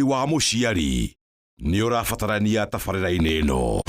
Wa mũciari nĩ ũrabatarania tabarĩra-inĩ ĩno.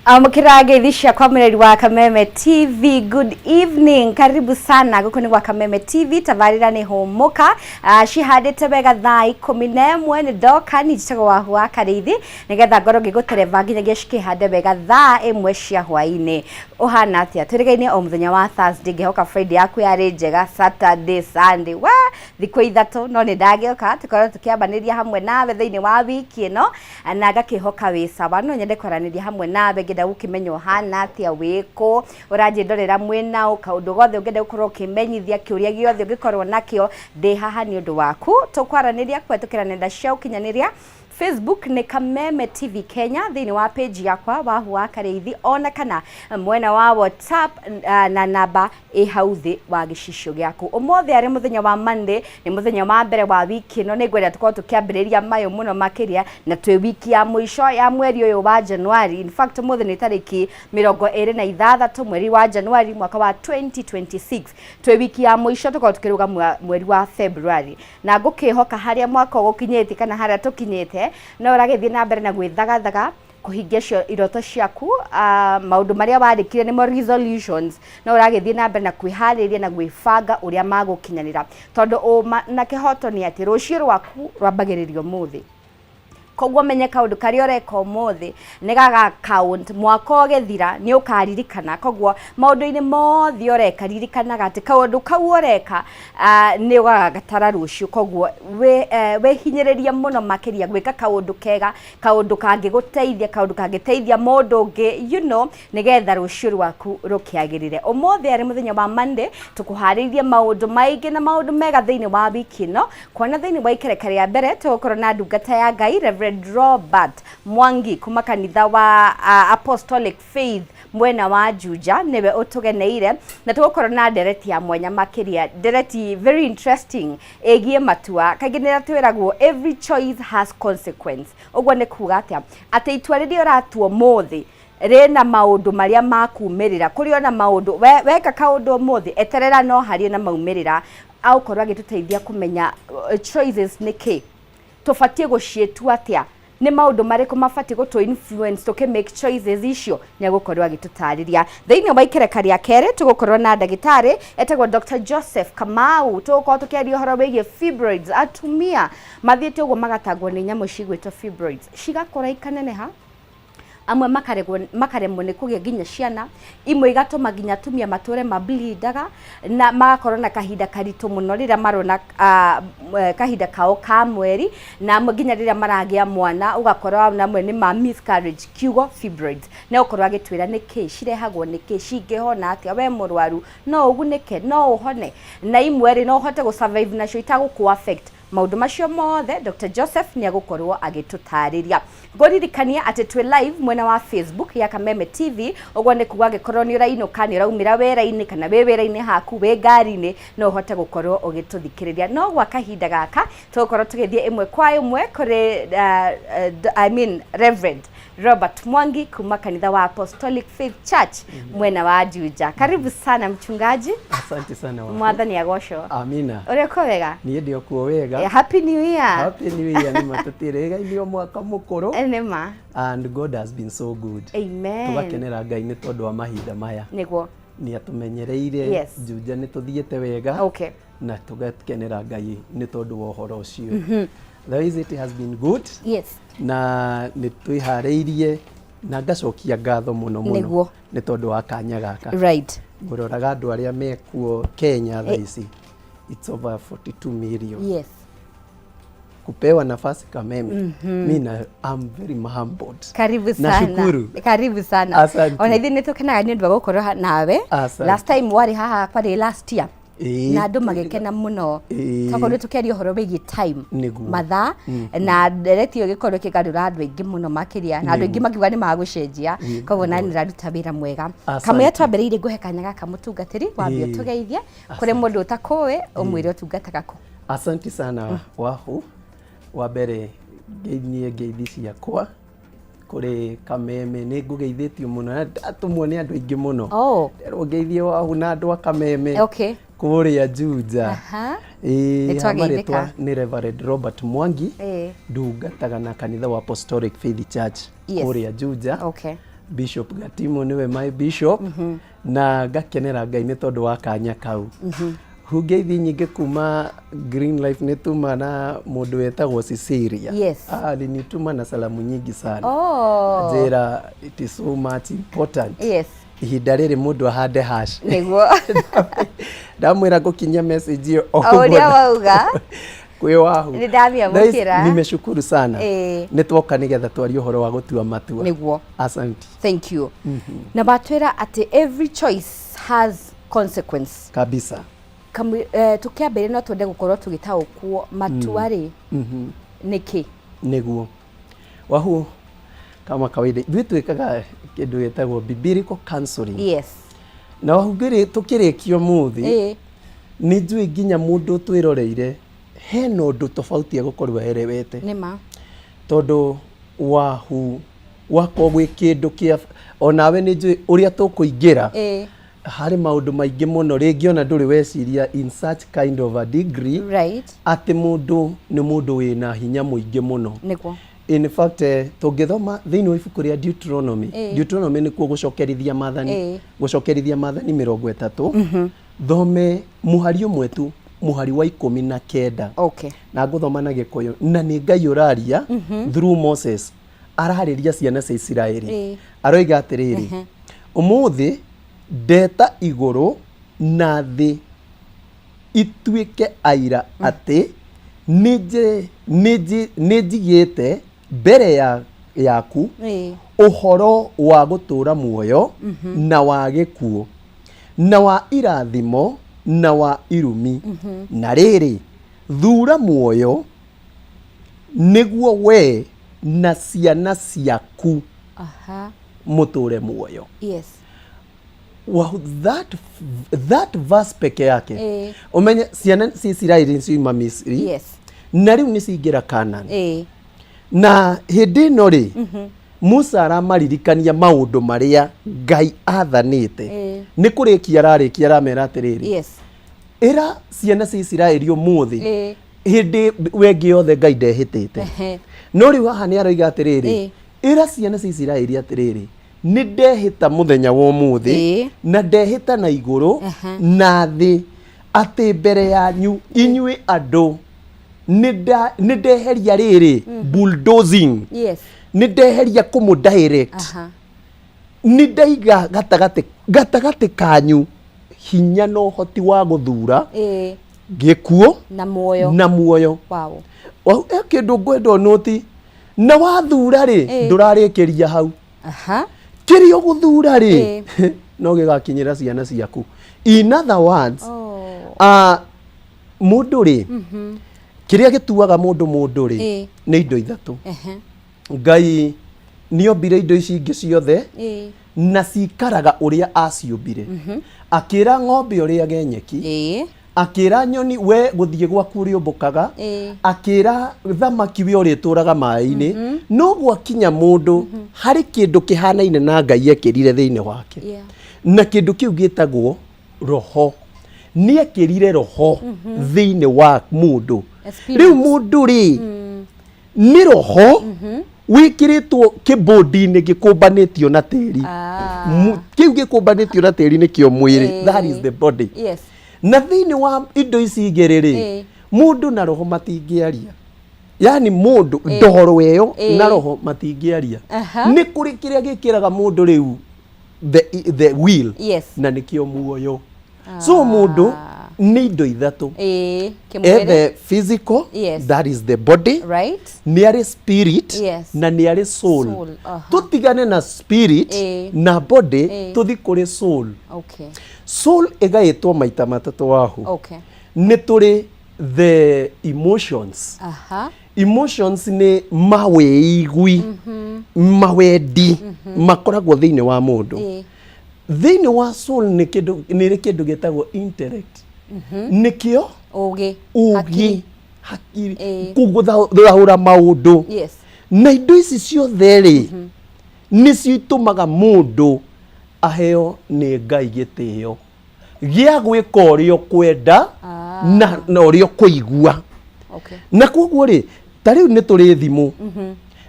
Amũkĩra ngeithi ciakwa mwĩrori wa Kameme TV. Good evening, karibu sana gũkũ nĩ gwa Kameme TV. Tabarĩra nĩ hũmũka. Cihandĩte wega thaa 11 nĩ ndoka ni njĩtagwo Wahu wa Karĩithi nĩgetha ngorwo ngĩgũtereba nginyagia cikĩhande wega thaa 1 cia hwaĩ-inĩ. Ũhana atĩa? Twĩrĩgaine o mũthenya wa Thursday, ngĩhoka Friday yaku yarĩ njega, Saturday, Sunday, we thikũ 3 no nĩ ndagĩũka tũkorwo tũkĩambanĩria hamwe nawe thĩinĩ wa wiki ĩno na ngakĩhoka wĩ sawa. No nyende kwaranĩria hamwe nawe, ngĩenda gũkĩmenya ũhana atĩa, wĩkũ, ũranjĩndorera mwĩna ũ, kaũndũ gothe ũngĩenda gũkorwo ũkĩmenyithia, kĩũria gĩothe ũngĩkorwo nakĩo, ndĩ haha nĩ ũndũ waku. Tũkwaranĩria kũhetũkĩra nenda cia ũkinyanĩria. Facebook nĩ Kameme TV Kenya thĩinĩ wa page yakwa Wahu wa Karĩithi, ona kana mwena wa WhatsApp na namba ĩ hau thĩ wa gĩcicio gĩaku. Ũmũthĩ arĩ mũthenya wa Monday, nĩ mũthenya wa mbere wa wiki ĩno, nĩ ngwenda tũkorwo tũkĩambĩrĩria mayũ mũno makĩria, na twĩ wiki ya mũico ya mweri ũyũ wa Januari. In fact ũmũthĩ nĩ tarĩki 26 mweri wa Januari mwaka wa 2026. Twĩ wiki ya mũico tũkorwo tũkĩrũga mweri wa February, na ngũkĩhoka harĩa mwaka ũgũkinyĩte kana harĩa tũkinyĩte no ũragĩthiĩ na mbere na gwĩthagathaga kũhingia cio iroto ciaku, maũndũ marĩa wandĩkire nĩmo resolutions, no ũragĩthiĩ na mbere na kwĩharĩria na gwĩbanga ũrĩa magũkinyanĩra, tondũ ũma na kĩhoto nĩ atĩ rũciũ rwaku rwambagĩrĩria ũmũthĩ. Koguo menye kaũndũ karĩa ũreka ũmũthĩ nĩ gaga count mwaka ũgĩthira nĩ ũkaririkana. Koguo maũndũ-inĩ mothe ũreka ririkanaga atĩ kaũndũ kau ũreka nĩ ũgagagatara rũciũ. Koguo wĩhinyĩrĩrie mũno makĩria gwĩka kaũndũ kega, kaũndũ kangĩgũteithia, kaũndũ kangĩteithia mũndũ ũngĩ, nĩgetha rũciũ rwaku rũkĩagĩrĩre. Ũmũthĩ arĩ mũthenya wa Monday, tũkũharĩirie maũndũ maingĩ na maũndũ mega thĩinĩ wa wiki ĩno. Kuona thĩinĩ wa ikereka rĩa mbere tũgũkorwo na ndungata ya Ngai Reverend Robert Mwangi kuma kanitha wa Apostolic Faith mwena wa Juja, nĩwe ũtũgeneire, na tũgũkorwo na ndereti ya mwanya makĩria, ndereti very interesting ĩgiĩ matua. Kaingĩ nĩ twĩragwo every choice has consequence. Ũguo nĩ kuga atĩa? Atĩ itua rĩrĩa ũratua ũmũthĩ rĩna maũndũ marĩa makumĩrĩra, kũrĩ ona maũndũ weka kaũndũ ũmũthĩ eterera no harĩ na maumĩrĩra. Agũkorwo agĩtũteithia kũmenya choices nĩ kĩ, tũbatiĩ gũciĩtua atĩa, nĩ maũndũ marĩkũ mabatiĩ gũtũ influence tũkĩ make choices icio, nĩ agũkorwo agĩtũtarĩria. Thĩinĩ wa ikereka rĩa kerĩ tũgũkorwo na ndagĩtarĩ etagwo Dr. Joseph Kamau, tũgũkorwo tũkĩaria ũhoro wĩgiĩ fibroids. Atumia mathiĩte ũguo magatangwo nĩ nyamũ cigwĩtwo fibroids, cigakũra ikaneneha, amwe makaremwo nĩ kũgĩa nginya ciana, imwe igatũma nginya atumia matũre mablindaga na magakorwo na kahinda karitũ mũno rĩrĩa marona kahinda kao ka mweri, na amwe nginya rĩrĩa maragĩa mwana ũgakora ona amwe nĩ ma miscarriage. Kiugo fibroids nĩ gũkorwo agĩtwĩra nĩ kĩ cirehagwo, nĩ kĩ cingĩhona atĩa, we mũrwaru no ũgunĩke, no ũhone, na imwe rĩ no ũhote gũ survive nacio itagũkũ affect. Maũndũ macio mothe Dr. Joseph nĩ agũkorwo agĩtũtarĩria. Ngũririkania atĩ twĩ live mwena wa Facebook ya Kameme TV, ũguo nĩ kuga angĩkorwo nĩ ũrainũka, nĩ ũraumĩra wĩra-inĩ, kana wĩ wĩra-inĩ haku, wĩ ngari-inĩ, no ũhote gũkorwo ũgĩtũthikĩrĩria. No gwa kahinda gaka tũgũkorwo tũgĩthiĩ ĩmwe kwa ĩmwe kũrĩ I mean Reverend Robert Mwangi kuma kanitha wa Apostolic Faith Church mwena wa Juja. Karibu sana mchungaji. Asante sana waku. Mwathani agocwo. Amina. Ũrĩa uko wega? Niĩ ndĩ okuo wega. Happy New Year. Happy New Year. Nĩ ma tũtirĩgainio mwaka mũkũrũ. Nĩ ma. And God has been so good. Amen. Tũgakenera Ngai nĩ tondũ wa mahinda maya. Nĩguo. Nĩ atũmenyereire. Juja nĩ tũthiĩte wega. Na tũgakenera Ngai nĩ tondũ wa ũhoro ũcio. The visit has been good. Na nĩ twĩharĩirie na ngacokia ngatho mũno mũno nĩ tondũ wa kanya gaka. Ngũroraga andũ arĩa mekuo Kenya thaa ici, it's over 42 million. Kupewa nafasi Kameme, mi na I'm very humbled. Karibu sana. Nashukuru. Karibu sana. Asante. Ona ithuĩ nĩ tũkenaga nĩ ũndũ wa gũkorwo nawe. Asante. Last time warĩ haha kwarĩ last year. Na andũ magĩkena mũno. Twakorwo tũkĩaria ũhoro wĩgiĩ time. Nĩguo. Mathaa na ndereti ĩyo ĩgĩkorwo ĩkĩgarũra andũ aingĩ mũno makĩria, na andũ aingĩ makiuga nĩ magũcenjia. Koguo nani ũraruta wĩra mwega. Kamũira twambĩrĩirie, ngũhe kanya gaka mũtungatĩri wambe ũtũgeithie kũrĩ mũndũ ũtakũĩ, ũmwĩre ũtungataga kũ. Asante sana, Wahu. Wa mbere, ngeithie ngeithi ciakwa kũrĩ Kameme. Nĩ ngũgeithĩtio mũno na ndatũmwo nĩ andũ aingĩ mũno. Nderwo ngeithie Wahu na andũ a Kameme kũrĩa Juja. Nĩ twageithĩka. Marĩtwa nĩ Reverend Robert Mwangi. Ndungataga na kanitha wa Apostolic Faith Church kũrĩa Juja. Bishop Gatimo nĩwe my bishop, na ngakenera Ngai nĩ tondũ wa kanya kau. Ngeithi nyingĩ kuma Green Life nĩ tuma na mũndũ wetagwo Cecilia. Alinituma na salamu nyingi sana. Njĩra it is so much important ihinda rĩrĩ mũndũ ahande hash. Ndamwĩra ngũkinyia message ĩyo o ũrĩa wauga. Kwĩ Wahu. Nĩ ndamĩamũkĩra. Nimeshukuru sana. Nĩ twoka nĩgetha twarie ũhoro wa gũtua matua. Asante. Thank you. Na matwĩra atĩ every choice has consequence. Kabisa. Tũkĩambĩrĩria no twende gũkorwo tũgĩtaũkwo matua rĩ nĩkĩ. Nĩguo, Wahu, kama kawaida ithuĩ twĩkaga kĩndũ gĩtagwo biblical counseling. Na Wahu, tũkĩrĩkia ũmũthĩ, nĩ njũĩ nginya mũndũ twĩroreire hena ũndũ tofauti egũkorwo erewete. Nĩma. Tondũ Wahu, wakorwo gwĩ kĩndũ kĩa onawe nĩ njũĩ ũrĩa tũkũingĩra harĩ maũndũ maingĩ mũno rĩngĩ ona ndũrĩ weciria in such kind of a degree atĩ mũndũ nĩ mũndũ wĩna hinya mũingĩ mũno. In fact, tũngĩthoma thĩinĩ wa ibuku rĩa Deuteronomy, Deuteronomy nĩkuo gũcokerithia maathani, gũcokerithia maathani 30, thome mũhari ũmwe tu, mũhari wa 19. Na ngũthoma na Gĩkũyũ, na nĩ Ngai ũraria through Moses, ararĩria ciana cia Isiraeli. Aroiga atĩrĩrĩ, ũmũthĩ ndeta igũrũ na thĩ ituĩke aira atĩ nĩ njigĩte mbere yaku ũhoro wa gũtũũra muoyo na wa gĩkuũ, na wa irathimo na wa irumi. Na rĩrĩ, thura muoyo nĩguo we na ciana ciaku mũtũũre muoyo. Wow, that verse peke yake, ũmenye ciana cia Isiraeli nĩ ciuma Misiri na rĩu nĩ ciingĩra Canaan. Na hĩndĩ ĩno rĩ, Musa aramaririkania maũndũ marĩa Ngai athanĩte. Nĩ kũrĩkia ararĩkia, aramera atĩrĩrĩ, ĩra ciana cia Isiraeli ũmũthĩ, hĩndĩ wengĩ yothe Ngai ndehĩtĩte, no rĩu haha nĩ aroiga atĩrĩrĩ, ĩra ciana cia Isiraeli atĩrĩrĩ, nĩ ndehĩta mũthenya wa ũmũthĩ na ndehĩta na igũrũ na thĩ atĩ mbere yanyu inyuĩ andũ nĩ ndeheria rĩrĩ bulldozing, nĩ ndeheria kũmũ direct, nĩ ndaiga gatagatĩ kanyu hinya na ũhoti wa gũthura gĩkuũ na muoyo. Na muoyo. He kĩndũ ngwenda ũnũti, na wathura rĩ, ndũrarĩkĩria hau. Kĩrĩa ũgũthura rĩ, no gĩgakinyĩra ciana ciaku. In other words, mũndũ rĩ, kĩrĩa gĩtuaga mũndũ mũndũ rĩ, nĩ indo ithatũ. Ngai nĩ ombire indo ici ingĩ ciothe na cikaraga ũrĩa aciũmbire. Akĩra ng'ombe ũrĩage nyeki, akĩra nyoni we gũthiĩ gwaku ũrĩũmbũkaga, akĩra thamaki we ũrĩtũraga maĩ-inĩ. No gwakinya mũndũ, harĩ kĩndũ kĩhanaine na Ngai ekĩrire thĩinĩ wake, na kĩndũ kĩu gĩtagwo roho. Nĩ ekĩrire roho thĩinĩ wa mũndũ. A spirit. Rĩu mũndũ rĩ, nĩ roho wĩkĩrĩtwo kĩbũndi-inĩ gĩkũmbanĩtio na tĩri. Kĩu gĩkũmbanĩtio na tĩri nĩkĩo mwĩrĩ. That is the body. Na thĩinĩ wa indo ici igĩrĩ rĩ, mũndũ na roho matingĩaria, yani mũndũ ndohoro ĩyo na roho matingĩaria. Nĩ kũrĩ kĩrĩa gĩkĩraga mũndũ rĩu the will, na nĩkĩo muoyo. So mũndũ Nĩ indo ithatũ. Kĩmwĩrĩ. Ethe physical, that is the body, nĩ arĩ spirit, na nĩ arĩ soul. Soul, aha. Tũtigane na spirit na body, tũthi kũrĩ soul. Soul ĩgaĩtwo maita matatũ, Wahu. Nĩ tũrĩ the emotions. Emotions nĩ mawĩigwi, mawendi makoragwo thĩinĩ wa mũndũ. Thĩinĩ wa soul nĩ kĩndũ, nĩ rĩ kĩndũ gĩtagwo intellect, nĩkĩo Ũgĩ. Ũgĩ. Hakiri. Hakiri, gũthahũra maũndũ. Na indo ici ciothe rĩ, nĩcio itũmaga mũndũ aheo nĩ Ngai gĩtĩo gĩa gwĩka ũrĩa ũkwenda na ũrĩa ũkũigua. Na koguo rĩ, ta rĩu nĩ tũrĩ thimũ.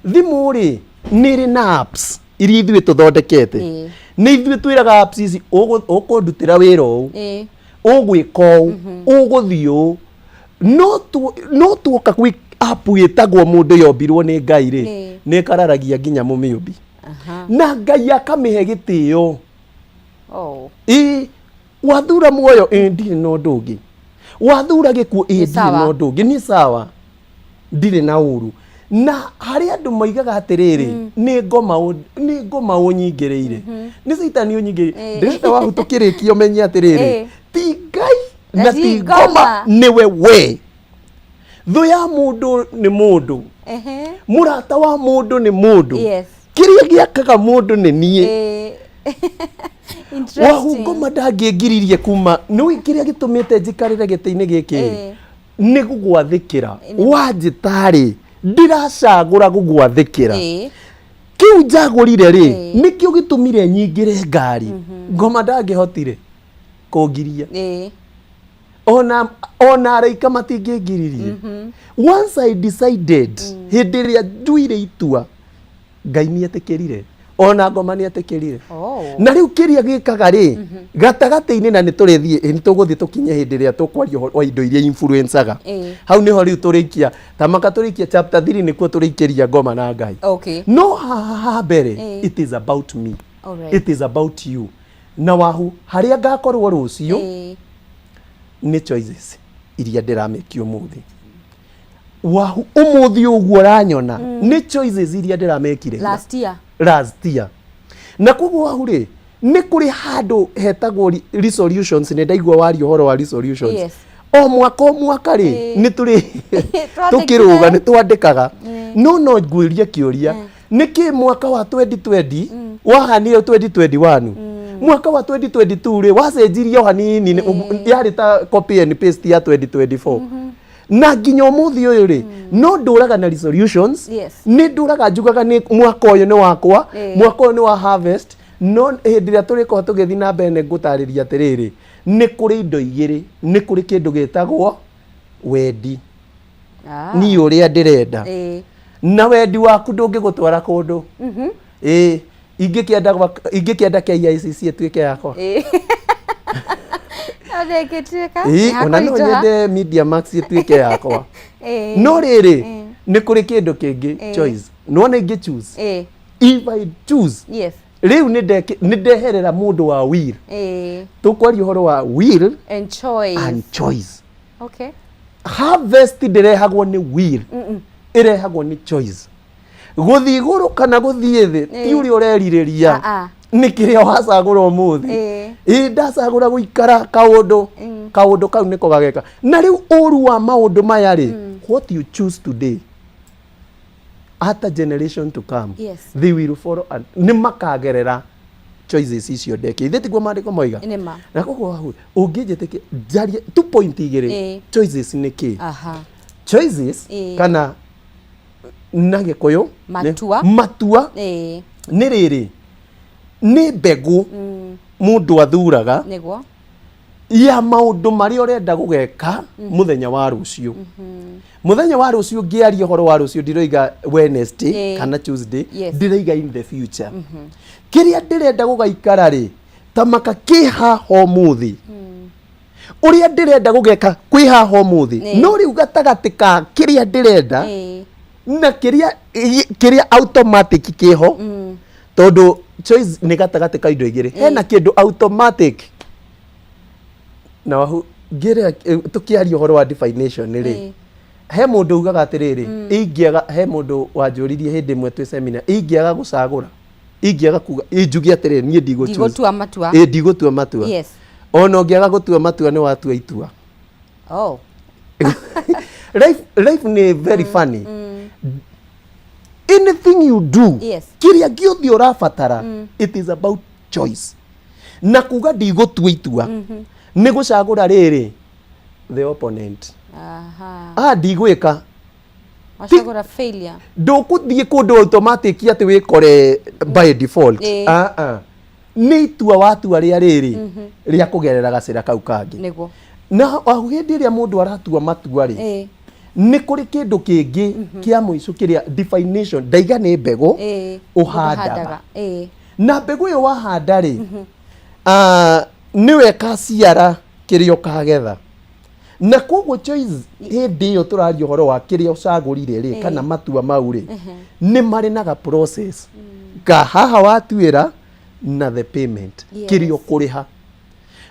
Thimũ rĩ, nĩ ĩrĩ na apps iria ithuĩ tũthondekete. Nĩ ithuĩ twĩraga apps ici, "Ũkũndutĩra wĩra ũũ, ũgwĩka ũũ, ũgũthiĩ ũũ." No tuoka gwĩ app ĩtagwo mũndũ, yombirwo nĩ Ngai rĩ, nĩ ĩkararagia nginya mũmĩũmbi, na Ngai akamĩhe gĩtĩo. Ĩ wathura muoyo, ĩ ndirĩ na ũndũ ũngĩ. Wathura gĩkuũ, ĩ Nĩ ndirĩ sawa. na ũndũ ũngĩ, nĩ sawa, ndirĩ na ũru. Na harĩ andũ moigaga atĩrĩrĩ, nĩ ngoma ũnyingĩrĩire, nĩ caitani ũnyingĩrĩire. Ndĩrenda, Wahu, tũkĩrĩkia ũmenye atĩrĩrĩ, ti Ngai na ti ti ngoma. Ngoma nĩwe we. Thũ ya mũndũ nĩ mũndũ, mũrata wa mũndũ nĩ mũndũ, kĩrĩa gĩakaga mũndũ nĩ niĩ. Wahu, ngoma ndangĩngiririe kuma nĩ kĩrĩa gĩtũmĩte njikarĩre gĩtĩ-inĩ gĩkĩ nĩ gũgwathĩkĩra. Wanjĩta-rĩ, ndiracagũra gũgwathĩkĩra. Kĩu njagũrire rĩ, nĩkĩo gĩtũmire nyingĩre ngari. Ngoma ndangĩhotire kũngiria. Ona araika matingĩngiririe. Once I decided, hĩndĩ ĩrĩa nduire itua, Ngai nĩ etĩkĩrire, ona ngoma nĩ etĩkĩrire. Na rĩu kĩrĩa gĩkaga rĩ gatagatĩ-inĩ, na nĩ tũrĩthiĩ, nĩ tũgũthiĩ tũkinye hĩndĩ ĩrĩa tũkwaria ũhoro wa indo iria influencaga. Hau nĩho rĩu tũrĩikia tamaka, tũrĩikia chapter 3, nĩkuo tũrĩikĩria ngoma na Ngai. No haha ha mbere, it is about me. It is about you. Na Wahu, harĩa ngakorwo rũciũ nĩ choices iria ndĩramĩki ũmũthĩ. Wahu, ũmũthĩ ũguo ũranyona nĩ choices iria ndĩramekire ira. Last year. Last year. Na koguo, Wahu rĩ, nĩ kũrĩ handũ hetagwo resolutions. Nĩ ndaigua waria ũhoro wa resolutions. O mwaka o mwaka rĩ, nĩ tũrĩ tũkĩrũga nĩ twandĩkaga. No ngwĩrie kĩũria, nĩkĩ mwaka wa 2020 wahanire 2021? Mwaka wa 2022 rĩ, wacenjirie o hanini, yarĩ ta copy and paste ya 2024. Na nginya ũmũthĩ ũyũ rĩ, no ndũraga na resolutions. Nĩ ndũraga njugaga nĩ mwaka ũyũ nĩ wakwa, mwaka ũyũ nĩ wa harvest. No hĩndĩ ĩrĩa tũrĩkorwo tũgĩthiĩ na mbere, nĩ ngũtarĩria atĩrĩrĩ, nĩ kũrĩ indo igĩrĩ. Nĩ kũrĩ kĩndũ gĩtagwo wendi, niĩ ũrĩa ndĩrenda, na wendi waku ndũngĩgũtwara kũndũ. Ĩĩ, ingĩkĩenda KICC ĩtuĩke yakwa. Ona ĩngĩtuĩka, Ĩĩ, ona no nĩhakũritũha. nyende Media Max ĩtuĩke yakwa. No rĩrĩ, nĩ kũrĩ kĩndũ kĩngĩ, choice. Nĩwona ingĩ choose, if I choose, rĩu nĩ ndeherera mũndũ wa will. Tũkwaria ũhoro wa will And choice. And choice. Harvest ndĩrehagwo nĩ will, ĩrehagwo nĩ choice. Gũthiĩ igũrũ kana gũthiĩ thĩ ti ũrĩa ũrerirĩria, nĩ kĩrĩa wacagũra ũmũthĩ. Ĩ ndacagũra gũikara kaũndũ, kaũndũ kau nĩko gageka. Na rĩu ũru wa maũndũ maya rĩ, what you choose today, at a generation to come, they will follow and nĩ makagerera choices icio ndeke. Ithe tiguo maandĩko moiga? Nĩma. Na koguo, Wahu, ũngĩnjĩtĩkia njarie tu point igĩrĩ, choices nĩ kĩ? Choices, kana na Gĩkũyũ Matua. Matua nĩ rĩrĩ, nĩ mbegũ mũndũ athuraga ya maũndũ marĩa ũrenda gũgeka mũthenya wa rũciũ. Mũthenya wa rũciũ, ngĩaria ũhoro wa rũciũ, ndiroiga Wednesday kana Tuesday. Ndĩroiga in the future, kĩrĩa ndĩrenda gũgaikara rĩ, ta maka kĩ haha ũmũthĩ, ũrĩa ndĩrenda gũgeka kwĩ haha ũmũthĩ. No rĩu gatagatĩ ka kĩrĩa ndĩrenda na kĩrĩa automatic kĩho, tondũ choice nĩ gatagatĩ ka indo igĩrĩ, hena kĩndũ automatic. Na Wahu, Ngĩrĩa tũkĩaria ũhoro wa definition rĩ, he mũndũ ugaga atĩrĩrĩ, ingĩaga, he mũndũ wanjũririe hĩndĩ ĩmwe twĩ seminar, ingĩaga gũcagũra, ingĩaga kuga, njuge atĩrĩrĩ, niĩ ndigũ choose. Ndigũtua matua. Ĩ, ndigũtua matua. Ona ũngĩaga gũtua matua, nĩ watua itua. Life nĩ very funny. Anything you do, kĩrĩa gĩothe ũrabatara, it is about choice. Na kuga ndigũtua itua nĩ gũcagũra rĩrĩ, the opponent. Ah, ndigwĩka. Wacagũra failure. Ndũkũthiĩ kũndũ automatic atĩ wĩkore by default. Ah, ah. Nĩ itua watua rĩa rĩrĩ, rĩa kũgerera gacĩra kau kangĩ. Na o hĩndĩ ĩrĩa mũndũ aratua matua rĩ, nĩ kũrĩ kĩndũ kĩngĩ kĩa mũico kĩrĩa definition ndaiga nĩ mbegũ ũhandaga. Na mbegũ ĩyo wahanda rĩ, ah, nĩwe ĩkaciara kĩrĩa ũkagetha. Na koguo choice, hĩndĩ ĩyo tũraria ũhoro wa kĩrĩa ũcagũrire rĩ, kana matua mau rĩ, nĩ marĩ na ga process ka haha watuĩra na the payment, kĩrĩa ũkũrĩha.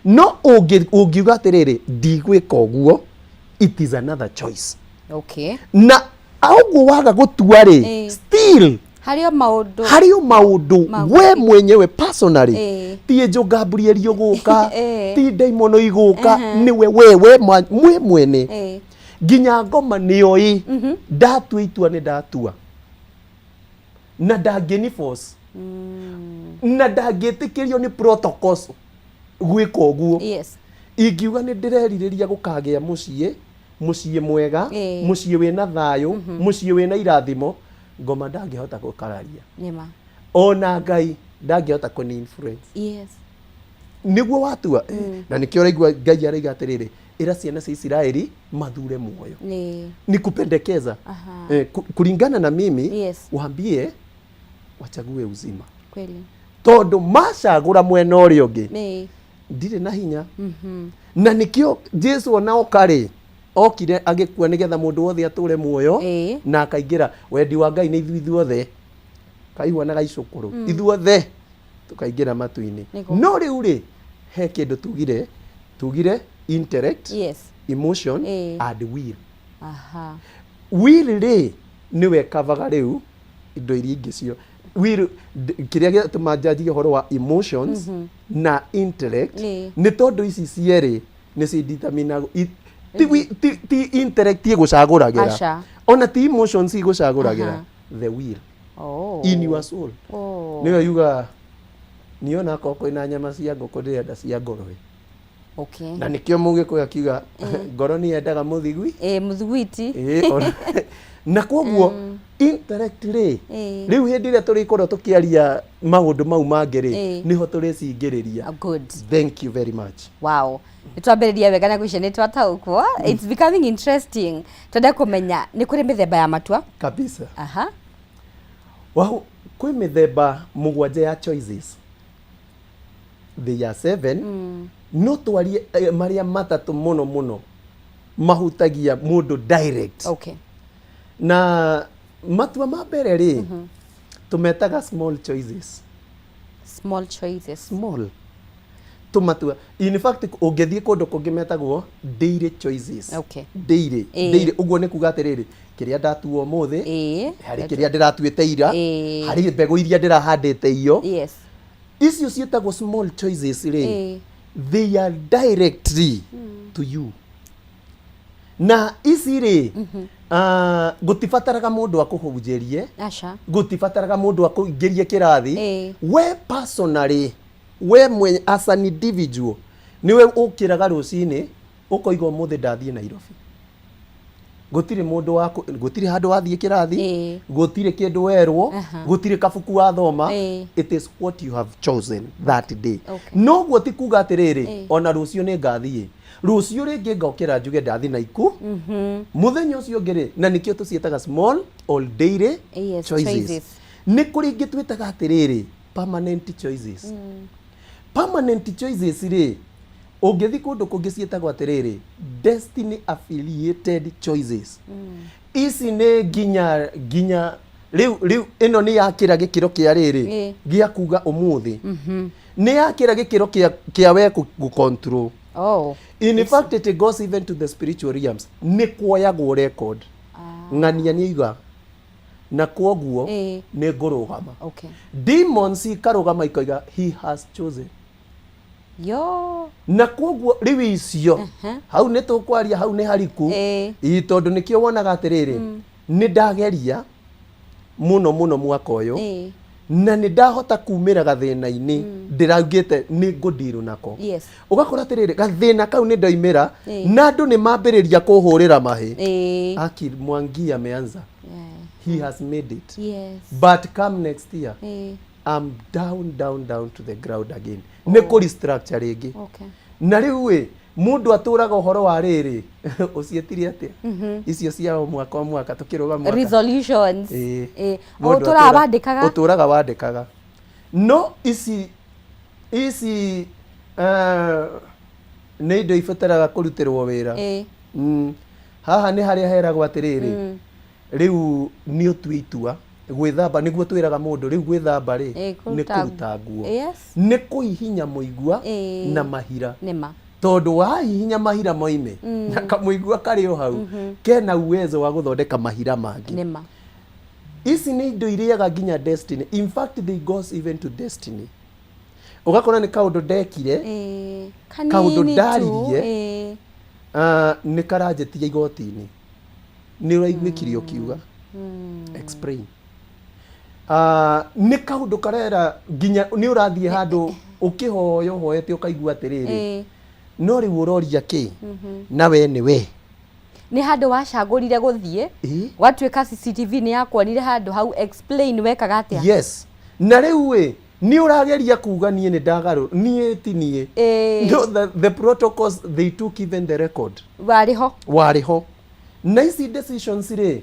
No ũngiuga atĩrĩrĩ, ndigwĩka ũguo, it is another choice. Na ũguo waga gũtua rĩ, still harĩ o maũndũ, harĩ o maũndũ we mwenyewe personally, ti Angel Gabriel ũgũka, ti ndaimono igũka, nĩwe we mwe mwene. Nginya ngoma nĩoĩ ndatua itua nĩ ndatua, na ndangĩni force, na ndangĩtĩkĩrio nĩ protocols gwĩka ũguo. Ingiuga nĩ ndĩrerirĩria gũkagĩa mũciĩ, mũciĩ mwega, mũciĩ wĩna thayũ, mũciĩ wĩna irathimo, ngoma ndangĩhota gũkararia. Nĩma. Ona Ngai ndangĩhota kũni influence. Nĩguo watua. Na nĩkĩo ũraigua Ngai araiga atĩrĩrĩ, ĩra ciana cia Isiraeli mathure muoyo. Ni kupendekeza. Kulingana na mimi, waambie wachague uzima. Tondũ macagũra mwena ũrĩa ũngĩ, ndirĩ na hinya. Na nĩkĩo Jesu ona oka rĩ, okire agĩkua nĩgetha mũndũ wothe atũre muoyo na akaingĩra wendi wa Ngai. Nĩ ithuĩ ithuothe, kaihua na gaicũkũrũ, ithuothe tũkaingĩra matu-inĩ. No rĩu rĩ, he kĩndũ tugire intellect, emotion and will. Will rĩ, nĩwe kavaga rĩu indo iria ingĩ cio. Will, kĩrĩa gĩatũma njanjie ũhoro wa emotions na intellect, nĩ tondũ ici cierĩ nĩ ci ti intellect ĩgũcagũragĩra, ona ti emotions igũcagũragĩra, the will in your soul. Nĩyo yuga niona akorwo kwĩna nyama cia ngũkũ, ndĩrenda cia ngũrwe. Na nĩkĩo Mũgĩkũyũ akiuga ngoro nĩ yendaga mũthigwi. Ĩ, mũthugwiti. Ĩĩ, na koguo intellect rĩ, rĩu hĩndĩ ĩrĩa tũrĩkorwo tũkĩaria maũndũ mau mangĩ rĩ, nĩho tũrĩcingĩrĩria. Ah, good. Thank you very much. Wow, nĩ twambĩrĩria wega na gwĩcia nĩ twataũkwo. It's becoming interesting. Twende kũmenya nĩ kũrĩ mĩthemba ya matua. Kabisa. Wahu, kwĩ mĩthemba 7 ya choices. They are seven. No twarie marĩa matatũ mũno mũno mahutagia mũndũ direct. Na matua ma mbere rĩ, tũmetaga small choices. Small choices. Small tũmatua. In fact, ũngĩthiĩ kũndũ kũngĩ metagwo daily choices. Daily. Daily ũguo nĩ kuga atĩrĩrĩ, kĩrĩa ndatua ũmũthĩ, harĩ kĩrĩa ndĩratuĩte ira, harĩ mbegũ iria ndĩrahandĩte iyo. Icio ciĩtagwo small choices rĩ, they are directly to you. Na ici rĩ, ah, gũtibataraga mũndũ akũhunjĩrie. Aca. Gũtibataraga mũndũ akũingĩrie kĩrathi. We personally, we mwenye as an individual, niwe ũkĩraga rũcinĩ ũkoiga, ũmũthĩ ndathiĩ Nairobi. Gũtirĩ mũndũ wa gũtirĩ handũ wathiĩ kĩrathi, gũtirĩ kĩndũ werwo, gũtirĩ kabuku wathoma. It is what you have chosen that day. Noguo ti kuga atĩrĩrĩ, ona rũciũ nĩ ngathiĩ, rũciũ rĩngĩ ngokĩra njuge ndathiĩ Naiku mũthenya ũcio ũngĩ rĩ. Na nĩkĩo tũciĩtaga small or daily choices. Choices. Nĩ kũrĩ ingĩ twĩtaga atĩrĩrĩ, permanent choices. Permanent choices rĩ, ũngĩthiĩ kũndũ kũngĩ ciĩtagwo atĩrĩrĩ, destiny affiliated choices. Ici nĩ nginya rĩu ĩno nĩ yakĩra gĩkĩro kĩa rĩrĩ, gĩa kuga ũmũthĩ nĩ yakĩra gĩkĩro kĩa we gũ control. Oh. In fact, it goes even to the spiritual realms. Nĩ kuoyagwo record. Ng'ania nĩ aiga na kwoguo nĩ ngũrũgama. Demons ikarũgama ikoiga, "He has chosen." Yo. Na kwoguo rĩu icio hau nĩ tũkwaria, hau nĩ hariku. Ĩ, tondũ nĩkĩo wonaga atĩrĩrĩ, nĩ ndageria mũno mũno mwaka ũyũ na nĩ ndahota kumĩra gathĩna-inĩ ndĩraugĩte nĩ ngũndirũ nako. Ũgakora atĩrĩrĩ, gathĩna kau nĩ ndoimĩra na andũ nĩ mambĩrĩria kũhũrĩra mahĩ, "Aki Mwangi ameanza, he has made it." But come next year, I'm down, down, down to the ground again. Nĩ kũ restructure rĩngĩ. Na rĩu ĩ, mũndũ atũraga ũhoro wa rĩrĩ, ũciĩtire atĩa icio cia o mwaka o mwaka tũkĩrũga mwaka? Resolutions. Ĩĩ. O Mũndũ ũtũraga wandĩkaga. Ũtũraga wandĩkaga, no ici nĩ indo ibataraga kũrutĩrwo wĩra. Haha nĩ harĩa heragwo atĩrĩrĩ, rĩu nĩ ũtue itua gwĩthamba, nĩguo twĩraga mũndũ rĩu gwĩthamba rĩ, nĩ kũruta nguo, nĩ kũhihinya mũigua na mahira. Nĩma. Tondũ wahihinya mahira moime na kamũigua karĩ o hau kena uwezo wa gũthondeka mahira mangĩ. Nĩma. Ici nĩ indo irĩaga nginya destiny. In fact, they goes even to destiny. Ũgakora nĩ kaũndũ ndekire, kaũndũ Kanini tu. ndaririe, nĩ karanjĩtia igoti-inĩ, nĩ ũraiguĩkire ũkiuga explain. Nĩ kaũndũ karera nginya nĩ ũrathiĩ handũ ũkĩhoya, ũhoete ũkaigua atĩrĩrĩ, no rĩu ũroria kĩ na we nĩ we. Nĩ handũ wacagũrire gũthiĩ, gwatuĩka CCTV nĩ yakuonire handũ hau. Explain wekaga atĩa. Yes, na rĩu ĩ, nĩ ũrageria kuga niĩ nĩ ndagarũ, niĩ ti niĩ. No, the protocols, they took even the record. Warĩ ho. Warĩ ho. Na ici decisions rĩ,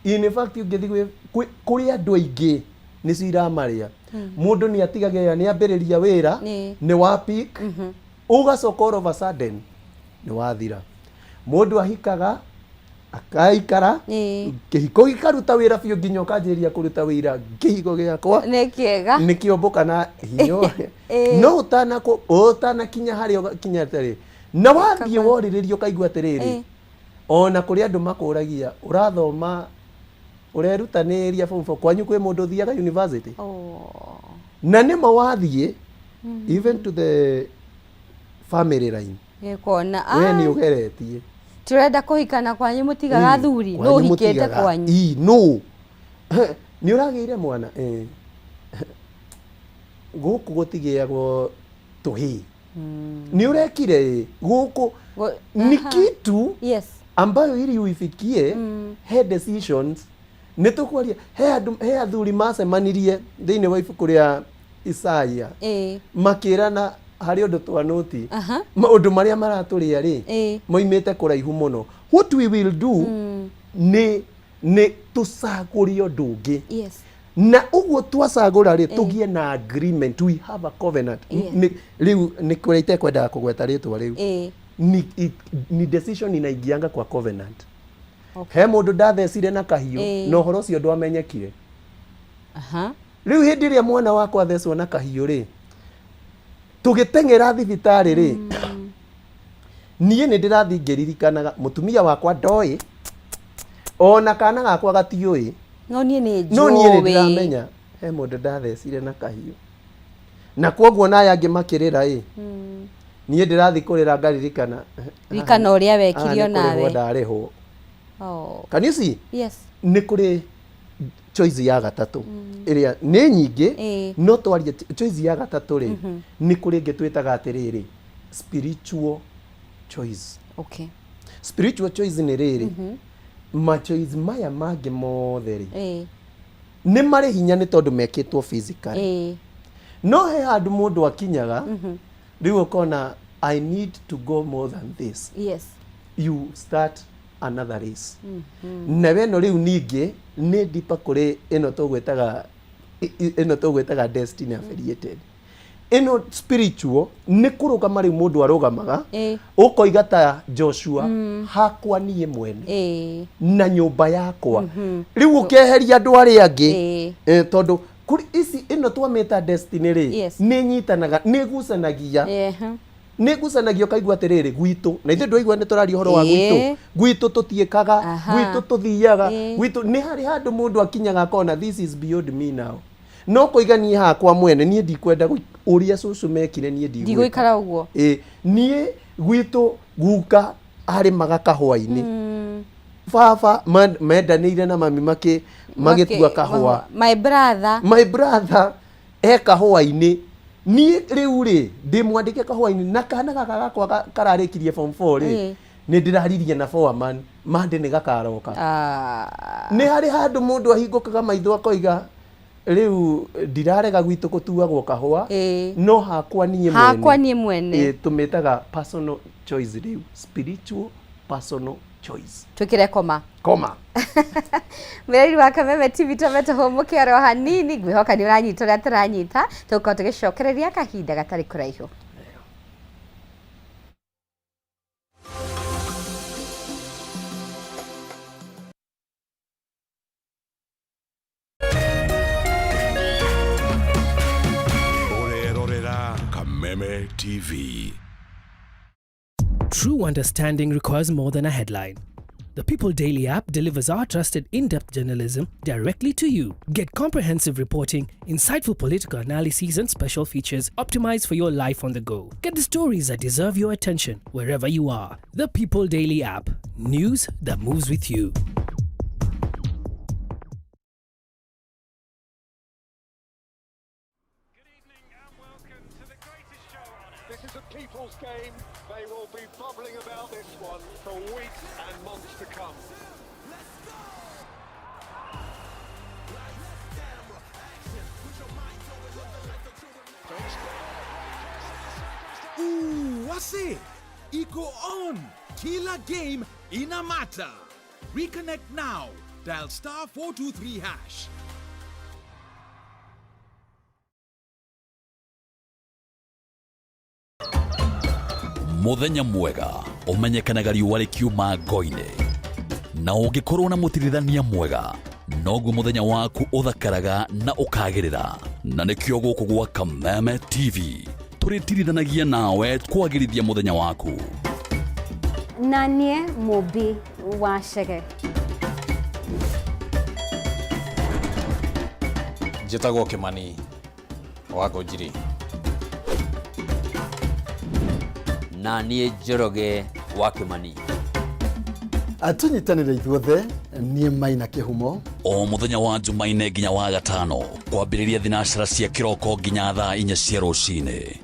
in fact, ũngĩthiĩ kũrĩ andũ aingĩ nĩcio iramarĩa. Mũndũ nĩ atigagĩrĩra nĩ ambĩrĩria wĩra, nĩ wa peak, ũgacoka all of a sudden nĩ wathira. Mũndũ ahikaga akaikara, kĩhiko gĩkaruta wĩra biũ nginya ũkanjĩrĩria kũruta wĩra, kĩhiko gĩakwa nĩ kĩega, nĩ kĩombũka na hinya. No ũtanakinya harĩa ũgakinya atĩrĩ, na wathiĩ worĩrĩria ũkaigua atĩrĩrĩ, ona kũrĩ andũ makũragia, ũrathoma, ũrerutanĩria form four, kwanyu kwĩ mũndũ ũthiaga university? Oh. Na nĩma wathiĩ even to the family line, Gĩkona we nĩ ũgeretie. Tũrenda kũhikana, kwanyu mũtigaga athuri no Kwanyu ũhikĩte mũtigaga. kwanyu. Ii, no nĩ ũragĩire mwana. Gũkũ gũtigĩagwo tũhĩĩ, nĩ ũrekire ĩ gũkũ ni kitu ambayo ili uifikie he decisions nĩ tũkwaria. He andũ, he athuri macemanirie thĩinĩ wa ibuku rĩa Isaia, makĩrana harĩ ũndũ twanũti, maũndũ marĩa maratũrĩa rĩ, moimĩte kũraihu mũno. What we will do nĩ tũcagũre ũndũ ũngĩ. Na ũguo twacagũra rĩ, tũgĩe na agreement, we have a covenant. Rĩu nĩ kũrĩa itekwendaga kũgweta rĩtwa rĩu, ni decision inaingianga kwa covenant. He mũndũ ndathecire na kahiũ, na ũhoro ũcio ndwamenyekire. Rĩu hĩndĩ ĩrĩa mwana wakwa athecwo na kahiũ rĩ, tũgĩteng'era thibitarĩ rĩ, niĩ nĩ ndĩrathiĩ ngĩririkanaga mũtumia wakwa ndoĩ, ona kana gakwa gatiũĩ. No niĩ nĩ No niĩ nĩ njũĩ. ndĩramenya he mũndũ ndathecire na kahiũ, na kwoguo na aya angĩ makĩrĩra ĩ, niĩ ndĩrathiĩ kũrĩra ngaririkana. Ririkana ũrĩa wekirio. Haha nĩ kũrĩhwo Nawe. ndarĩhwo. Oh. Can you see? Yes. Nĩ kũrĩ choice ya gatatũ ĩrĩa nĩ nyingĩ. No twarie choice ya gatatũ rĩ, nĩ kũrĩ ĩngĩ twĩtaga atĩrĩrĩ, spiritual choice. Spiritual choice nĩ rĩrĩ, ma choice maya mangĩ mothe rĩ, nĩ marĩ hinya nĩ tondũ mekĩtwo physically. No he handũ mũndũ akinyaga rĩu ũkona, "I need to go more than this." You start another race, na ĩno rĩu ningĩ nĩ deeper kũrĩ ĩno tũgwĩtaga ĩno tũgwĩtaga destiny affiliated. Ĩno spiritual nĩ kũrũgama rĩu mũndũ arũgamaga, ũkoiga ta Joshua, "Hakwa niĩ mwene na nyũmba yakwa." Rĩu ũkeheria andũ arĩa angĩ. Tondũ kũrĩ ici, ĩno twamĩta destiny rĩ, nĩ nyitanaga, nĩ gucanagia. Nĩ ngucanagio kaigua atĩrĩrĩ, gwitũ na ithuĩ ndwaigua nĩ tũraria ũhoro wa gwitũ, gwitũ tũtiĩkaga, gwitũ tũthiaga, gwitũ nĩ harĩ handũ mũndũ akinyaga akona this is beyond me now. No kũiga niĩ hakwa mwene, niĩ ndikwenda ũrĩa cũcũ mekire, niĩ ndigũikara ũguo. Ĩ, niĩ gwitũ guka arĩmaga kahũa-inĩ, baba mendanĩire na mami magĩtua kahũa. My brother. My brother e kahũa-inĩ, niĩ rĩu rĩ ndĩ mwandĩke kahũa-inĩ, na kana gaka gakwa kararĩkirie form 4 rĩ, nĩ ndĩraririe na foreman mande nĩ gakaroka. Nĩ harĩ handũ mũndũ ahingũkaga maitho akoiga rĩu ndirarega gwitũ gũtuagwo kahũa, no hakwa niĩ mwene, hakwa niĩ mwene, tũmĩtaga personal choice rĩu, spiritual personal choice. Twĩkĩre koma. Koma. Mwĩrori wa Kameme TV, twambe tũhũmũke oro hanini, ngwĩhoka nĩ ũranyita ũrĩa tũranyita, tũgũkorwo tũgĩcokereria kahinda gatarĩ kũraihu. Ũrerorera Kameme TV. True understanding requires more than a headline. The People Daily app delivers our trusted in-depth journalism directly to you. Get comprehensive reporting, insightful political analyses, and special features optimized for your life on the go. Get the stories that deserve your attention wherever you are. The People Daily app. News that moves with you. Good evening and welcome to the greatest show on earth. This is a people's game. They will be bubbling about this one for weeks and months to come. Let's go! Lights, camera, action. Put your mind to it. Live the life that you imagine. Ooh, wase iko on. Kila game ina matter. Reconnect now. Dial *423#. Muthenya mwega umenyekanaga riũa rĩkiuma ngo-inĩ, na ũngĩkorwo na mũtirithania mwega noguo mũthenya waku ũthakaraga na ũkagĩrĩra. Na nĩkĩo gũkũ gwa Kameme TV tũrĩtirithanagia nawe kwagĩrithia mũthenya waku. Na niĩ Mũmbi wa Chege. Njĩtagwo Kĩmani wa Ngũnjiri. Na niĩ Njoroge wa Kĩmani. Tũnyitanĩre ithuothe, niĩ Maina Kĩhumo. O mũthenya wa Jumaine nginya wa gatano, kwambĩrĩria thinacara cia kĩroko nginya thaa 4 cia rũcinĩ.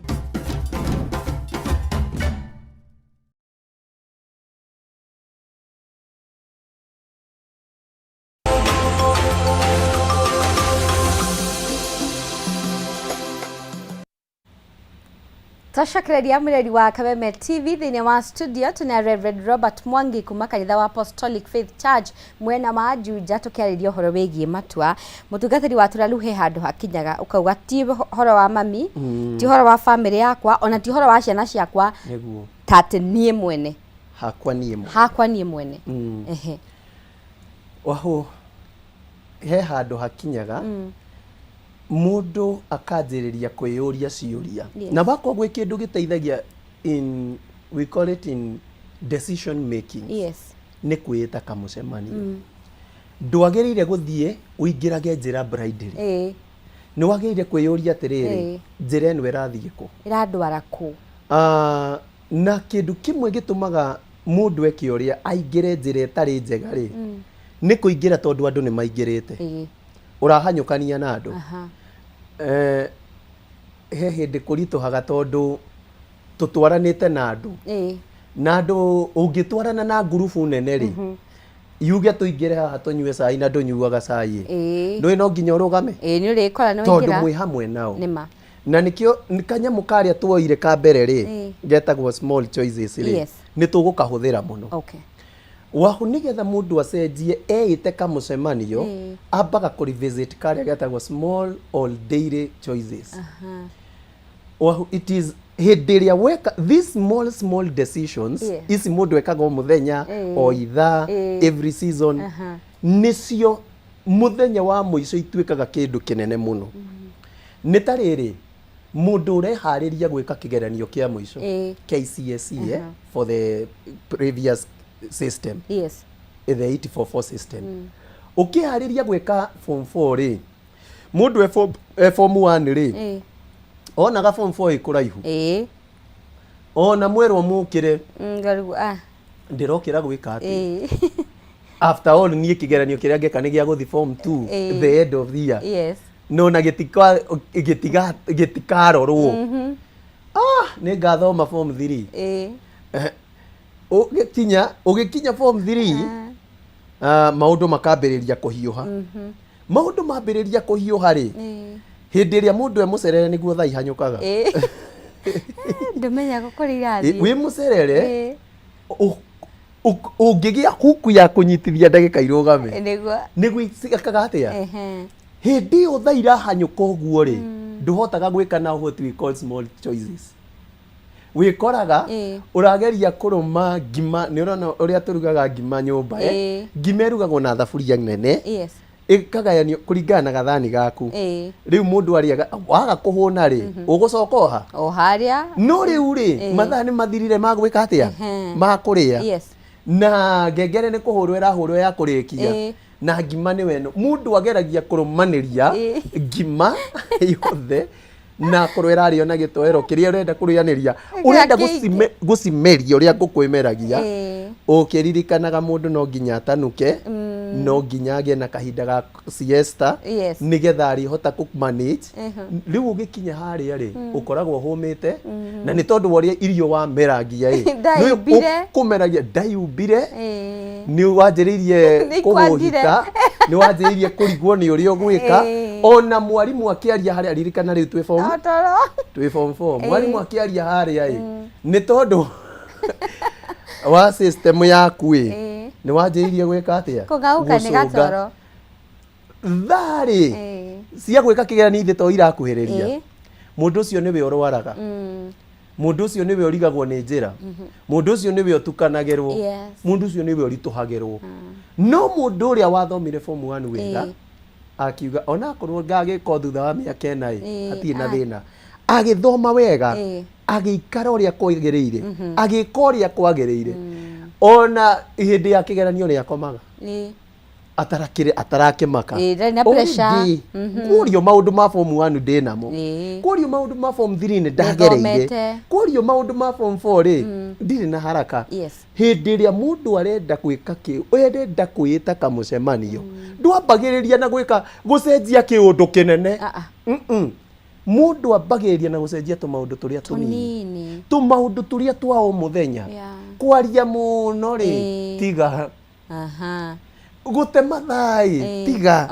Twacokereria mwĩrori wa Kameme TV, thĩinĩ wa studio tuna Reverend Robert Mwangi kuma kanitha wa Apostolic Faith Church mwena wa Juja, tũkĩarĩria ũhoro wĩgiĩ matua. Mũtungatĩri wa tũraru, he handũ hakinyaga ũkauga ti ũhoro wa mami, ti ũhoro wa family yakwa, ona ti ũhoro wa ciana ciakwa, ta atĩ niĩ mwene, hakwa niĩ mwene, hakwa niĩ mwene. Ehe. Wahu, he handũ hakinyaga mũndũ akanjĩrĩria kwĩyũria ciũria. Na wakwa gwĩ kĩndũ gĩteithagia in, we call it in decision making, nĩ kwĩĩta kamũcemanio. Ndwagĩrĩire gũthiĩ ũingĩrage njĩra blindly. Nĩ wagĩrĩire kwĩyũria atĩrĩrĩ, njĩra ĩno ĩrathiĩ kũ? Ĩrandwara kũ? Ah, na kĩndũ kĩmwe gĩtũmaga mũndũ eke ũrĩa aingĩre njĩra ĩtarĩ njega rĩ, nĩ kũingĩra tondũ andũ nĩ maingĩrĩte, ũrahanyũkania na andũ. He hĩndĩ kũritũhaga tondũ tũtwaranĩte na andũ, na andũ ũngĩtwarana na ngurubu nene rĩ, yuge tũingĩre haha tũnyue cai na ndũnyuaga cai ĩ, ndũĩ no nginya ũrũgame. Ĩĩ, nĩ ũrĩkora nĩ tondũ waingĩra. Mwĩ hamwe nao. Nĩma. Na nĩkĩo nĩ kanyamũ karĩa tuoire ka mbere rĩ, getagwo small choices rĩ, nĩ tũgũkahũthĩra mũno. Wahu, nĩgetha mũndũ acenjie eĩte kamũcemanio, ambaga kũ revisit karĩa getagwo small or daily choices. Wahu, it is hĩndĩ ĩrĩa weka these small small decisions, ici mũndũ ekaga o mũthenya, o ithaa, every season, nĩcio mũthenya wa mũico ituĩkaga kĩndũ kĩnene mũno. Nĩ ta rĩrĩ, Mũndũ ũreharĩria gwĩka kĩgeranio kĩa mũico, KCSE, for the previous system, the 844 system, ũkĩharĩria gwĩka form 4 rĩ, mũndũ e form 1 rĩ, onaga form 4 ĩ kũraihu. Ona mwerwo mũkĩre, Ngarigwo, ah. Ndĩrokĩra gwĩka atĩ? After all, niĩ kĩgeranio kĩrĩa ngeka nĩ gĩa gũthi form 2, the end of the year. No na gĩtikarorwo. Ah, nĩ ngathoma form 3. Ũgĩkinya form 3, ah, maũndũ makambĩrĩria kũhiũha. Maũndũ mambĩrĩria kũhiũha rĩ, hĩndĩ ĩrĩa mũndũ e mũcerere nĩguo thaa ihanyũkaga. Ndũmenyaga kũrĩa irathiĩ. Wĩ mũcerere, ũngĩgĩa huku ya kũnyitithia ndagĩka irũgame, nĩguo ciĩkaga atĩa? Hĩndĩ ĩyo thaa irahanyũka ũguo rĩ, ndũhotaga gwĩka na what we call small choices. Wĩkoraga ũrageria kũrũma ngima. Nĩ ũrona ũrĩa tũrugaga ngima nyũmba, eh? Ngima ĩrugagwo na thaburia nene, ĩkagayanio kũringana na gathani gaku. Rĩu mũndũ arĩaga, waga kũhũna rĩ, ũgũcoka oha O harĩa. No rĩu rĩ, mathaa nĩ mathirire ma gwĩka atĩa? Ma kũrĩa. Na ngengere nĩ kũhũrwo ĩrahũrwo ya kũrĩkia, na ngima nĩ weno. Mũndũ ageragia kũrũmanĩria ngima yothe na korwo ĩrarĩo na gĩtoero kĩrĩa ũrenda kũrĩanĩria, ũrenda kĩingĩ. Gũcimeria ũrĩa ngũkũ ĩmeragia, ũkĩririkanaga mũndũ no nginya atanuke, no nginya agĩe na kahinda ga siesta, nĩgetha arĩhota kũ manage. Rĩu ũgĩkinya harĩa rĩ, ũkoragwo ũhũmĩte, na nĩ tondũ wa ũrĩa irio wameragia ĩ. Ndaimbire. Kũmeragia ndaiumbire. Nĩ wanjĩrĩirie Nĩ ikwangire. kũhũhita, nĩ wanjĩrĩirie kũrigwo nĩ ũrĩa ũgwĩka. Ona mwarimũ akĩaria harĩa, ririkana rĩu twĩ form O toro. Twĩ form 4, mwarimũ akĩaria harĩa ĩ, nĩ tondũ wa system yaku ĩ, nĩ wanjĩrĩirie gwĩka atĩa? Kũng'aũka nĩ Gũcũnga. gatoro. Thaa rĩ cia gwĩka kĩgeranio ithe to irakuhĩrĩria, mũndũ ũcio nĩwe ũrwaraga, mũndũ ũcio nĩwe ũrigagwo nĩ njĩra, mũndũ ũcio nĩwe ũtukanagĩrwo, mũndũ ũcio nĩwe ũritũhagĩrwo. No mũndũ ũrĩa wathomire form 1 wega, akiuga onakorwo ngagĩka o thutha wa mĩaka 4 ĩ, hatirĩ na thĩna, agĩthoma wega, agĩikara ũrĩa kwagĩrĩire, agĩka ũrĩa kwagĩrĩire, ona hĩndĩ ya kĩgeranio nĩ akomaga atarakĩrĩ atarakĩmaka. Ĩĩ, ndarĩ na pressure. Already, kũrio maũndũ ma form 1 ndĩnamo, kũrio maũndũ ma form 3 nĩ ndagereire, Nĩthomete. kũrio maũndũ ma form 4 rĩ, ndirĩ na haraka. Hĩndĩ ĩrĩa mũndũ arenda gwĩka kĩ, arenda kwĩĩta kamũcemanio, ndwambagĩrĩria na gwĩka gũcenjia kĩũndũ kĩnene. Ah, ah. Mũndũ ambagĩrĩria na gũcenjia tũmaũndũ tũrĩa tũnini, Tũnini. Tũmaũndũ tũrĩa twa o mũthenya. Kwaria mũno rĩ, tiga. Gũte mathaa ĩ, tiga.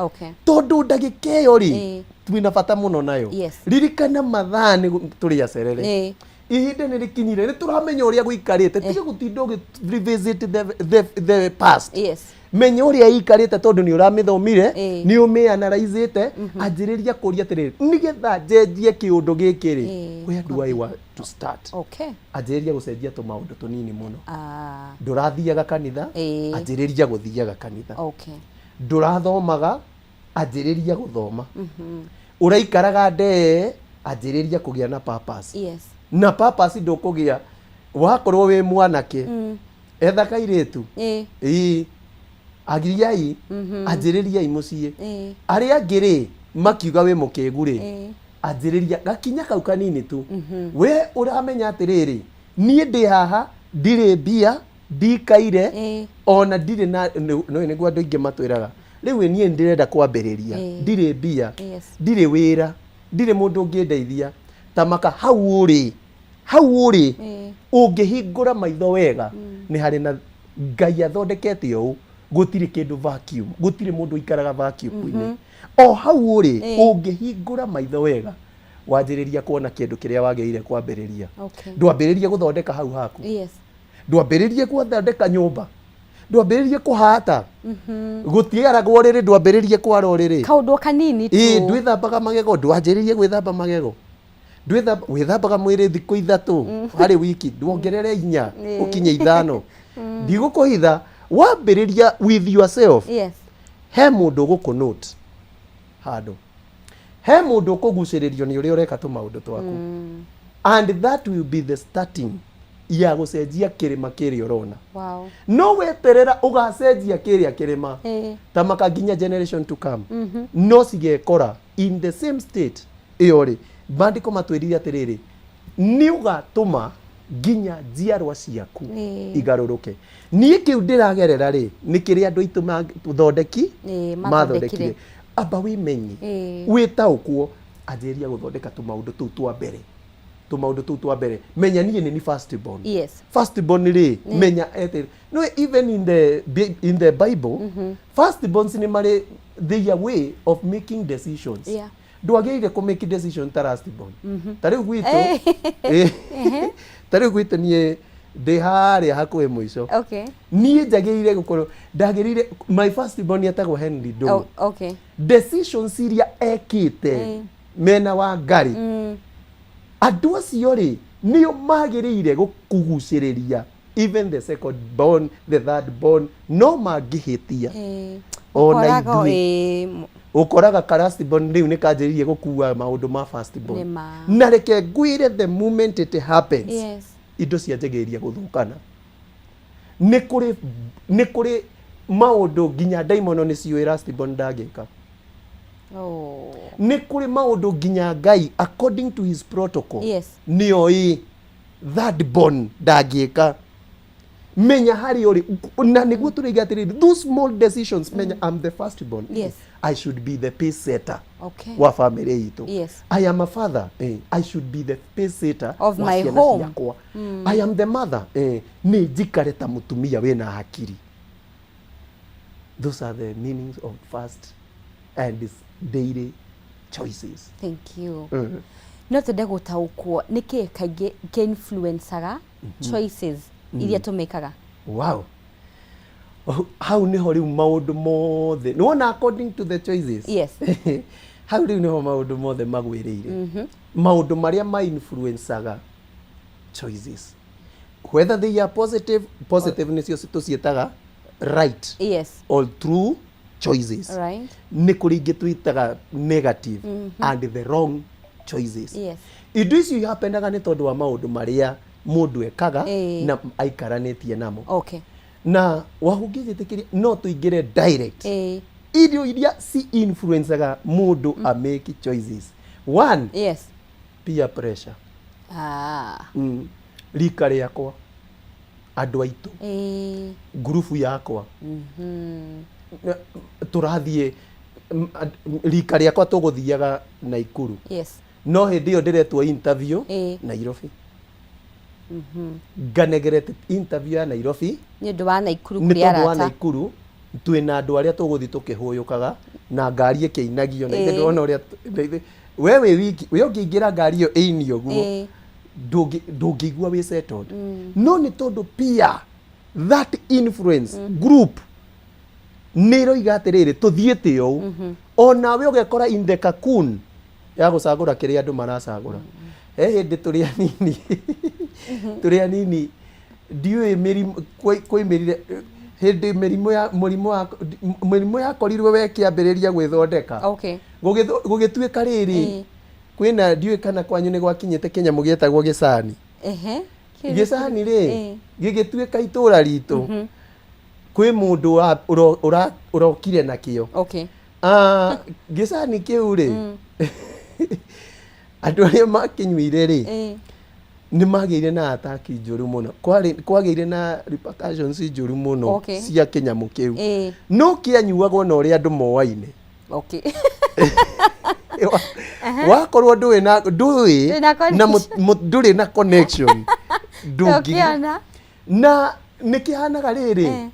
Tondũ ndagĩka ĩyo rĩ, twĩna bata mũno nayo. Ririkana mathaa nĩ tũrĩ acerere. Ihinda nĩ rĩkinyire, nĩ tũramenya ũrĩa gũikarĩte. Tiga gũtinda ũgĩ revisit the past. Menya ũrĩa ĩikarĩte, tondũ nĩ ũramĩthomire, nĩ ũmĩanalyzĩte. Anjĩrĩria kũria atĩrĩrĩ, nĩgetha njenjie kĩũndũ gĩkĩ rĩ, where do I want to start? Anjĩrĩria gũcenjia tũmaũndũ tũnini mũno. Ndũrathiaga kanitha, anjĩrĩria gũthiaga kanitha. Ndũrathomaga, anjĩrĩria gũthoma. Ũraikaraga ndee, anjĩrĩria kũgĩa na purpose. Na purpose ndũkũgĩa wakorwo wĩ mwanake, etha kairĩtu. Ĩĩ, agiriai, anjĩrĩriai mũciĩ. Arĩa angĩ rĩ, makiuga wĩ mũkĩgu rĩ, anjĩrĩria gakinya kau kanini tu. We ũramenya atĩrĩrĩ, niĩ ndĩ haha, ndirĩ mbia, ndikaire, ona ndirĩ na nĩ nĩguo andũ aingĩ matwĩraga rĩu ĩ, niĩ ndĩrenda kwambĩrĩria, ndirĩ mbia, ndirĩ wĩra, ndirĩ mũndũ ũngĩndeithia. Tamaka hau ũrĩ, hau ũrĩ. Ũngĩhingũra maitho wega, nĩ harĩ na Ngai athondekete ũũ. Gũtirĩ kĩndũ vacuum, gũtirĩ mũndũ ũikaraga vacuum-inĩ. O hau ũrĩ, ũngĩhingũra maitho wega, wanjĩrĩria kuona kĩndũ kĩrĩa wagĩrĩire kwambĩrĩria. Ndwambĩrĩrie gũthondeka hau haku, ndwambĩrĩrie gũthondeka nyũmba, ndwambĩrĩrie kũhata, gũtiaragwo rĩrĩ, ndwambĩrĩrie kwara ũrĩrĩ. Kaũndũ kanini tu. Ĩĩ, ndwĩthambaga magego, ndwanjĩrĩrie gwĩthamba magego. Wĩthambaga mwĩrĩ thikũ 3 harĩ wiki, ndwongerere 4, ũkinye 5. Ndigũkũhitha, wambĩrĩria with yourself, he mũndũ ũgũkũ note handũ. He mũndũ ũkũgucĩrĩrio nĩ ũrĩa ũreka tũmaũndũ twaku, and that will be the starting ya gũcenjia kĩrĩma kĩrĩa ũrona. No weterera ũgacenjia kĩrĩa kĩrĩma, ta maka nginya generation to come, no cigekora in the same state ĩyo rĩ. Maandĩko matwĩrire atĩrĩrĩ, nĩ ũgatũma nginya njiarwa ciaku igarũrũke. Niĩ kĩu ndĩragerera rĩ, nĩ kĩrĩa andũ aitũ thondeki mathondekire. Mathondekire. Amba wĩmenye, wĩtaũkwo, anjĩrĩria gũthondeka tũmaũndũ tũu twa mbere, tũmaũndũ tũu twa mbere. Menya niĩ nĩ ni first born. First born rĩ, menya ete no even in the Bible, first borns nĩ marĩ their way of making decisions. Ndwagĩrĩire kũ make decision ta last born. Ta rĩu gwitũ, ta rĩu gwitũ niĩ ndĩ harĩa hakuhĩ mũico. Niĩ njagĩrĩire gũkorwo ndagĩrĩire, my first born etagwo Henry Ndũng'ũ. Decisions iria ekĩte mena wa Ngarĩ, andũ acio rĩ, nĩo magĩrĩire gũkũgucĩrĩria, even the second born, the third born, no mangĩhĩtia ona Ũkoraga, ithuĩ ũkoraga ka last born rĩu nĩ kanjĩrĩirie gũkua maũndũ ma first born. Nĩma. Na reke ngwĩre, the moment it happens, indo cianjagĩrĩria gũthũkana. Nĩ kũrĩ maũndũ nginya ndaimono nĩ ciũĩ last born ndangĩka. Nĩ kũrĩ maũndũ nginya Ngai, according to his protocol, nĩoĩ third born ndangĩka. Menya harĩa ũrĩ, na nĩguo tũrĩiga atĩrĩrĩ, those small decisions. Menya I'm the first born. I should be the pace setter wa family itũ. I am a father, I should be the pace setter of wa my ciana home. ciakwa. I am the mother, nĩ njikare ta mũtumia wĩna hakiri. Those are the meanings of first and daily choices. Thank you. No twende gũtaũkwo nĩkĩ kaingĩ kĩ-influencaga choices iria tũmĩkaga. Wow. Oh, hau niho rĩu maũndũ mothe nĩwona according to the choices. Hau rĩu niho maũndũ mothe magwĩrĩire, maũndũ marĩa ma influencaga choices, whether they are positive, positive nĩcio tũciĩtaga right or true choices. Nĩ kũrĩ ingĩ twĩtaga negative and the wrong choices. Indo icio ihapenaga nĩ tondũ wa maũndũ marĩa mũndũ ekaga na aikaranĩtie namo. Na wahungĩjĩtĩkĩria no tũingĩre direct irio iria ci influencaga mũndũ a make choices. One, peer pressure. Rika rĩakwa, andũ aitũ, ngurubu yakwa. Tũrathiĩ rika rĩakwa tũgũthiaga Naikuru, no hĩndĩ ĩyo ndĩretwo interview Nairobi, nganegerete interview ya Nairobi Nĩ ũndũ wa Naikuru nĩ kũrĩ tondũ wa arata. Naikuru twĩna andũ arĩa tũgũthiĩ tũkĩhũyũkaga na ngari ĩkĩinagio na ithe ndĩrona ũrĩa na we wĩ wiki, we ũngĩingĩra ngari ĩyo ĩini ũguo, ndũngĩigua wĩ settled. No nĩ tondũ peer, that influence group nĩ ĩroiga atĩrĩrĩ, tũthiĩte ũũ, onawe ũgekora in the cocoon ya gũcagũra kĩrĩa andũ maracagũra. He hĩndĩ tũrĩ anini, ndiũĩ mĩrimũ kwaimĩrire hĩndĩ mĩrimũ ya mũrimũ wa mĩrimũ yakorirwe we kĩambĩrĩria gwĩthondeka. Gũgĩtuĩka rĩrĩ, kwĩna, ndiũĩ kana kwanyu nĩ gwakinyĩte kĩnyamũ gĩetagwo gĩcani. Gĩcani rĩ, gĩgĩtuĩka itũra ritũ kwĩ mũndũ ũrokire nakĩo. Ah, gĩcani kĩu rĩ, andũ arĩa makĩnyuire rĩ, nĩ magĩire na ataki njũru mũno. Kwagĩire na repercussions njũru mũno cia kĩnyamũ kĩu. No kĩanyuagwo na ũrĩa andũ moaine. Wakorwo ndũĩ na ndũĩ Ndũrĩ na na connection. ndũrĩ na connection, ndũngĩ Ndũngĩona. Na nĩ kĩhanaga rĩrĩ,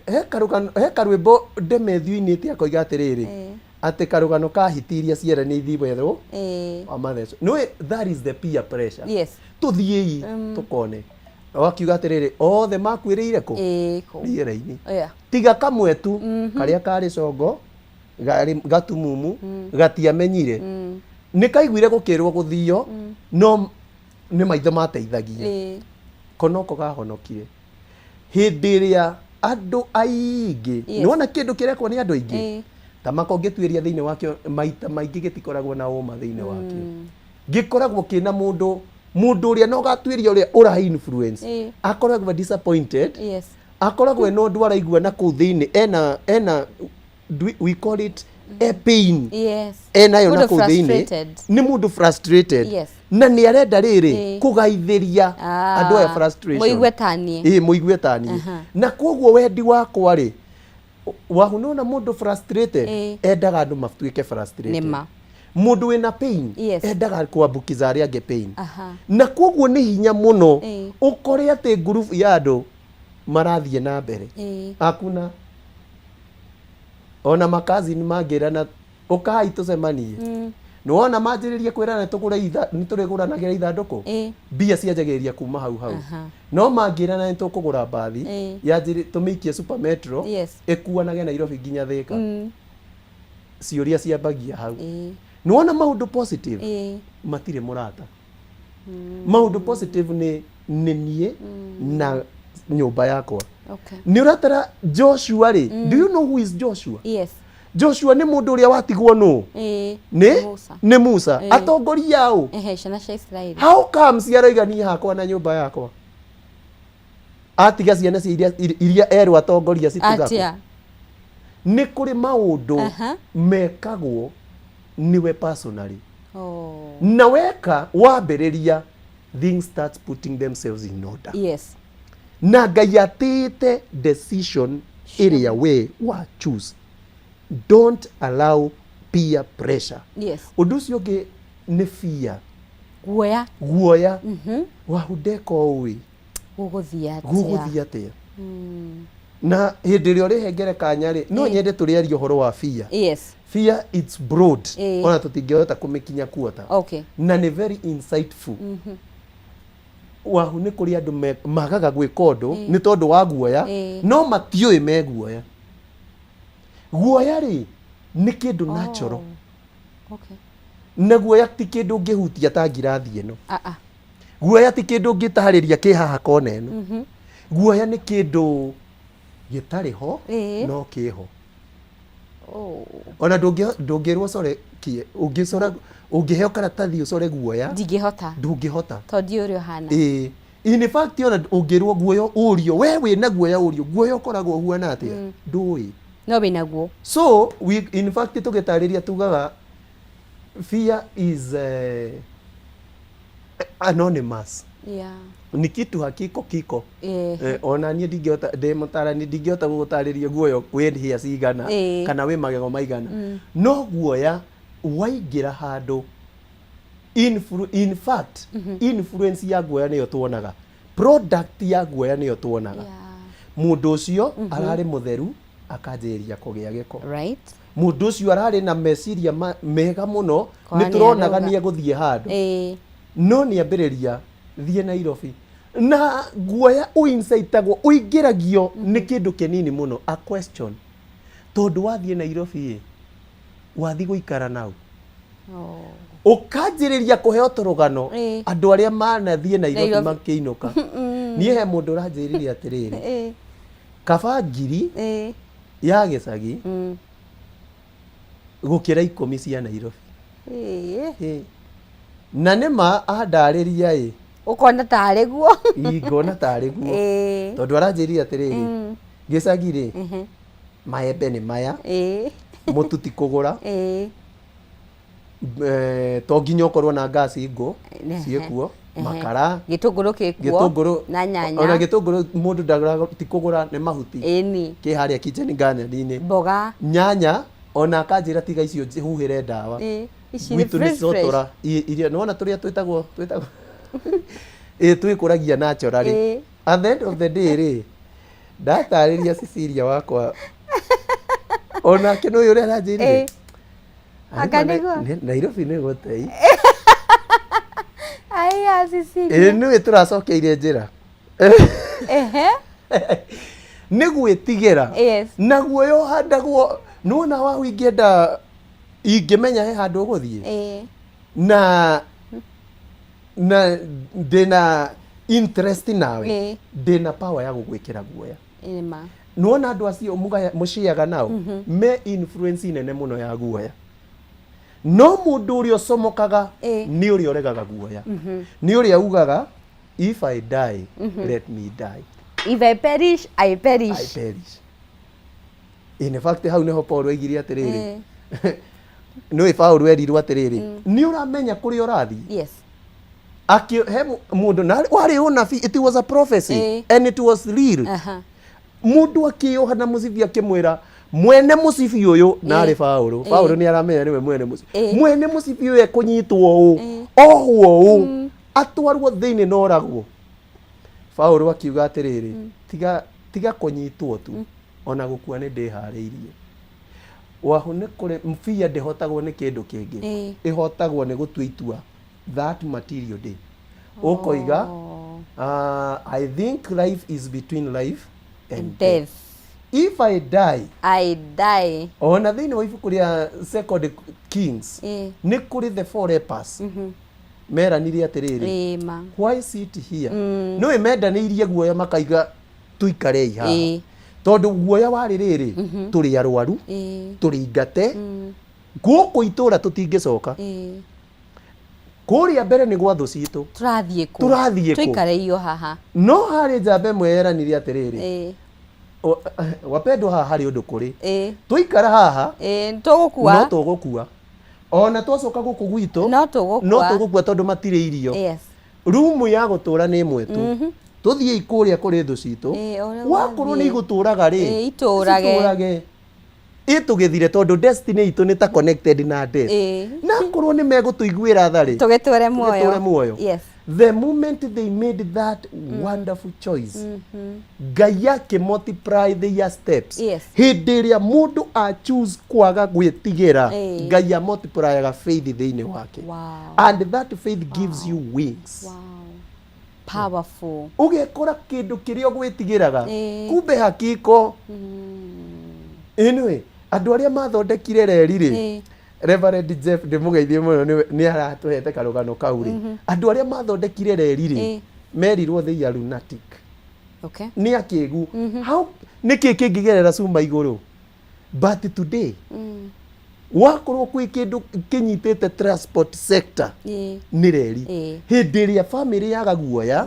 he karwĩmbo Demethiũ akoiga atĩrĩrĩ, atĩ karũgano ka hiti iria ciaranĩirie werũ wa matheco. Nĩũĩ that is the peer pressure. Tũthiĩi tũkone. Wakiuga atĩrĩrĩ, othe makuĩrĩire kũ? Kũ. Rĩera-inĩ, tiga kamwe tu karĩa karĩ congo, garĩ gatumumu, gatiamenyire. Nĩ kaiguire gũkĩrwo gũthio, no nĩ maitho mateithagia. Konoko gahonokire hĩndĩ ĩrĩa andũ aingĩ. Nĩwona kĩndũ kĩrekwo nĩ andũ aingĩ. Tamaka ũngĩtuĩria thĩinĩ wakĩo maita maingĩ gĩtikoragwo na ũma thĩinĩ wakĩo. Gĩkoragwo kĩna mũndũ mũndũ ũrĩa na ũgatuĩria ũrĩa ũra influence akoragwo disappointed. Akoragwo ena ũndũ araigua na kũu thĩinĩ, ena ena we call it a pain. Enayo na Mũndũ kũu thĩinĩ. Frustrated. Nĩ mũndũ frustrated. Na nĩ arenda rĩrĩ kũgaithĩria andũ aya frustration. Mũigue taniĩ. Ĩĩ, mũigue taniĩ. Na koguo wendi wakwa rĩ, wahu nona mũndũ frustrated endaga andũ matuĩke frustrated. Nĩma. Mũndũ wĩna pain endaga kwambukiza arĩa angĩ pain. Na koguo nĩ hinya mũno ũkore atĩ ngurubu ya andũ marathiĩ na mbere. Hakuna. Ona makazini mangĩrana ũkai tũcemanie, nĩwona manjĩrĩrie kwĩrana tũgũre nĩ tũrĩgũranagĩra ithandũkũ, mbia cianjagĩrĩria kuma hau hau. No mangĩrana nĩ tũkũgũra mbathi yanjĩrĩ tũmĩikie Super Metro ĩkuanage Nairobi nginya Thĩka, ciũria ciambagia hau. Nĩwona maũndũ positive matirĩ mũrata. Maũndũ positive nĩ niĩ na nyũmba yakwa. Nĩ ũratara Joshua rĩ, do you know who is Joshua? Yes. Joshua nĩ mũndũ ũrĩa watigwo nũ? Nĩ Musa. Nĩ Musa. Atongoria aũ? Ehe, ciana cia Israeli. How comes aroiga niĩ hakwa na nyũmba yakwa, atiga ciana cia iria erwo atongoria citigakwo? Atia? Nĩ kũrĩ maũndũ mekagwo niwe personally. Na weka wambĩrĩria, things start putting themselves in order. Na Ngai atĩĩte decision ĩrĩa we wa choose. Don't allow peer pressure. Ũndũ ũcio ũngĩ nĩ fear. Guoya. Guoya. Wahu ndeka ũũ ĩ, Gũgũthiĩ atĩa? Gũgũthiĩ atĩa? Na hĩndĩ ĩrĩa ũrĩhengere kanya rĩ, no nyende tũrĩaria ũhoro wa fear. Fear, it's broad. Ona tũtingĩhota kũmĩkinya kuota. Na nĩ very insightful. Wahu nĩ kũrĩ andũ magaga gwĩka ũndũ nĩ tondũ wa guoya, no matiũĩ me guoya. Guoya rĩ, nĩ kĩndũ natural. Na guoya ti kĩndũ ũngĩhutia ta ngirathi ĩno. Ah, ah. Guoya ti kĩndũ ũngĩtarĩria kĩ haha kona ĩno. Guoya nĩ kĩndũ gĩtarĩ ho, no kĩho. Ona ndũngĩrwo ũcore ũngĩcora, ũngĩheo karatathi ũcore guoya, Ndingĩhota. Ndũngĩhota. Tondũ ndiũĩ ũrĩa ũhana. Ĩĩ, in fact ona ũngĩrwo guoya ũrio we wĩna guoya, ũrio guoya ũkoragwo ũhuana atĩa, ndũĩ. No wĩnaguo. So we, in fact tũgĩtarĩria tugaga fear is anonymous. Ni kitu hakiko kiko. Ona niĩ ndingĩhota, ndĩ mũtarani, ndingĩhota gũgũtarĩria guoya wĩ hĩa cigana kana wĩ magego maigana. No guoya waingĩra handũ, in fact influence ya guoya nĩyo tuonaga, product ya guoya nĩyo tuonaga. Mũndũ ũcio ararĩ mũtheru akanjĩrĩria kũgĩa gĩko. Mũndũ ũcio ararĩ na meciria mega mũno, Kwa nĩ tũronaga nĩarauga. nĩ egũthiĩ handũ, no nĩ ambĩrĩria thiĩ Nairobi na guoya ũinsaitagwo, ũingĩragio nĩ kĩndũ kĩnini mũno, a question, tondũ wathiĩ Nairobi ĩ, wathiĩ gũikara nau, ũkanjĩrĩria kũheo tũrũgano andũ arĩa manathiĩ Nairobi Nairobi. makĩinũka. Niĩ he mũndũ ũranjĩrire atĩrĩrĩ, kaba ngiri ya gĩcagi gũkĩra 10 cia Nairobi. Ĩ. Na nĩ ma andarĩria ĩ, Ũkona tarĩ guo. Ingona tarĩ guo. Tondũ aranjĩrire atĩrĩrĩ, gĩcagi rĩ, maembe nĩ maya, mũtu ti kũgũra, to nginya ũkorwo na ngasi, ngũ ciĩkuo, makara, Gĩtũngũrũ gĩkuo. Gĩtũngũrũ Na nyanya. Ona gĩtũngũrũ mũndũ ndagũraga, ti kũgũra, nĩ mahuti Ĩni. Kĩ harĩa kitchen garden-inĩ. Mboga. Nyanya ona akanjĩra tiga icio huhĩre ndawa. Ici nĩ Gwitũ nĩ fresh fresh. cotora iria nĩwona tũrĩa twĩtagwo ĩ twĩkũragia naturally. At the end of the day rĩ, ndatarĩria Cecilia wakwa, onake nĩ ũyũ ũrĩa aranjĩrire. Anga nĩguo? Nairobi nĩ gũtei. Aya, Cecilia. Ĩ, nĩwe tũracokeire njĩra. Nĩ gwĩtigĩra. Na guoya ũhandagwo nĩwona wa ingĩenda ingĩmenya he handũ ũgũthiĩ na ndĩna interest nawe, ndĩna power ya gũgwĩkĩra guoya. Nĩma. Nĩwona andũ acio mũciaga nao me influence nene mũno ya guoya. No mũndũ ũrĩa ũcomokaga nĩ ũrĩa ũregaga guoya, nĩ ũrĩa ugaga, "If I die, let me die." If I perish, I perish. I perish. In fact, hau nĩho Paul oigire atĩrĩrĩ, nĩũĩ Paul erirwo atĩrĩrĩ, nĩ ũramenya kũrĩa ũrathiĩ? Akĩ he mũndũ na warĩ ũnabii, it was a prophecy and it was real. Mũndũ akĩoha na mũcibi, akĩmwĩra mwene mũcibi ũyũ na arĩ Paũlũ. Paũlũ nĩ aramenya nĩwe mwene mũcibi. Mwene mũcibi ũyũ ekũnyitwo ũũ, ohwo ũũ, atwarwo thĩinĩ na oragwo. Paũlũ akiuga atĩrĩrĩ, tiga tiga kũnyitwo tu, ona gũkua nĩ ndĩharĩirie. Wahu nĩ kũrĩ fear ndĩhotagwo nĩ kĩndũ kĩngĩ, ĩhotagwo nĩ gũtua itua that material day ũkoiga, "I think life is between life and death. Death. If I die, I die." Ona thĩinĩ wa ibuku rĩa Second Kings nĩ kũrĩ the four lepers meranire atĩrĩrĩ, Ĩma. "Why sit here?" Nĩũĩ mendanĩirie guoya, makaiga tuikarei haha, tondũ guoya warĩ rĩrĩ, tũrĩ arwaru, tũrĩ ingate gũkũ itũra, tũtingĩcoka kũrĩa mbere nĩ gwa thũ citũ. Tũrathiĩ kũ? Tũrathiĩ kũ? Tũikareio haha. No harĩ njamba ĩmwe yeranire atĩrĩrĩ, wapendwa, haha harĩ ũndũ kũrĩ, twaikara haha Tũgũkua. No tũgũkua, ona twacoka gũkũ gwitũ No tũgũkua. No tũgũkua tondũ matirĩ irio. Rumu ya gũtũra nĩ ĩmwe tu, tũthiĩi kũrĩa kũrĩ thũ citũ. Ũrĩa Wakorwo nĩ ũrathiĩ. igũtũraga rĩ, Itũrage. Citũrage ĩtũgĩthire, tondũ destiny itũ nĩ ta connected na death. Na akorwo nĩ megũtũiguĩra tha rĩ, Tũgĩtũre muoyo. Tũgĩtũre muoyo. The moment they made that wonderful choice, Ngai akĩ multiply their steps. Hĩndĩ ĩrĩa mũndũ a choose kwaga gwĩtigĩra, Ngai a multiplyaga faith thĩinĩ wake, and that faith gives you wings. Powerful. Ũgekora kĩndũ kĩrĩa ũgwĩtigĩraga, kumbe hakiko. Anyway, andũ arĩa mathondekire reri rĩ, Reverend Jeff, ndĩmũgeithie mũno, nĩ aratũhete karũgano kau rĩ. Andũ arĩa mathondekire reri rĩ, merirwo they are lunatic. Nĩ akĩgu. How, nĩkĩ kĩngĩgerera cuma igũrũ? But today, wakorwo kwĩ kĩndũ kĩnyitĩte transport sector, nĩ reri. Hĩndĩ ĩrĩa family yaga guoya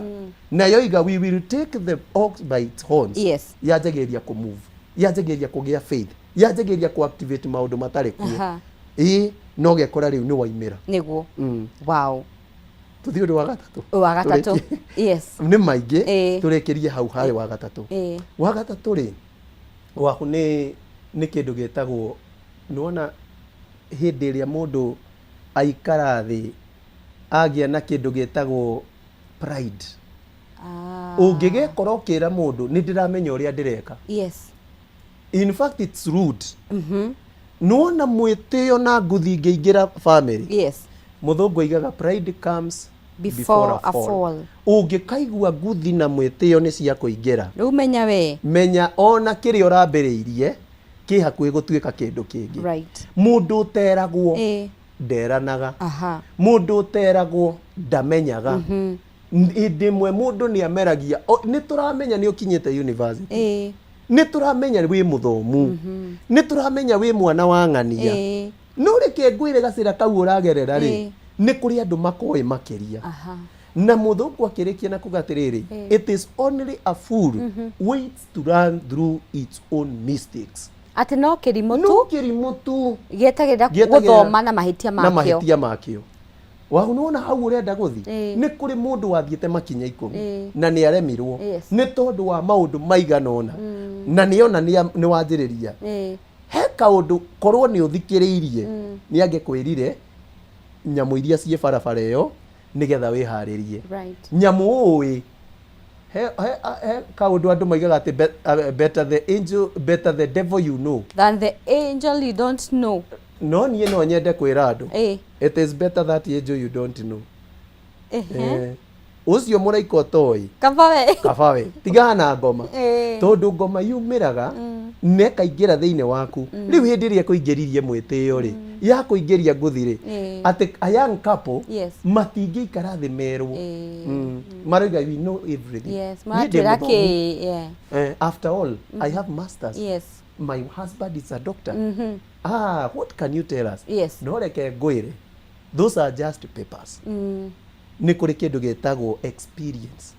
na yoiga, "We will take the ox by its horns," yanjagĩrĩria kũ move, yanjagĩrĩria kũgĩa faith, yanjagĩrĩria kũ activate maũndũ matarĩ kuo. Ĩĩ, no gekora rĩu nĩ waimĩra. Nĩguo. Wow. Tũthiĩ ũndũ wa gatatũ. Wa gatatũ. Nĩ maingĩ. Tũrĩkĩrie hau harĩ wa gatatũ. Wa gatatũ rĩ, waku nĩ kĩndũ gĩtagwo, nĩwona hĩndĩ ĩrĩa mũndũ aikara thĩ agĩa na kĩndũ gĩtagwo pride. Ũngĩgekora ũkĩra mũndũ, "Nĩ ndĩramenya ũrĩa ndĩreka," in fact it's rude. Nĩwona mwĩtĩo na nguthi ingĩingĩra family, mũthũngũ aigaga, "Pride comes before a fall." Ũngĩkaigua nguthi na mwĩtĩo nĩ cia kũingĩra, Rĩu menya we. Menya ona kĩrĩa ũrambĩrĩirie kĩ hakuhĩ gũtuĩka kĩndũ kĩngĩ. Mũndũ ũteragwo nderanaga. Mũndũ ũteragwo ndamenyaga. Hĩndĩ ĩmwe mũndũ nĩ ameragia, "Nĩ tũramenya nĩ ũkinyĩte university, nĩ tũramenya wĩ mũthomu, nĩ tũramenya wĩ mwana wa ng'ania, no reke ngwĩre gacĩra kau ũragerera rĩ, nĩ kũrĩ andũ makoĩ makĩria." Na mũthũngũ akĩrĩkia na kuga atĩrĩrĩ, "It is only a fool waits to learn through its own mistakes." Atĩ no kĩrimũ No tu kĩrimũ tu gĩetagĩrĩra gĩetagĩrĩra gũthoma na mahĩtia na makĩo. Mahĩtia makĩo. Wahu, nĩwona hau ũrenda gũthi, nĩ kũrĩ mũndũ wathiĩte makinya 10 na nĩ aremirwo nĩ tondũ wa maũndũ maigana ũna, na nĩona nĩ wanjĩrĩria he kaũndũ, korwo nĩ ũthikĩrĩirie, nĩ angĩkwĩrire nyamũ iria ciĩ barabara ĩyo nĩgetha wĩharĩrie. Nyamũ ũĩ he kaũndũ andũ maigaga atĩ better the angel, better the devil you know than the angel you don't know. No niĩ no nyende kwĩra andũ, it is better that angel you don't know. Ũcio mũraika ũtoĩ. Kaba we. Kaba we tigana na ngoma, tondũ ngoma yumĩraga na ĩkaingĩra thĩinĩ waku. Rĩu hĩndĩ ĩrĩa ĩkũingĩririe mwĩtĩo rĩ, Ya kũingĩria ngũthi rĩ, atĩ a young couple matingĩikara thĩ merwo. Maroiga we know everything. Niĩ ndĩ Maratwĩra mũthomu. kĩ, yeah. After all, I have masters. My husband is a doctor. Ah, what can you tell us? No reke ngwĩre, those are just papers. Nĩ kũrĩ kĩndũ gĩtagwo experience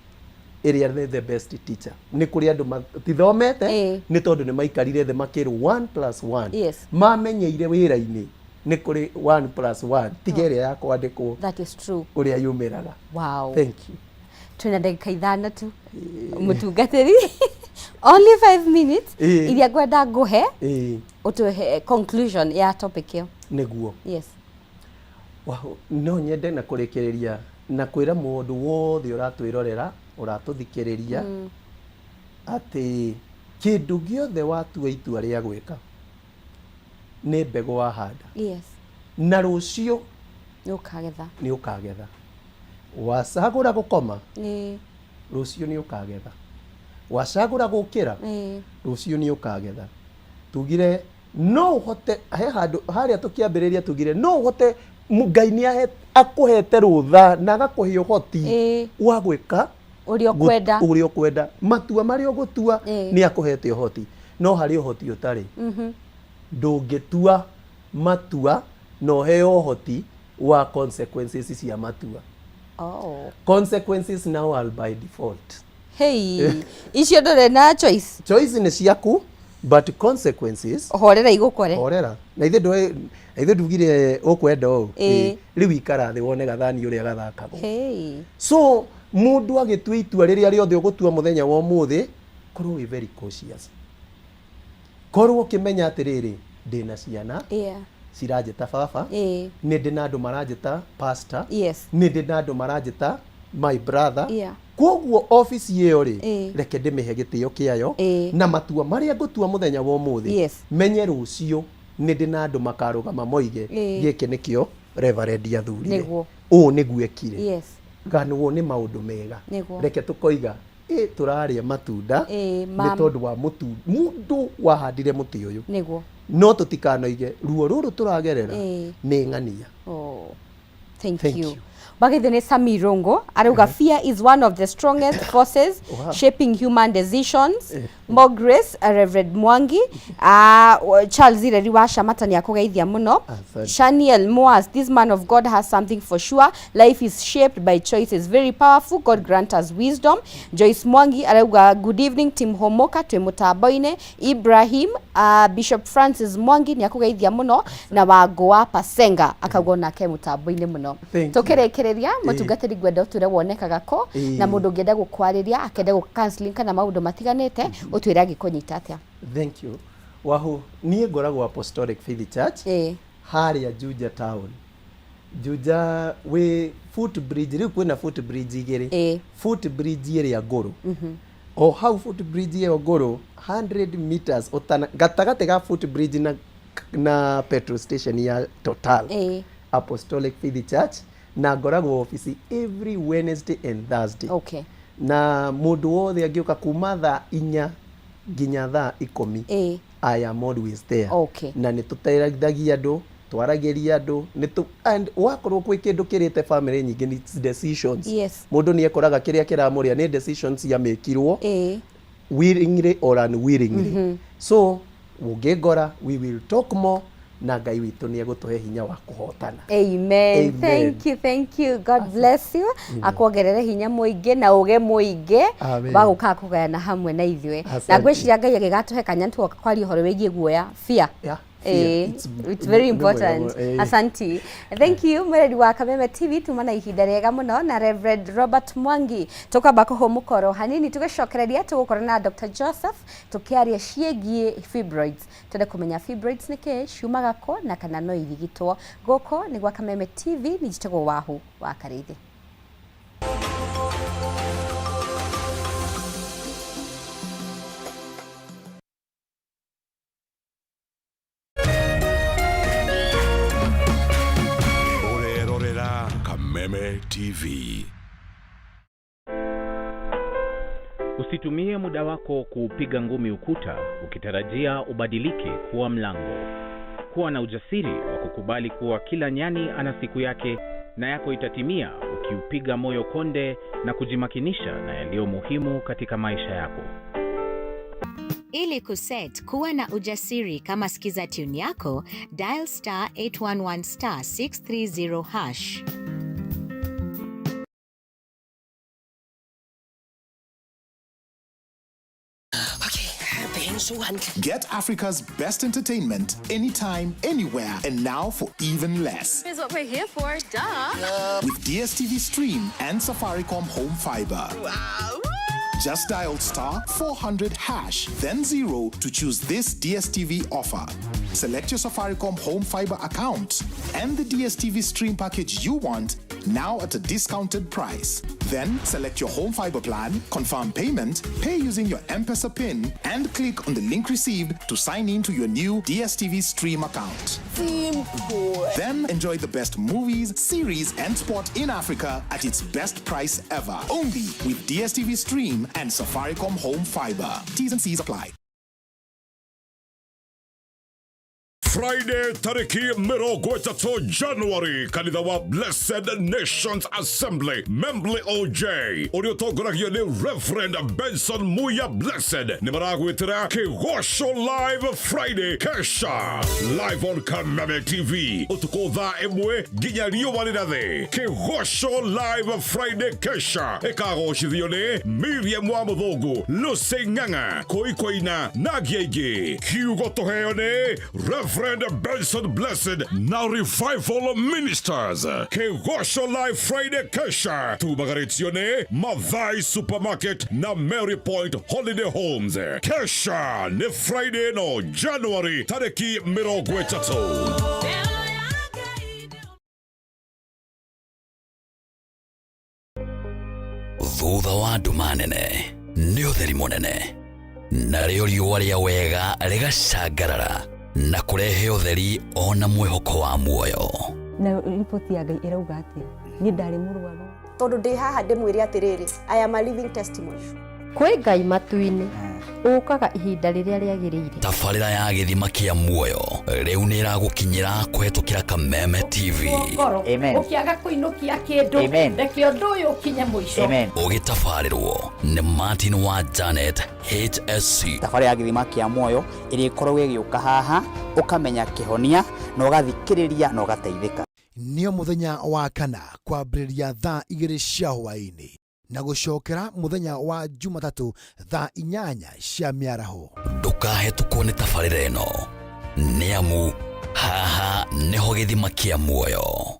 ĩrĩa nĩ the best teacher. Nĩ kũrĩ andũ matithomete nĩ tondũ nĩ maikarire thĩ makĩrwo 1 plus 1. Mamenyeire wĩra-inĩ nĩ kũrĩ 1 plus 1 tiga ĩrĩa ya kwandĩkwo. That is true. Ũrĩa yumĩraga. Thank you. Twĩna ndagĩka 5 tu, mũtungatĩri, only 5 minutes iria ngwenda ngũhe ũtũhe conclusion ya topic ĩyo. Nĩguo. Yes. Wow, no nyende na kũrĩkĩrĩria na kwĩra mũndũ wothe ũratwĩrorera, ũratũthikĩrĩria, atĩ kĩndũ gĩothe watua itua rĩa gwĩka nĩ mbegũ wahanda. Na rũciũ nĩ ũkagetha. Nĩ ũkagetha. Wacagũra gũkoma, rũciũ nĩ ũkagetha. Wacagũra gũkĩra, rũciũ nĩ ũkagetha. Tugire no ũhote he handũ harĩa tũkĩambĩrĩria, tugire no ũhote Ngai nĩ akũhete rũtha na agakũhe ũhoti wa gwĩka ũrĩa ũkwenda. Ũrĩa ũkwenda, matua marĩa ũgũtua, nĩ akũhete ũhoti, no harĩ ũhoti ũtarĩ. Ndũngĩtua matua na ũheo ũhoti wa consequences cia matua. Consequences now are by default. Hey, icio ndũrĩ na choice. Choice nĩ ciaku, but consequences, horera igũkore. Horera na ithe ndũĩ, na ithe ndugire ũkwenda ũũ. Rĩu ikara thĩ wone gathani ũrĩa gathakagwo. So mũndũ agĩtua itua rĩrĩa rĩothe ũgũtua mũthenya wa ũmũthĩ, korwo wĩ very cautious, korwo ũkĩmenya atĩrĩrĩ, ndĩna ciana ciranjĩta baba, nĩ ndĩ na andũ maranjĩta pastor, nĩ ndĩ na andũ maranjĩta my brother. Koguo ofici ĩyo rĩ, reke ndĩmĩhe gĩtĩo kĩayo, na matua marĩa ngũtua mũthenya wa ũmũthĩ, menye rũciũ nĩ ndĩ na andũ makarũgama moige, gĩkĩ nĩkĩo reverend athurire, ũũ nĩguo ekire. Ganwo nĩ maũndũ mega. Reke tũkoiga ĩ tũrarĩa matunda nĩ tondũ wa mũtu mũndũ wahandire mũtĩ ũyũ. No tũtikanoige ruo rũrũ tũragerera nĩ ng'ania. Oh. Thank, Thank you. you. Bagithe nĩ Sami Rongo arauga fear is one of the strongest forces shaping human decisions. More grace, Reverend Mwangi. Charles Ireri wa Shamata nĩ akũgeithia mũno. Asante. Shaniel Moas, this man of God has something for sure. Life is shaped by choices. Very powerful. God grant us wisdom. Joyce Mwangi arauga good evening Tim Homoka twĩ mũtambo-inĩ. Ibrahim, Bishop Francis Mwangi nĩ akũgeithia mũno na Wango wa Pasenga akauga onake mũtambo-inĩ mũno. Thank you. Tũkĩrĩkĩrĩria, mũtungatĩri, ngwenda ũtwĩre wonekaga kũ, na mũndũ ũngĩenda gũkwarĩria, akenda gũ counseling kana maũndũ matiganĩte, ũtwĩre angĩkũnyita atĩa. Thank you. Wahu, niĩ ngoragwo Apostolic Faith Church harĩa Juja town. Juja wĩ footbridge, rĩu kwĩna footbridge igĩrĩ. Footbridge ĩrĩa ngũrũ. O hau footbridge ĩyo ngũrũ, 100 meters ũtana gatagatĩ ga footbridge na petrol station ya Total. Apostolic Faith Church, na ngoragwo ofici every Wednesday and Thursday. Na mũndũ wothe angĩũka kuma thaa 4 nginya thaa 10, I am always there. Na nĩ tũteithagia andũ, twaragĩria andũ, nĩ tũ and wakorwo kwĩ kĩndũ kĩrĩte family nyingĩ nĩ it's decisions. Mũndũ nĩ ekoraga kĩrĩa kĩramũrĩa nĩ decisions ciamĩkirwo willingly or unwillingly. So ũngĩngora, we will talk more, na Ngai witũ nĩ egũtũhe hinya wa kũhotana. Amen. Amen. Thank you, thank you. God bless you. Akuongerere hinya mũingĩ na ũge mũingĩ Amen. wa gũkaga kũgayana hamwe na ithuĩ. Na Asante. ngwĩciria Ngai agĩgatũhe kanya nĩtũgoka kwaria ũhoro wĩgiĩ guoya, fear. Yeah, fear. It's very nĩ mwega important. mũno. Asanti. Thank you mwĩreri wa Kameme TV, tuma na ihinda rĩega mũno na Reverend Robert Mwangi. Tũkwamba kũhũmũka oro hanini, tũgĩcokereria tũgũkorwo na Dr. Joseph tũkĩaria ciĩgiĩ fibroids. Twende kũmenya fibroids nĩ kĩĩ, ciumaga kũ na kana no irigitwo. Gũkũ nĩ gwa Kameme TV, nĩ njĩtagwo Wahu wa Karĩithĩ. Ũrerorera Kameme TV. Usitumie muda wako kuupiga ngumi ukuta ukitarajia ubadilike kuwa mlango. Kuwa na ujasiri wa kukubali kuwa kila nyani ana siku yake na yako itatimia ukiupiga moyo konde na kujimakinisha na yaliyo muhimu katika maisha yako. Ili kuset kuwa na ujasiri kama skiza tune yako, dial star 811 star 630 hash. Get Africa's best entertainment anytime, anywhere, and now for even less. Is what we're here for, duh. With DSTV Stream and Safaricom Home Fiber. Wow. Just dial star 400 hash, then 0 to choose this DSTV offer. Select your Safaricom Home Fiber account and the DSTV Stream package you want now at a discounted price. Then select your home fiber plan, confirm payment, pay using your M-Pesa PIN, and click on the link received to sign in to your new DSTV Stream account. Simple. Then enjoy the best movies, series, and sport in Africa at its best price ever. Only with DSTV Stream and Safaricom Home Fiber. T's and C's apply. Friday tariki 30 January kanitha wa Blessed Nations Assembly Membley OJ ũrĩa ũtongoragio nĩ Reverend Benson Muya Blessed nĩ maragwĩtĩra Kĩgoco Live Friday Kesha live on Kameme TV ũtukũ thaa 1 nginya riũa rĩrathe. Kĩgoco Live Friday Kesha ĩkagocithio nĩ Miriam wa Mũthũngũ, Lucy Ng'ang'a, Koikoina na angĩ aingĩ. Kiugo tũheo nĩ Reverend Benson Blessed na Revival Ministers. Kĩgoco Live Friday Kesha tumagarĩtio nĩ Mathai Supermarket na Mary Point Holiday Homes. Kesha nĩ Friday no January tarĩki 30. Thutha wa nduma nene nĩ ũtheri mũnene, narĩo riũa rĩa wega rĩgacangarara na kũrehe ũtheri ona mwĩhoko wa muoyo. Na riboti ya Ngai ĩrauga atĩa? Niĩ ndarĩ mũrwaru. Tondũ ndĩ haha ndĩmwĩre atĩrĩrĩ, I am a living testimony. Kwĩ Ngai matu-inĩ ũkaga ihinda rĩrĩa rĩagĩrĩire. Tabarĩra ya gĩthima kĩa muoyo rĩu nĩ ĩragũkinyĩra kũhetũkĩra Kameme TV. Amen. Ũkĩaga kũinũkia kĩndũ, Amen. Reke ũndũ ũyũ ũkinye mũico. Ũgĩtabarĩrwo nĩ Martin wa Janet HSC. Tabarĩra ya gĩthima kĩa muoyo ĩrĩkoragwo ĩgĩũka haha ũkamenya kĩhonia na ũgathikĩrĩria na ũgateithĩka. Nĩo mũthenya wa kana kwambĩrĩria thaa 2 cia hwaĩ-inĩ na gũcokera mũthenya wa Jumatatũ thaa 8 cia mĩaraho. Ndũkahetũkwo nĩ tabarĩra ĩno nĩ amu haha nĩho gĩthima kĩa muoyo.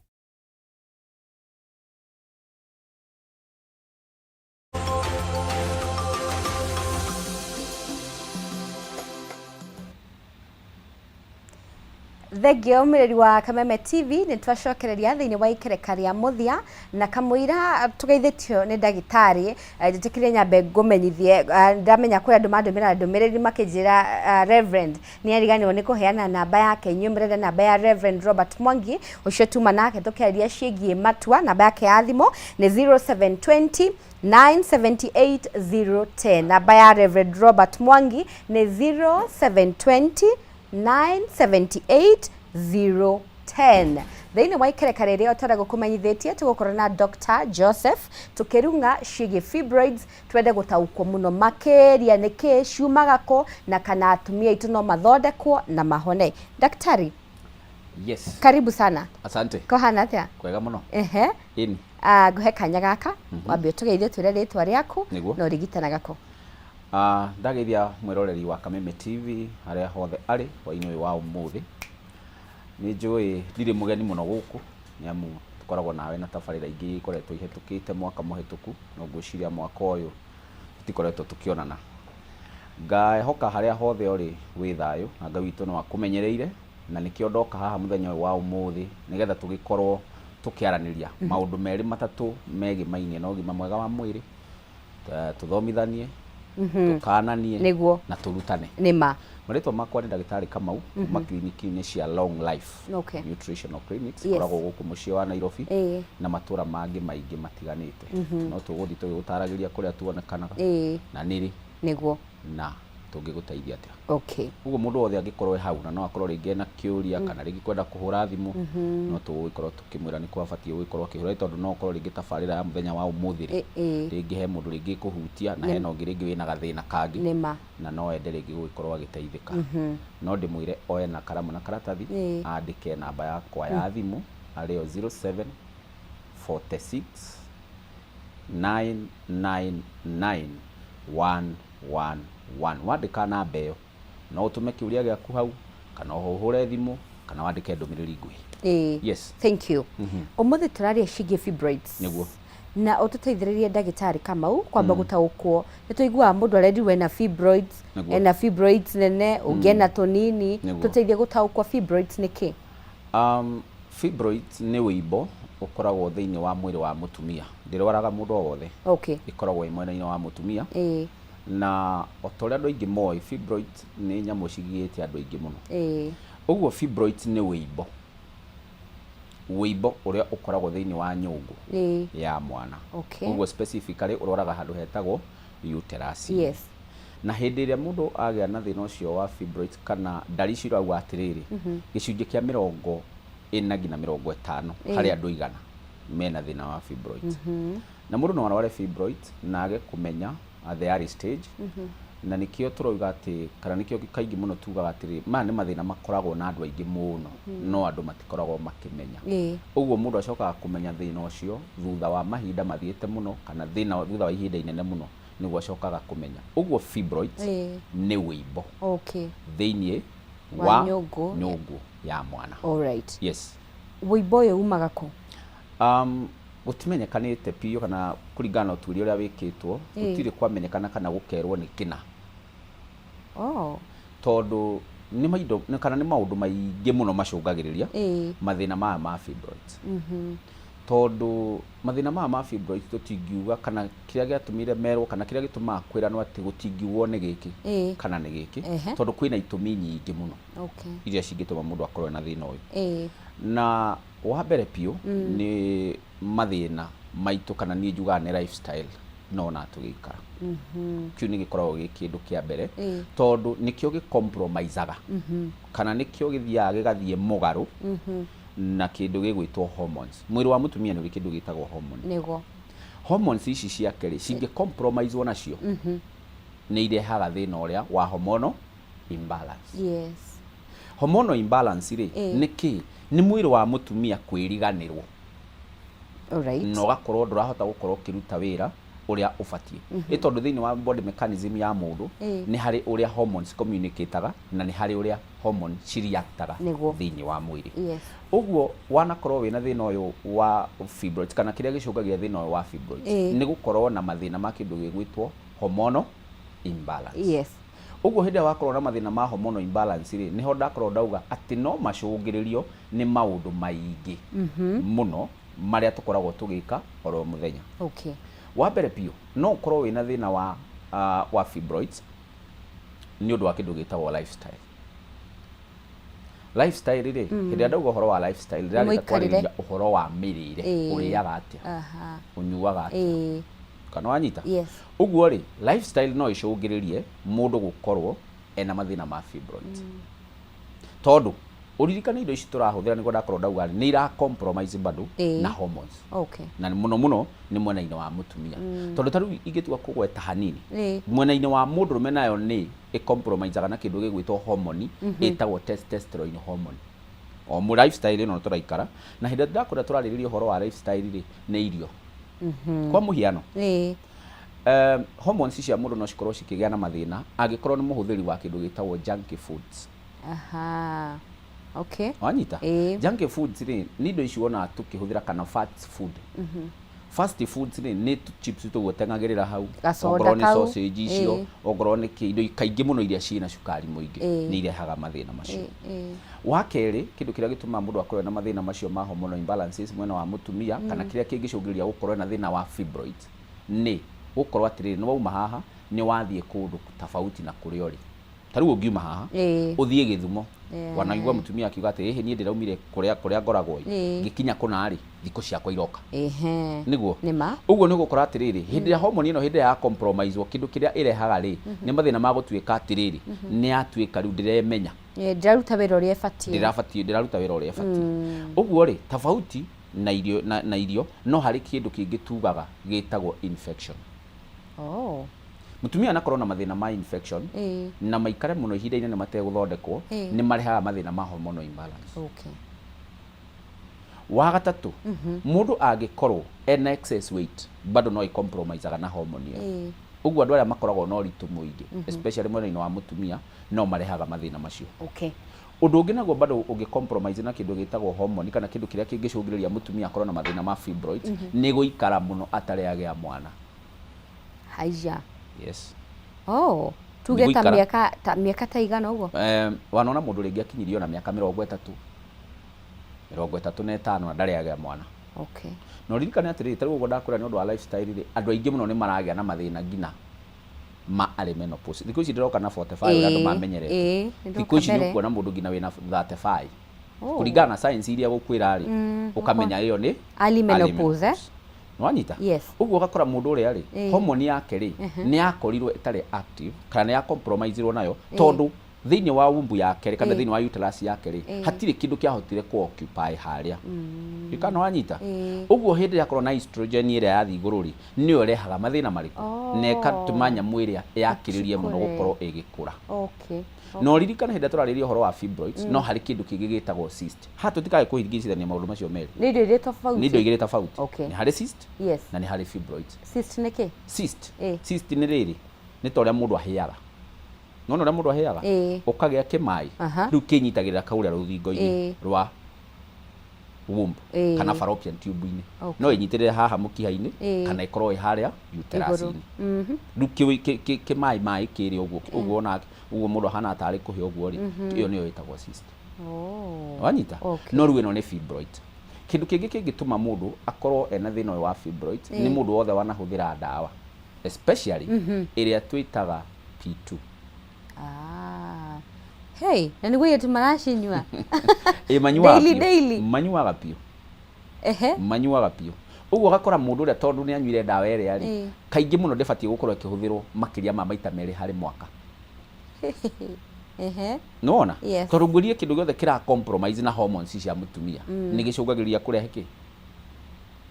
Thengio mwĩreri wa Kameme TV, nĩ twacokereria thĩinĩ wa ikereka rĩa mũthia na kamũira tũgeithĩtio nĩ ndagĩtarĩ. Njĩtĩkĩrie nyambe ngũmenyithie, ndamenya kũrĩ andũ mandũmĩra ndũmĩrĩri makĩnjĩra Reverend nĩ ariganĩrwo nĩ kũheana namba yake. Inyuĩ mũrenda namba ya Reverend Robert Mwangi ũcio tuma nake tũkĩaria ciĩgiĩ matua. Namba yake ya thimũ nĩ 0720 978 010. Namba ya Reverend Robert Mwangi nĩ 0720 978 010. Thĩinĩ wa ikereka rĩrĩa ũtarĩ gũkũmenyithĩtie tũgũkorwo na Dr. Joseph tũkĩrung'a ciĩgiĩ fibroids, twende gũtaũkwo mũno makĩria nĩkĩ ciumaga kũ na kana atumia aitũ no mathondekwo na mahone. Daktari. Yes. Karibu sana. Asante. Kũhana atĩa? Kwega mũno. Ehe. Ĩni. Ngũhe kanya gaka wambe ũtũgeithie twĩre rĩtwa rĩaku na ũrigitanaga kũ. Ndageithia mwĩroreri wa Kameme TV harĩa hothe arĩ hwaĩ-inĩ ũyũ wa ũmũthĩ. Nĩ njũĩ ndirĩ mũgeni mũno gũkũ nĩ amu tũkoragwo nawe na tabarĩra ingĩ ikoretwo ihĩtũkĩte mwaka mũhĩtũku, no ngwĩciria mwaka ũyũ tũtikoretwo tũkĩonana. Ngahoka harĩa hothe ũrĩ wĩ thayũ na Ngai witũ no akũmenyereire, na nĩkĩo ndoka haha mũthenya ũyũ wa ũmũthĩ nĩgetha tũgĩkorwo tũkĩaranĩria maũndũ merĩ matatũ megĩmainie na ũgima mwega wa mwĩrĩ, tũthomithanie, tũkananie nĩguo na tũrutane. Nĩma. Marĩtwa makwa nĩ ndagĩtarĩ Kamau kuma kiriniki-inĩ cia Long Life Nutritional Clinics ikoragwo gũkũ mũciĩ wa Nairobi na matũra mangĩ maingĩ matiganĩte. No tũgũthiĩ tũgĩgũtaragĩria kũrĩa tuonekanaga na nĩrĩ nĩguo na Tũngĩgũteithia atĩa? Okay. Ũguo mũndũ wothe angĩkorwo e hau na no akorwo rĩngĩ ena kĩũria kana rĩngĩ kwenda kũhũra thimũ, no tũgũgĩkorwo tũkĩmwĩra nĩ kũ abatiĩ gũgĩkorwo akĩhũra, nĩ tondũ no ũkorwo rĩngĩ tabarĩra ya mũthenya wa ũmũthĩ rĩ, rĩngĩ he mũndũ rĩngĩ ĩkũhutia na hena ũngĩ rĩngĩ wĩna gathĩna kangĩ Nĩma. Na no ende rĩngĩ gũgĩkorwo agĩteithĩka. No ndĩmwĩre oe na karamu na karatathi, andĩke namba yakwa ya thimũ arĩyo 0746 999 111. Wandĩka namba ĩyo, no ũtũme kĩũria gĩaku hau kana ũhũre thimũ kana wandĩke ndũmĩrĩri nguhĩ. Yes. Thank you. Ũmũthĩ tũraria ciĩgiĩ fibroids. Nĩguo. Na ũtũteithĩrĩrie, ndagĩtarĩ Kamau, kwamba gũtaũkwo. Nĩ tũiguaga mũndũ arerirwo ena fibroids, ena fibroids nene, ũngĩ ena tũnini. Tũteithie gũtaũkwo fibroids nĩ kĩ? Fibroids nĩ wĩimbo ũkoragwo thĩinĩ wa mwĩrĩ wa mũtumia. Ndĩrwaraga mũndũ o wothe. Ĩkoragwo ĩ mwena-inĩ wa mũtumia. Na o ta ũrĩa andũ aingĩ moĩ, fibroids nĩ nyamũ cigiĩte andũ aingĩ mũno. Ũguo fibroids nĩ wĩimbo. Wĩimbo ũrĩa ũkoragwo thĩinĩ wa nyũngũ ya mwana. Ũguo specifically ũrwaraga handũ hetagwo uterus. Na hĩndĩ ĩrĩa mũndũ agĩa na thĩna ũcio wa fibroids kana ndari icio irauga atĩrĩrĩ, gĩcunjĩ kĩa 40 nginya 50 harĩ andũ 100 mena thĩna wa fibroids. Na mũndũ no arware fibroids na age kũmenya at the early stage. Na nĩkĩo tũrauga atĩ, kana nĩkĩo kaingĩ mũno tugaga atĩrĩrĩ, maya nĩ mathĩna makoragwo na andũ aingĩ mũno, no andũ matikoragwo makĩmenya. Ũguo mũndũ acokaga kũmenya thĩna ũcio thutha wa mahinda mathiĩte mũno, kana thĩna thutha wa ihinda inene mũno nĩguo acokaga kũmenya. Ũguo fibroids nĩ wĩimbo thĩinĩ wa wa nyũngũ. Nyũngũ ya mwana. Alright. Yes. Wĩimbo ũyũ umaga kũ? Gũtimenyekanĩte biũ, kana kũringana na ũtuĩria ũrĩa wĩkĩtwo, gũtirĩ kwamenyekana kana gũkerwo nĩ kĩna. Tondũ nĩ maindo kana nĩ maũndũ maingĩ mũno macũngagĩrĩria mathĩna maya ma fibroids. Tondũ mathĩna maya ma fibroids tũtingiuga kana kĩrĩa gĩatũmire merwo, kana kĩrĩa gĩtũmaga kwĩranwo atĩ gũtingiugwo nĩ gĩkĩ kana nĩ gĩkĩ, tondũ kwĩna itũmi nyingĩ mũno iria cingĩtũma mũndũ akorwo na thĩna ũyũ. Na wa mbere biũ nĩ mathĩna maitũ, kana niĩ njugaga nĩ lifestyle nona tũgĩikara. Kĩu nĩ gĩkoragwo gĩ kĩndũ kĩa mbere, tondũ nĩkĩo gĩcompromisaga kana nĩkĩo gĩthiaga gĩgathiĩ mũgarũ na kĩndũ gĩgwĩtwo hormones. Mwĩrĩ wa mũtumia nĩ ũrĩ kĩndũ gĩtagwo hormone. Hormones ici ciake rĩ, cingĩ compromisewo nacio, nĩ irehaga thĩna ũrĩa wa hormonal imbalance. Hormonal imbalance rĩ, nĩ kĩ? Nĩ mwĩrĩ wa mũtumia kwĩriganĩrwo na ũgakorwo ndũrahota gũkorwo ũkĩruta wĩra ũrĩa ũbatiĩ. Ĩ tondũ thĩinĩ wa body mechanism ya mũndũ, nĩ harĩ ũrĩa hormones communicataga na nĩ harĩ ũrĩa hormone cireactaga thĩinĩ wa mwĩrĩ. Ũguo wanakorwo wĩna thĩna ũyũ wa fibroids, kana kĩrĩa gĩcũngagĩria thĩna ũyũ wa fibroids, nĩ gũkorwo na mathĩna ma kĩndũ gĩgwĩtwo hormonal imbalance. Ũguo hĩndĩ ĩrĩa wakorwo na mathĩna ma hormonal imbalance rĩ, nĩho ndakorwo ndauga atĩ no macũngĩrĩrio nĩ maũndũ maingĩ mũno marĩa tũkoragwo tũgĩka oro mũthenya. Wa mbere biũ, no ũkorwo wĩna thĩna wa fibroids nĩ ũndũ wa kĩndũ gĩtagwo lifestyle. Lifestyle rĩ, hĩndĩ ĩrĩa ndauga ũhoro wa lifestyle, ndĩrarenda Mũikarĩre. kwarĩrĩria ũhoro wa mĩrĩre. Ũrĩaga atĩa, ũnyuaga atĩa, kana wanyita? Yes. Ũguo rĩ, lifestyle no ĩcũngĩrĩrie mũndũ gũkorwo ena mathĩna ma fibroids, tondũ ũririkane indo ici tũrahũthĩra, nĩguo ndakorwo ndauga nĩ ira compromise bado na hormones. Na mũno mũno nĩ mwena-inĩ wa mũtumia, tondũ ta rĩu ingĩtua kũgweta hanini, mwena-inĩ wa mũndũrũme nayo nĩ ĩcompromisaga na kĩndũ gĩgwĩtwo hormone ĩtagwo testosterone hormone. O mu lifestyle ĩno tũraikara, na hĩndĩ ĩrĩa ndakũrĩa tũrarĩrĩria ũhoro wa lifestyle rĩ, nĩ irio. Kwa mũhiano, hormones cia mũndũ no cikorwo cikĩgĩa na mathĩna angĩkorwo nĩ mũhũthĩri wa kĩndũ gĩtagwo junk foods. Aha. Okay. Wanyita? Ĩĩ. Junk foods rĩ, nĩ indo ici wonaga tũkĩhũthĩra, kana fast food. Fast foods rĩ, nĩ tũ chips tũguo teng'agĩrĩra hau, Gacoda ongorwo nĩ kau. sausage icio, ongorwo nĩ kĩ, indo kaingĩ mũno iria ciĩna cukari mũingĩ, nĩ irehaga mathĩna macio. Wa kerĩ, kĩndũ kĩrĩa gĩtũmaga mũndũ akorwo na mathĩna macio ma hormonal imbalances mwena wa mũtumia, kana kĩrĩa kĩngĩcũngĩrĩria gũkorwo na thĩna wa fibroids, nĩ gũkorwo atĩrĩrĩ, nĩ wauma haha, nĩ wathiĩ kũndũ tofauti na kũrĩa ũrĩ. Ta rĩu ũngiuma haha ũthiĩ Gĩthumo, wanaigua mũtumia akiuga atĩ ĩhĩ, niĩ ndĩraumire kũrĩa kũrĩa ngoragwo ĩ, ngĩkinya kũna rĩ, thikũ ciakwa iroka. Nĩguo Nĩma. Ũguo nĩ ũgũkora atĩrĩrĩ, hĩndĩ ĩrĩa homoni ĩno, hĩndĩ ĩrĩa ya compromise kĩndũ kĩrĩa ĩrehaga rĩ, nĩ mathĩna ma gũtuĩka atĩrĩrĩ, nĩ yatuĩka rĩu ndĩremenya. Ndĩraruta wĩra ũrĩa ĩbatiĩ. Ndĩrabatiĩ, ndĩraruta wĩra ũrĩa ĩbatiĩ. Ũguo rĩ, tofauti na irio, na irio, no harĩ kĩndũ kĩngĩ tugaga gĩtagwo infection. Mũtumia anakorwo na mathĩna ma infection na maikare mũno ihinda inene mategũthondekwo, nĩ marehaga mathĩna ma hormonal imbalance. Wa gatatũ, mũndũ angĩkorwo ena excess weight, bado no ĩ-compromiseaga na hormone ĩyo. Ũguo andũ arĩa makoragwo na ũritũ mũingĩ, especially mwena-inĩ wa mũtumia, no marehaga mathĩna macio. Ũndũ ũngĩ naguo bado ũngĩ compromise na kĩndũ gĩtagwo hormone, kana kĩndũ kĩrĩa kĩngĩcũngĩrĩria mũtumia akorwo na mathĩna ma fibroids, nĩ gũikara mũno atarĩ agĩa mwana. Haiya. Yes. Oh, tuge ta Gũikara. mĩaka ta igana ũguo? Wanona mũndũ rĩngĩ akinyirie ona mĩaka 30, 35, na ndarĩ agĩa mwana. Na ũririkane atĩrĩrĩ, ta rĩu ũguo ndakwĩra, nĩ ũndũ wa lifestyle rĩ, andũ aingĩ mũno nĩ maragĩa na mathĩna nginya ma early menopause. Thikũ ici ndĩroka na 45 ũrĩa andũ mamenyerete. Nĩ Thikũ ndoka ici nĩ mbere. ũkuona mũndũ nginya wĩna 35. Kũringana na science iria gũkwĩra rĩ, ũkamenya ĩyo nĩ early menopause, eh? Nĩwanyita? Yes. Ũguo ũgakora mũndũ ũrĩa rĩ, hormone yake rĩ, nĩ yakorirwo ĩtarĩ active, kana nĩ ya compromiseirwo nayo, tondũ thĩinĩ wa womb yake rĩ, kana thĩinĩ wa uterus yake rĩ, hatirĩ kĩndũ kĩahotire kũ occupy harĩa. Kana wanyita? Ũguo hĩndĩ ĩrĩa akorwo na estrogen ĩrĩa yathiĩ igũrũ rĩ, nĩyo ĩrehaga mathĩna marĩkũ? Na ĩgatũma nyamũ ĩrĩa yakĩrĩrie mũno Ĩcukũre. gũkorwo ĩgĩkũra. Na ũririkane hĩndĩ ĩrĩa tũrarĩrĩria ũhoro wa fibroids, no harĩ kĩndũ kĩngĩ gĩtagwo cyst. Haha tũtikae kũhĩngĩcithania maũndũ macio merĩ. Nĩ indo irĩ tofauti. Nĩ indo igĩrĩ tofauti. Nĩ harĩ cyst na nĩ harĩ fibroids. Cyst nĩ kĩ? Cyst. Cyst nĩ rĩrĩ, nĩ ta ũrĩa mũndũ ahĩaga. Nĩwona ũrĩa mũndũ ahĩaga? Ũkagĩa kĩmaĩ, rĩu kĩnyitagĩrĩra kaũrĩa rũthingo-inĩ rwa womb kana fallopian tube-inĩ. No ĩnyitĩrĩre haha mũkiha-inĩ, kana ĩkorwo ĩ harĩa uterus-inĩ. Rĩu kĩmaĩ maĩ kĩrĩa ũguo, ũguo ona ũguo mũndũ ahana tarĩ kũhĩa ũguo rĩ, ĩyo nĩyo ĩtagwo cyst. Wanyita? No rĩu ĩno nĩ fibroid. Kĩndũ kĩngĩ kĩngĩtũma mũndũ akorwo ena thĩna ũyũ wa fibroid nĩ mũndũ wothe wanahũthĩra ndawa, especially ĩrĩa twĩtaga P2. Ah. Hey, na nĩguo airĩtu maracinyua. Ĩ, manyuaga Daily, biũ. daily. Manyuaga biũ. Manyuaga biũ. Ũguo ũgakora mũndũ ũrĩa tondũ nĩ anyuire ndawa ĩrĩa rĩ, kaingĩ mũno ndĩbatiĩ gũkorwo ĩkĩhũthĩrwo makĩria ma maita merĩ harĩ mwaka. Nĩwona? Yes. Tondũ ngwĩrire kĩndũ gĩothe kĩra compromise na hormones cia mũtumia, nĩ gĩcũngagĩrĩria kũrehe kĩ?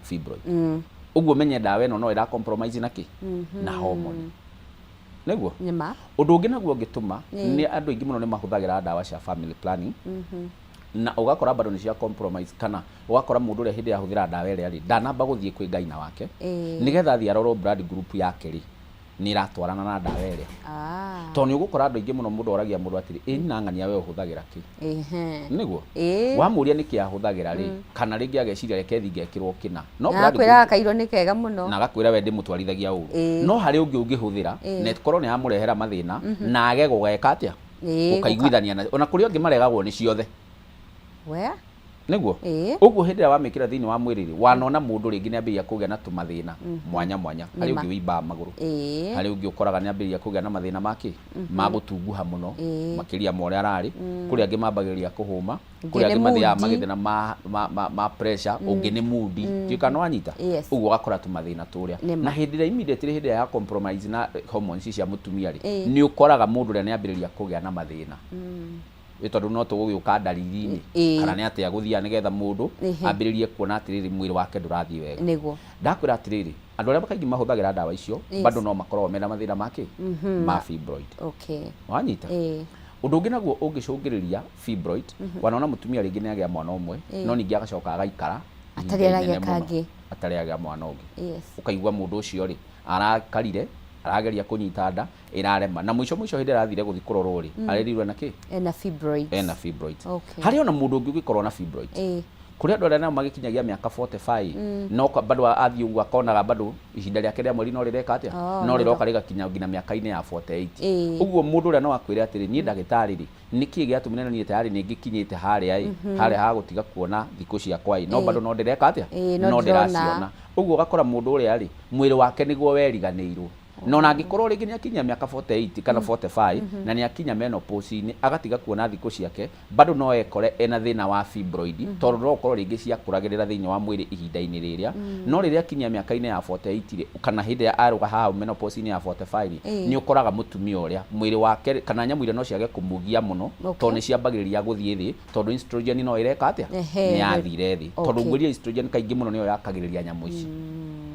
Fibroid. Ũguo menye ndawa ĩno no ĩra compromise na kĩ? Na hormone. Nĩguo? Nĩma. Ũndũ ũngĩ naguo ũngĩtũma, nĩ andũ aingĩ mũno nĩ mahũthagĩra ndawa cia family planning, na ũgakora bado nĩ cia compromise, kana ũgakora mũndũ ũrĩa hĩndĩ ĩrĩa ahũthĩra ndawa ĩrĩa rĩ, ndanamba gũthiĩ kwĩ ngaina wake, nĩgetha athiĩ arorwo blood group yake rĩ, nĩ ĩratwarana na ndawa ĩrĩa. Tondũ nĩ ũgũkora andũ aingĩ mũno, mũndũ oragia mũndũ atĩrĩ, ĩ nina ng'ania we ũhũthagĩra kĩ? Nĩguo? Wamũria nĩkĩ ahũthagĩra rĩ, kana rĩngĩ ageciria reke thiĩ ngekĩrwo kĩna. No Na blood agakwĩra group- kairo nĩ kega mũno. Na agakwĩra we ndĩmũtwarithagia ũru. No harĩ ũngĩ ũngĩhũthĩra, na ĩkorwo nĩ yamũrehera mathĩna, na age gũgeka atĩa? Gũkaiguithania na ona kũrĩ angĩ maregagwo nĩ ciothe. We? Nĩguo? Ũguo hĩndĩ ĩrĩa wamĩkĩra thĩinĩ wa mwĩrĩ rĩ, wanona mũndũ rĩngĩ nĩ ambĩrĩria kũgĩa na tũmathĩna mwanya mwanya. Harĩ ũngĩ wĩimbaga magũrũ. Harĩ ũngĩ ũkoraga nĩ ambĩrĩria kũgĩa na mathĩna ma kĩ? Ma gũtunguha mũno, makĩria ma ũrĩa ararĩ. Kũrĩ angĩ mambagĩrĩria kũhũma, Ũngĩ kũrĩ nĩ angĩ mathiaga moody. magĩthĩna ma pressure, ũngĩ nĩ moody. Ndiũĩ kana nĩwanyita? Yes. Ũguo ũgakora tũmathĩna tũrĩa. Nĩma. Na hĩndĩ ĩrĩa immediately hĩndĩ ĩrĩa ya compromise na hormones cia mũtumia rĩ, nĩ ũkoraga mũndũ ũrĩa nĩ ambĩrĩria kũgĩa na mathĩna. Ĩ tondũ no tũgũgĩũka ndariri-inĩ, kana nĩ atĩa gũthiaga nĩgetha mũndũ ambĩrĩrie kuona atĩrĩrĩ, mwĩrĩ wake ndũrathiĩ wega. Ndakwĩra atĩrĩrĩ, andũ arĩa kaingĩ mahũthagĩra ndawa icio, bado no makoragwo mena mathĩna ma kĩ? Ma fibroid. Wanyita? Ũndũ ũngĩ naguo ũngĩcũngĩrĩria fibroid, wanona mũtumia rĩngĩ nĩ agĩa mwana ũmwe, no ningĩ agacoka agaikara Atarĩ ihinda aragĩa inene mũno, kangĩ. atarĩ agĩa mwana ũngĩ. Ũkaigua mũndũ ũcio rĩ, arakarire, arageria kũnyita nda, ĩrarema. Na mũico mũico hĩndĩ ĩrĩa arathire gũthiĩ kũrorwo rĩ, arerirwo ena kĩ? Ena fibroids. Ena fibroids. Harĩ ona mũndũ ũngĩ ũngĩkorwo na fibroids. Kũrĩ andũ arĩa nao magĩkinyagia mĩaka 45, no bado athiĩ ũguo akonaga bado ihinda rĩake rĩa mweri no rĩreka atĩa? Oh, No nĩ rĩroka rĩgakinya nginya mĩaka-inĩ ya 48. Ũguo mũndũ ũrĩa no akwĩre atĩrĩ, niĩ ndagĩtarĩ rĩ, nĩkĩ gĩatũmire na niĩ tayarĩ nĩ ngĩkinyĩte harĩa ĩ, harĩa ha gũtiga kuona thikũ ciakwa ĩ, no bado no ndĩreka atĩa? Ĩĩ, no No ndĩrona. ndĩraciona. Ũguo ũgakora mũndũ ũrĩa rĩ, mwĩrĩ wake nĩguo weriganĩirwo. Na ona angĩkorwo rĩngĩ nĩ akinyia mĩaka 48 kana 45 na nĩ akinya menopause-inĩ agatiga kuona thikũ ciake, bado no ekore ena thĩna wa fibroid, tondũ no ũkorwo rĩngĩ ciakũragĩrĩra thĩinĩ wa mwĩrĩ ihinda-inĩ rĩrĩa. No rĩrĩa akinyia mĩaka-inĩ ya 48 rĩ, kana hĩndĩ ĩrĩa arũga haha menopause-inĩ ya 45 rĩ, nĩ ũkoraga mũtumia ũrĩa mwĩrĩ wake kana nyamũ iria no ciage kũmũgia mũno, tondũ nĩ ciambagĩrĩria gũthiĩ thĩ, tondũ estrogen no ĩreka atĩa? Nĩ yathire thĩ, tondũ ngwĩrire estrogen kaingĩ mũno nĩyo yakagĩrĩria nyamũ ici,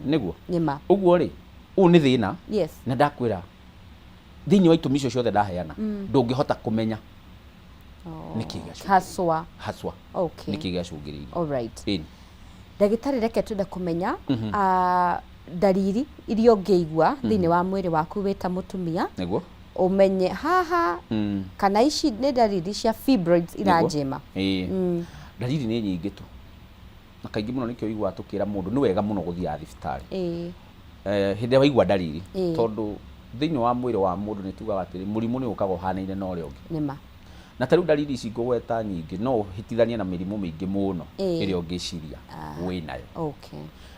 nĩguo. Nĩma. Ũguo rĩ, ũyũ nĩ thĩna. Yes. Na ndakwĩra thĩinĩ wa itũmi icio ciothe ndaheana, ndũngĩhota kũmenya nĩkĩ gĩacũngĩrĩirie. Haswa. Haswa. Nĩkĩ gĩacũngĩrĩirie. Alright. Ĩni. Ndagĩtarĩ, reke twende kũmenya ndariri iria ũngĩigua thĩinĩ wa mwĩrĩ waku wĩ ta mũtumia, ũmenye haha kana ici nĩ ndariri cia fibroids iranjĩma. Ĩĩ. Ndariri nĩ nyingĩ tu, na kaingĩ mũno nĩkĩo ũiguaga tũkĩra mũndũ nĩ wega mũno gũthiaga thibitarĩ hĩndĩ ĩrĩa waigua ndariri, tondũ thĩinĩ wa mwĩrĩ wa mũndũ nĩ tugaga atĩrĩ, mũrimũ nĩ ũkaga ũhanaine na ũrĩa ũngĩ. Nĩma. Na ta rĩu ndariri ici ngũgweta nyingĩ no ũhĩtithanie na mĩrimũ mĩingĩ mũno ĩrĩa ũngĩciria wĩnayo.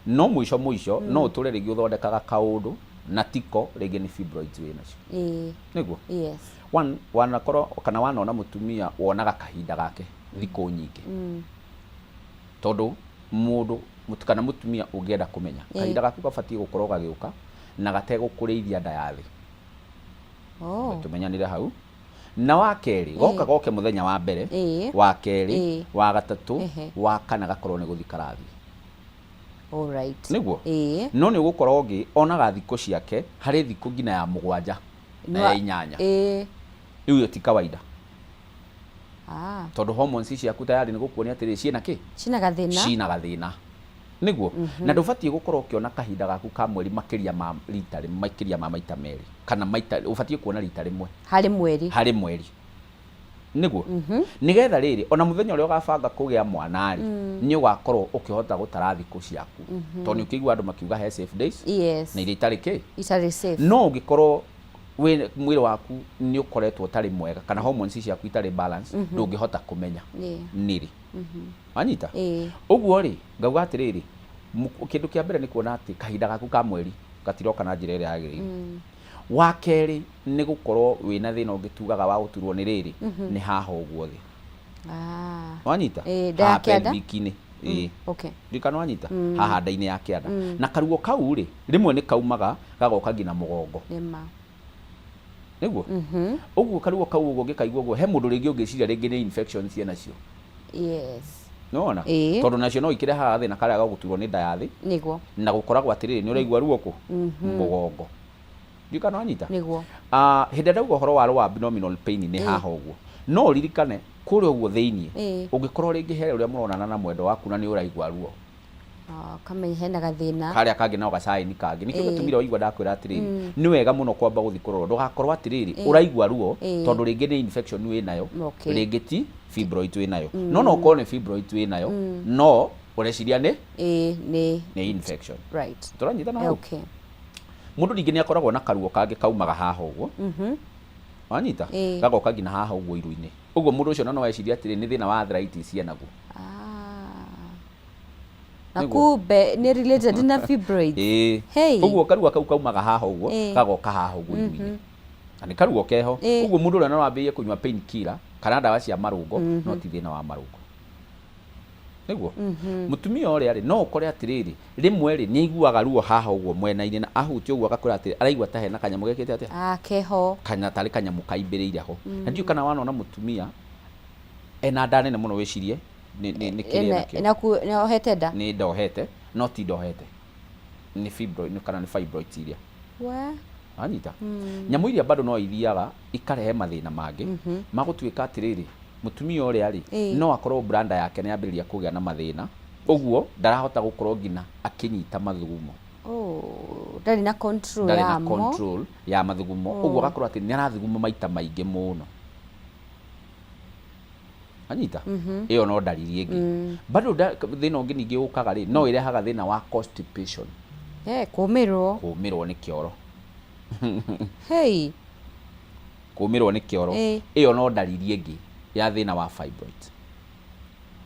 No mũico mũico no ũtũre rĩngĩ ũthondekaga kaũndũ na tiko rĩngĩ nĩ fibroids wĩnacio. Nĩguo? Yes. One, wanakorwo kana wanona mũtumia wonaga kahinda gake thikũ nyingĩ, tondũ mũndũ kana mũtumia ũngĩenda kũmenya kahinda gaku gabatiĩ gũkorwo gagĩũka na gategũkũrĩithia nda ya thĩ. Tũmenyanĩre hau. Na wa kerĩ, goka goke mũthenya wa mbere, wa kerĩ, wa gatatũ, wa kana gakorwo nĩ gũthiĩ karathiĩ. Alright. Nĩguo? Ĩĩ. No nĩ ũgũkora ũngĩ onaga thikũ ciake harĩ thikũ nginya ya mũgwanja na ya inyanya. Rĩu ĩyo ti kawaida. Tondũ hormones ciaku tayari nĩ gũkuonia atĩrĩrĩ ciĩna kĩ? Cina gathĩna. Cina gathĩna. Nĩguo? Na ndũbatiĩ gũkorwo ũkĩona kahinda gaku ka mweri makĩria ma rita makĩria ma maita merĩ kana maita, ũbatiĩ kuona rita rĩmwe. Harĩ mweri. Harĩ mweri. Nĩguo? Nĩgetha rĩrĩ, ona mũthenya ũrĩa ũgabanga kũgĩa mwana rĩ, nĩ ũgakorwo ũkĩhota gũtara thikũ ciaku. Tondũ nĩ ũkĩigua andũ makiuga he safe days. Yes. Na iria itarĩ kĩ? Itarĩ safe. No ũngĩkorwo wĩ mwĩrĩ waku nĩ ũkoretwo ũtarĩ mwega kana hormones ciaku itarĩ balance, ndũngĩhota kũmenya nĩrĩ. Wanyita? Ũguo rĩ, ngauga atĩrĩrĩ, kĩndũ kĩa mbere nĩ kuona atĩ kahinda gaku ka mweri gatiroka na njĩra ĩrĩa yagĩrĩire. Wa kerĩ nĩ gũkorwo wĩna thĩna ũngĩ tugaga wa gũturwo nĩ rĩrĩ, nĩ haha ũguo thĩ. Wanyita? Ĩĩ, nda ya Haha kĩanda? pelvic-inĩ. Ĩĩ. Okay. Ndirikana wanyita? Haha nda-inĩ ya kĩanda. Na karuo kau rĩ, rĩmwe nĩ kaumaga gagoka nginya mũgongo. Nĩma. Nĩguo? Ũguo karuo kau ũguo ũngĩkaigua ũguo, he mũndũ rĩngĩ ũngĩciria rĩngĩ nĩ infection ciĩ nacio. Yes. Nĩwona? Ĩĩ. Tondũ nacio no ikĩrehaga thĩna karĩa ga gũturwo nĩ nda ya thĩ. Nĩguo. Na gũkoragwo atĩrĩrĩ, nĩ ũraigua ruo kũ? Mũgongo. Ndirikana wanyita? Nĩguo. Hĩndĩ ĩrĩa ndauga ũhoro wa lower abdominal pain nĩ haha ũguo. No ũririkane kũrĩa ũguo thĩiniĩ, ũngĩkorwo rĩngĩ he ũrĩa mũronana na mwendwa waku na nĩ ũraigua ruo. Kamenya hena gathĩna. Karĩa kangĩ no gacaĩni kangĩ. Nĩkĩo gĩtũmire waigua ndakwĩra atĩrĩrĩ, nĩ wega mũno kwamba gũthiĩ kũrorwo. Ndũgakorwo atĩrĩrĩ, ũraigua ruo tondũ rĩngĩ nĩ infection wĩnayo, rĩngĩ ti fibroid wĩnayo. No no ũkorwo nĩ fibroid wĩnayo, no ũreciria nĩ Ĩĩ, nĩ nĩ infection. Right. Tũranyitana hau? Okay. Mũndũ ningĩ nĩ akoragwo na karuo kangĩ kaumaga haha ũguo. Wanyita? Gagoka nginya haha ũguo iru-inĩ. Ũguo mũndũ ũcio no ecirie atĩrĩ, nĩ thĩna wa arthritis enaguo. Na kumbe nĩ related na fibroids. Ĩĩ. Hey. Ũguo karuo kau kaumaga haha ũguo, gagoka haha ũguo iru-inĩ. Na nĩ karuo keho. Ũguo mũndũ ũrĩa no ambĩrĩrie kũnyua pain killer kana ndawa cia marũngo, no ti thĩna wa marũngo. Nĩguo? Mũtumia ũrĩa rĩ, no ũkore atĩrĩrĩ, rĩmwe rĩ, nĩ aiguaga ruo haha ũguo mwena-inĩ na ahutia ũguo agakwĩra atĩrĩ, araigua ta hena kanyamũ gekĩte atĩa? Ah, keho. Kana tarĩ kanyamũ kaimbĩrĩire ho. Na ndiũĩ kana wanona mũtumia ena nda nene mũno wĩcirie nĩ kĩrĩa enakĩo. Na ohete nda? Nĩ nda ohete, no ti nda ohete. Nĩ fibroid, kana nĩ fibroids iria. We. Wanyita? Nyamũ iria bado no ithiaga ikarehe mathĩna mangĩ, ma gũtuĩka atĩrĩrĩ, mũtumia ũrĩa rĩ, no akorwo blanda yake nĩ yambĩrĩria kũgĩa na mathĩna, ũguo ndarahota gũkorwo nginya akĩnyita mathugumo. Oh, ndarĩ na control Ndarĩ na yamo. control ya mathugumo, ũguo agakorwo atĩ nĩ arathuguma maita maingĩ mũno. Anyita? Ĩyo no ndariri ĩngĩ. Bado thĩna ũngĩ ningĩ ũkaga rĩ, no ĩrehaga thĩna wa constipation. Kũmĩrwo. Kũmĩrwo nĩ kĩoro. Hey. Kũmĩrwo nĩ kĩoro. Ĩyo no ndariri ĩngĩ ya thĩna wa fibroid.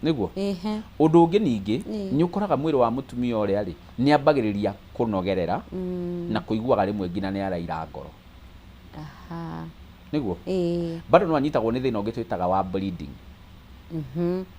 Nĩguo. Ĩhĩ. Ũndũ ũngĩ ningĩ, Ĩĩ. nĩ ũkoraga mwĩrĩ wa mũtumia ũrĩa rĩ, nĩ ambagĩrĩria kũnogerera na kũiguaga rĩmwe nginya nĩ araira ngoro. Aha. Nĩguo. Ĩĩ. Bado no anyitagwo nĩ thĩna ũngĩ twĩtaga wa bleeding.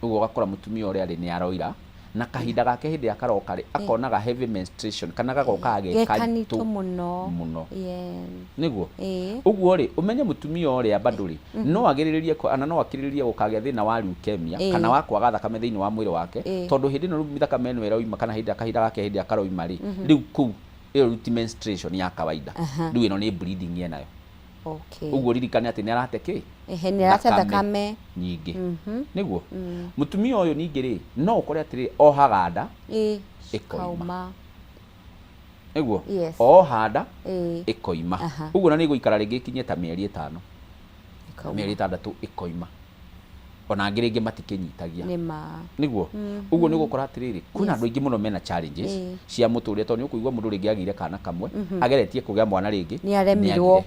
Ũguo ũgakora mũtumia ũrĩa rĩ nĩ aroira na kahinda gake hĩndĩ ĩrĩa karoka rĩ akonaga heavy menstruation kana gagokaga ge Ge karitũ kanitũ mũno. mũno. Yeah. Nĩguo. Ĩĩ. Ũguo rĩ ũmenye mũtumia ũrĩa bado rĩ no agĩrĩrĩrie kana no akirĩrĩrie gũkagĩa thĩna wa leukemia kana wa kwaga thakame thĩinĩ wa mwĩrĩ wake tondũ hĩndĩ ĩno rĩu thakame ĩno ĩroima kana hĩndĩ kahinda gake hĩndĩ ĩrĩa karoima rĩ rĩu kũu ĩyo rĩu ti menstruation ya kawaida. Rĩu ĩno nĩ bleeding enayo. Okay. Ũguo ririkane atĩ nĩ arate kĩ? Ehe, nĩ arate thakame nyingĩ. Nĩguo. Mũtumia ũyũ ningĩ rĩ no ũkore atĩrĩ ohaga nda ĩkoima. Kauma. Nĩguo. Yes. Oha nda Ĩĩ. ĩkoima. Aha. Ũguo na nĩ ĩgũikara rĩngĩ ĩkinye ta mĩeri ĩtano. Ĩkauma. Mĩeri ĩtandatũ ĩkoima. Ona angĩ rĩngĩ matikĩnyitagia. Nĩ ma. Nĩguo. Ũguo nĩ ũgũkora atĩrĩrĩ kwĩna andũ aingĩ mũno mena challenges cia mũtũrĩre tondũ nĩ ũkũigua mũndũ rĩngĩ agĩire kana kamwe ageretie kũgĩa mwana rĩngĩ Nĩ aremirwo. nĩagire.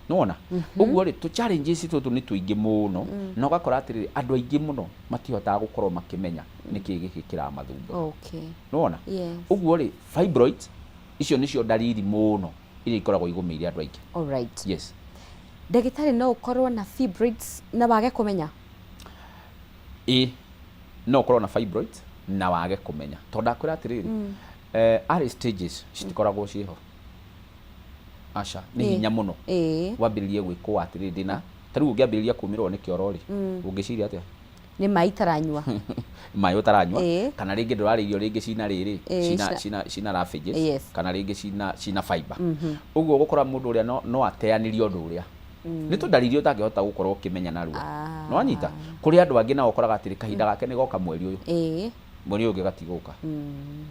Nĩwona? Ũguo rĩ tũ challenges tũtũ nĩ tũingĩ mũno na ũgakora atĩrĩrĩ andũ aingĩ mũno matihotaga gũkorwo makĩmenya nĩkĩ gĩkĩ kĩramathumbũra. Okay. Nĩwona? Yes. Ũguo rĩ fibroids icio nĩcio ndariri mũno iria ikoragwo igũmĩire andũ aingĩ. All right. Yes. Ndagĩtarĩ no ũkorwo na fibroids na wage kũmenya? Ĩ no ũkorwo na fibroids na wage kũmenya tondũ ndakwĩra atĩrĩrĩ early stages citikoragwo ciĩho. Aca nĩ hinya mũno wambĩrĩrie gwĩkwo atĩrĩrĩ ndĩna ta rĩu ũngĩambĩrĩria kũmĩrwo nĩ kĩoro rĩ ũngĩciria atĩa? Nĩ maĩ itaranyua. Maĩ ũtaranyua Ĩĩ. kana rĩngĩ ndũrarĩa irio rĩngĩ cina rĩrĩ Ĩĩ, cina cina cina raffages Yes. kana rĩngĩ cina cina fiber. Ũguo ũgũkora mũndũ ũrĩa no, no ateanĩrie ũndũ ũrĩa nĩ tũndariri ũtangĩhota gũkorwo ũkĩmenya narua. Nĩwanyita? Kũrĩ andũ angĩ nao ũkoraga atĩrĩ kahinda gake nĩ goka mweri ũyũ. Ĩĩ. Mweri ũyũ ũngĩ gatigũka.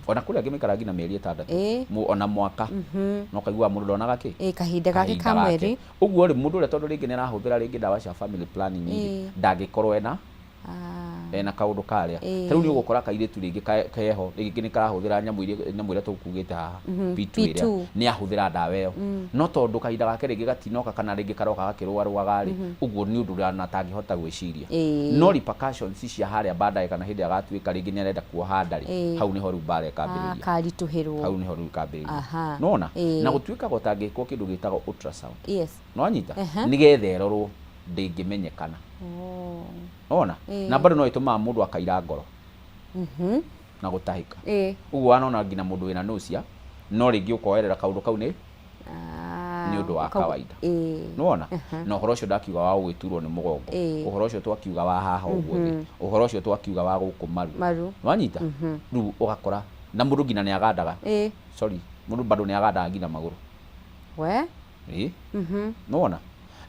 Ona kũrĩ angĩ maikaraga nginya mĩeri ĩtandatũ. Ona mwaka. Na ũkaiguaga mũndũ ndonaga kĩ? Ĩĩ, kahinda gake ka Kahinda gake. mweri. Ũguo rĩ mũndũ ũrĩa tondũ rĩngĩ nĩ arahũthĩra rĩngĩ ndawa cia family planning rĩ ndangĩkorwo ena ena kaũndũ karĩa. Ta rĩu nĩ ũgũkora kairĩtu rĩngĩ keho rĩngĩ nĩ karahũthĩra nyamũ iria nyamũ ĩrĩa tũkugĩte haha P2 ĩrĩa nĩ ahũthĩra ndawa ĩyo. No tondũ kahinda gake rĩngĩ gatinoka kana rĩngĩ karoka gakĩrũarũaga rĩ ũguo nĩ ũndũ ũrĩa atangĩhota gwĩciria. No repercussions cia harĩa baadaye kana hĩndĩ ĩrĩa agatuĩka rĩngĩ nĩ arenda kuoha nda rĩ hau nĩho rĩu mbara ĩkambĩrĩria. Akaritũhĩrwo. Hau nĩho rĩu ĩkambĩrĩria. Aha. Nĩwona? Ĩĩ. Na gũtuĩkaga ũtangĩkwo kĩndũ gĩtagwo ultrasound. Yes. Nĩwanyita? Aha. Nĩgetha ĩrorwo ndĩngĩmenyekana. Oh. Nĩwona? Ĩĩ. Na bado no ĩtũmaga mũndũ akaira ngoro. Na gũtahĩka. Ĩĩ. Ũguo wanona nginya mũndũ wĩna nausea no rĩngĩ ũkoerera kaũndũ kau nĩ nĩ ũndũ wa kawaida. Ĩĩ. Nĩwona? Na ũhoro ũcio ndakiuga wa gũgĩturwo nĩ mũgongo. Ĩĩ. Ũhoro ũcio twakiuga wa haha ũguo thĩ. Ũhoro ũcio twakiuga wa gũkũ maru. Maru. Nĩwanyita? Rĩu ũgakora na mũndũ nginya nĩ agandaga. Ĩĩ. Sorry, mũndũ bado nĩ agandaga nginya magũrũ. We? Ĩĩ. Nĩwona?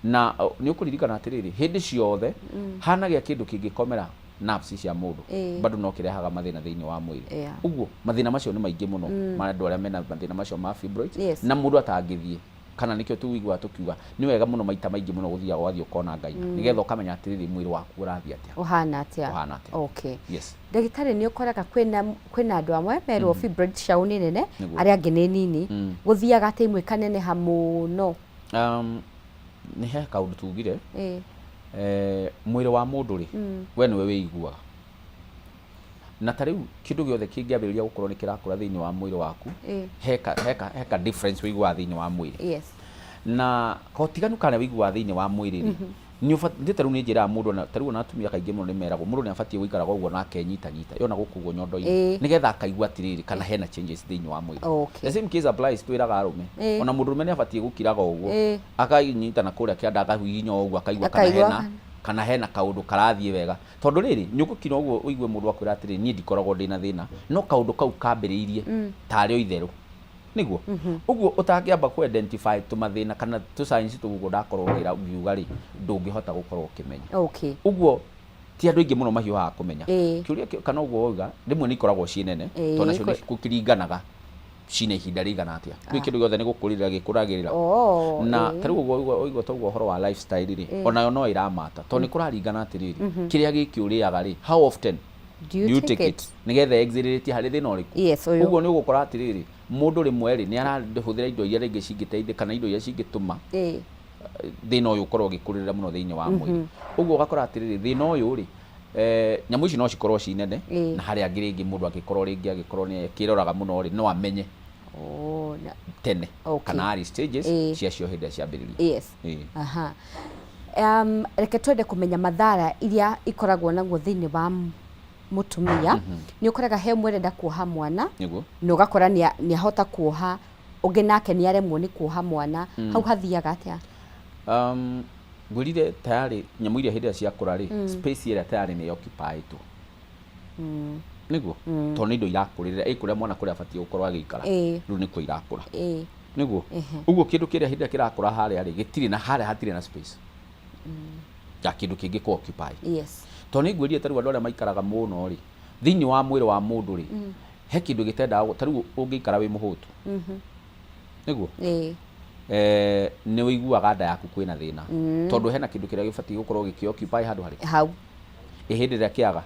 Na nĩ ũkũririkana atĩrĩrĩ hĩndĩ ciothe hanagĩa kĩndũ kĩngĩkomera nerves cia mũndũ Ĩĩ. bado no kĩrehaga mathĩna thĩinĩ wa mwĩrĩ. Yeah. Ũguo mathĩna macio nĩ maingĩ mũno ma andũ arĩa mena mathĩna macio ma fibroids Yes. na mũndũ atangĩthiĩ kana nĩkĩo tũiguaga tũkiuga nĩ wega mũno maita maingĩ mũno gũthiaga ũgathiĩ ũkona Ngai nĩgetha ũkamenya atĩrĩrĩ mwĩrĩ waku ũrathiĩ atĩa. Ũhana atĩa? Ũhana atĩa. Okay. Yes. Ndagĩtarĩ nĩ ũkoraga kwĩna kwĩna andũ amwe merwo fibroid ciao nĩ nene Nĩguo. arĩa angĩ nĩ nini. Gũthiaga atĩ imwe ikaneneha mũno. Nĩ he kaũndũ tugire Ĩĩ. Mwĩrĩ wa mũndũ rĩ we nĩwe wĩiguaga na ta rĩu kĩndũ gĩothe kĩngĩambĩrĩria gũkorwo nĩ kĩrakũra thĩinĩ wa mwĩrĩ waku heka heka heka difference wĩiguaga thĩinĩ wa mwĩrĩ. Yes. Na kotiganu karĩa wĩiguaga thĩinĩ wa mwĩrĩ rĩ nĩ ũbatiĩ ta rĩu nĩ njĩraga mũndũ ona ta rĩu ona atumia kaingĩ mũno nĩ meragwo mũndũ nĩ abatiĩ gũikaraga ũguo na akenyitanyita yona gũkũ ũguo nyondo-inĩ nĩgetha akaigua atĩrĩrĩ kana hena changes thĩinĩ wa mwĩrĩ. Okay. The same case applies twĩraga arũme. Ĩĩ. Ona mũndũrũme nĩ abatiĩ gũkiraga ũguo Ĩĩ. akanyita na kũrĩa kĩanda akahihinya ũguo akaigua kana Akaigua. hena kana hena kaũndũ karathiĩ wega tondũ rĩrĩ nĩ ũgũkira ũguo ũigue mũndũ akwĩra atĩrĩrĩ niĩ ndikoragwo ndĩna thĩna no kaũndũ kau kambĩrĩirie tarĩ o itherũ nĩguo ũguo ũtangĩamba kũ identify tũmathĩna kana tũ signs tũguo ndakorwo ngĩra ngiuga rĩ ndũngĩhota gũkorwo ũkĩmenya. Okay. Ũguo ti andũ aingĩ mũno mahiũhaga kũmenya Ĩĩ. kĩũria kĩu kana ũguo wauga rĩmwe nĩ ikoragwo ciĩ nene Ĩĩ, tondũ nacio nĩ gũkĩringanaga cina ihinda rĩigana atĩa rĩu kĩndũ gĩothe nĩ gũkũrĩrĩra gĩkũragĩrĩra Oh, na ĩĩ. ta rĩu ũguo waigua ta ũguo ũhoro wa lifestyle rĩ Ĩĩ. onayo no ĩramata tondũ nĩ kũraringana atĩrĩrĩ kĩrĩa gĩkĩ ũrĩaga rĩ how often Do you take it? nĩgetha exhilirĩtie harĩ thĩna ũrĩkũ Yes, ũyũ. ũguo nĩ ũgũkora atĩrĩrĩ mũndũ rĩmwe rĩ nĩ arahũthĩra indo iria rĩngĩ cingĩteithia kana indo iria cingĩtũma Ĩĩ. thĩna ũyũ ũkorwo ũgĩkũrĩrĩra mũno thĩinĩ wa mwĩrĩ ũguo ũgakora atĩrĩrĩ thĩna ũyũ rĩ Nyamũ ici no cikorwo ci nene na harĩa angĩ rĩngĩ mũndũ angĩkorwo rĩngĩ angĩkorwo nĩ akĩroraga mũno rĩ, no amenye Oh, tene kana early stages ciacio hĩndĩ ĩrĩa ciambĩrĩria. Aha. Reke twende kũmenya mathara iria ikoragwo naguo thĩinĩ wa mũtumia. Nĩ ũkoraga he ũmwe ũrenda kuoha mwana na ũgakora nĩ ahota kuoha, ũngĩ nake nĩ aremwo nĩ kuoha mwana. Hau hathiaga atĩa? Ngwĩrire tayarĩ nyamũ iria hĩndĩ ĩrĩa ciakũra rĩ, space ĩrĩa tayarĩ nĩ occupied nĩguo, tondũ nĩ indo irakũrĩrĩra ĩ kũrĩa mwana kũrĩa abatiĩ gũkorwo agĩikara, rĩu nĩkuo irakũra nĩguo. Ũguo kĩndũ kĩrĩa hĩndĩ ĩrĩa kĩrakũra harĩa rĩ, gĩtirĩ na harĩa hatirĩ na space ya kĩndũ kĩngĩ kũ occupy. Tondũ nĩ ngwĩrire ta rĩu andũ arĩa maikaraga mũno rĩ, thĩinĩ wa mwĩrĩ wa mũndũ rĩ, he kĩndũ gĩtendaga ta rĩu ũngĩikara wĩ mũhũtu nĩguo, nĩ ũiguaga nda yaku kwĩna thĩna, tondũ hena kĩndũ kĩrĩa gĩbatiĩ gũkorwo gĩkĩ occupy handũ harĩ hau. Ĩ hĩndĩ ĩrĩa kĩaga,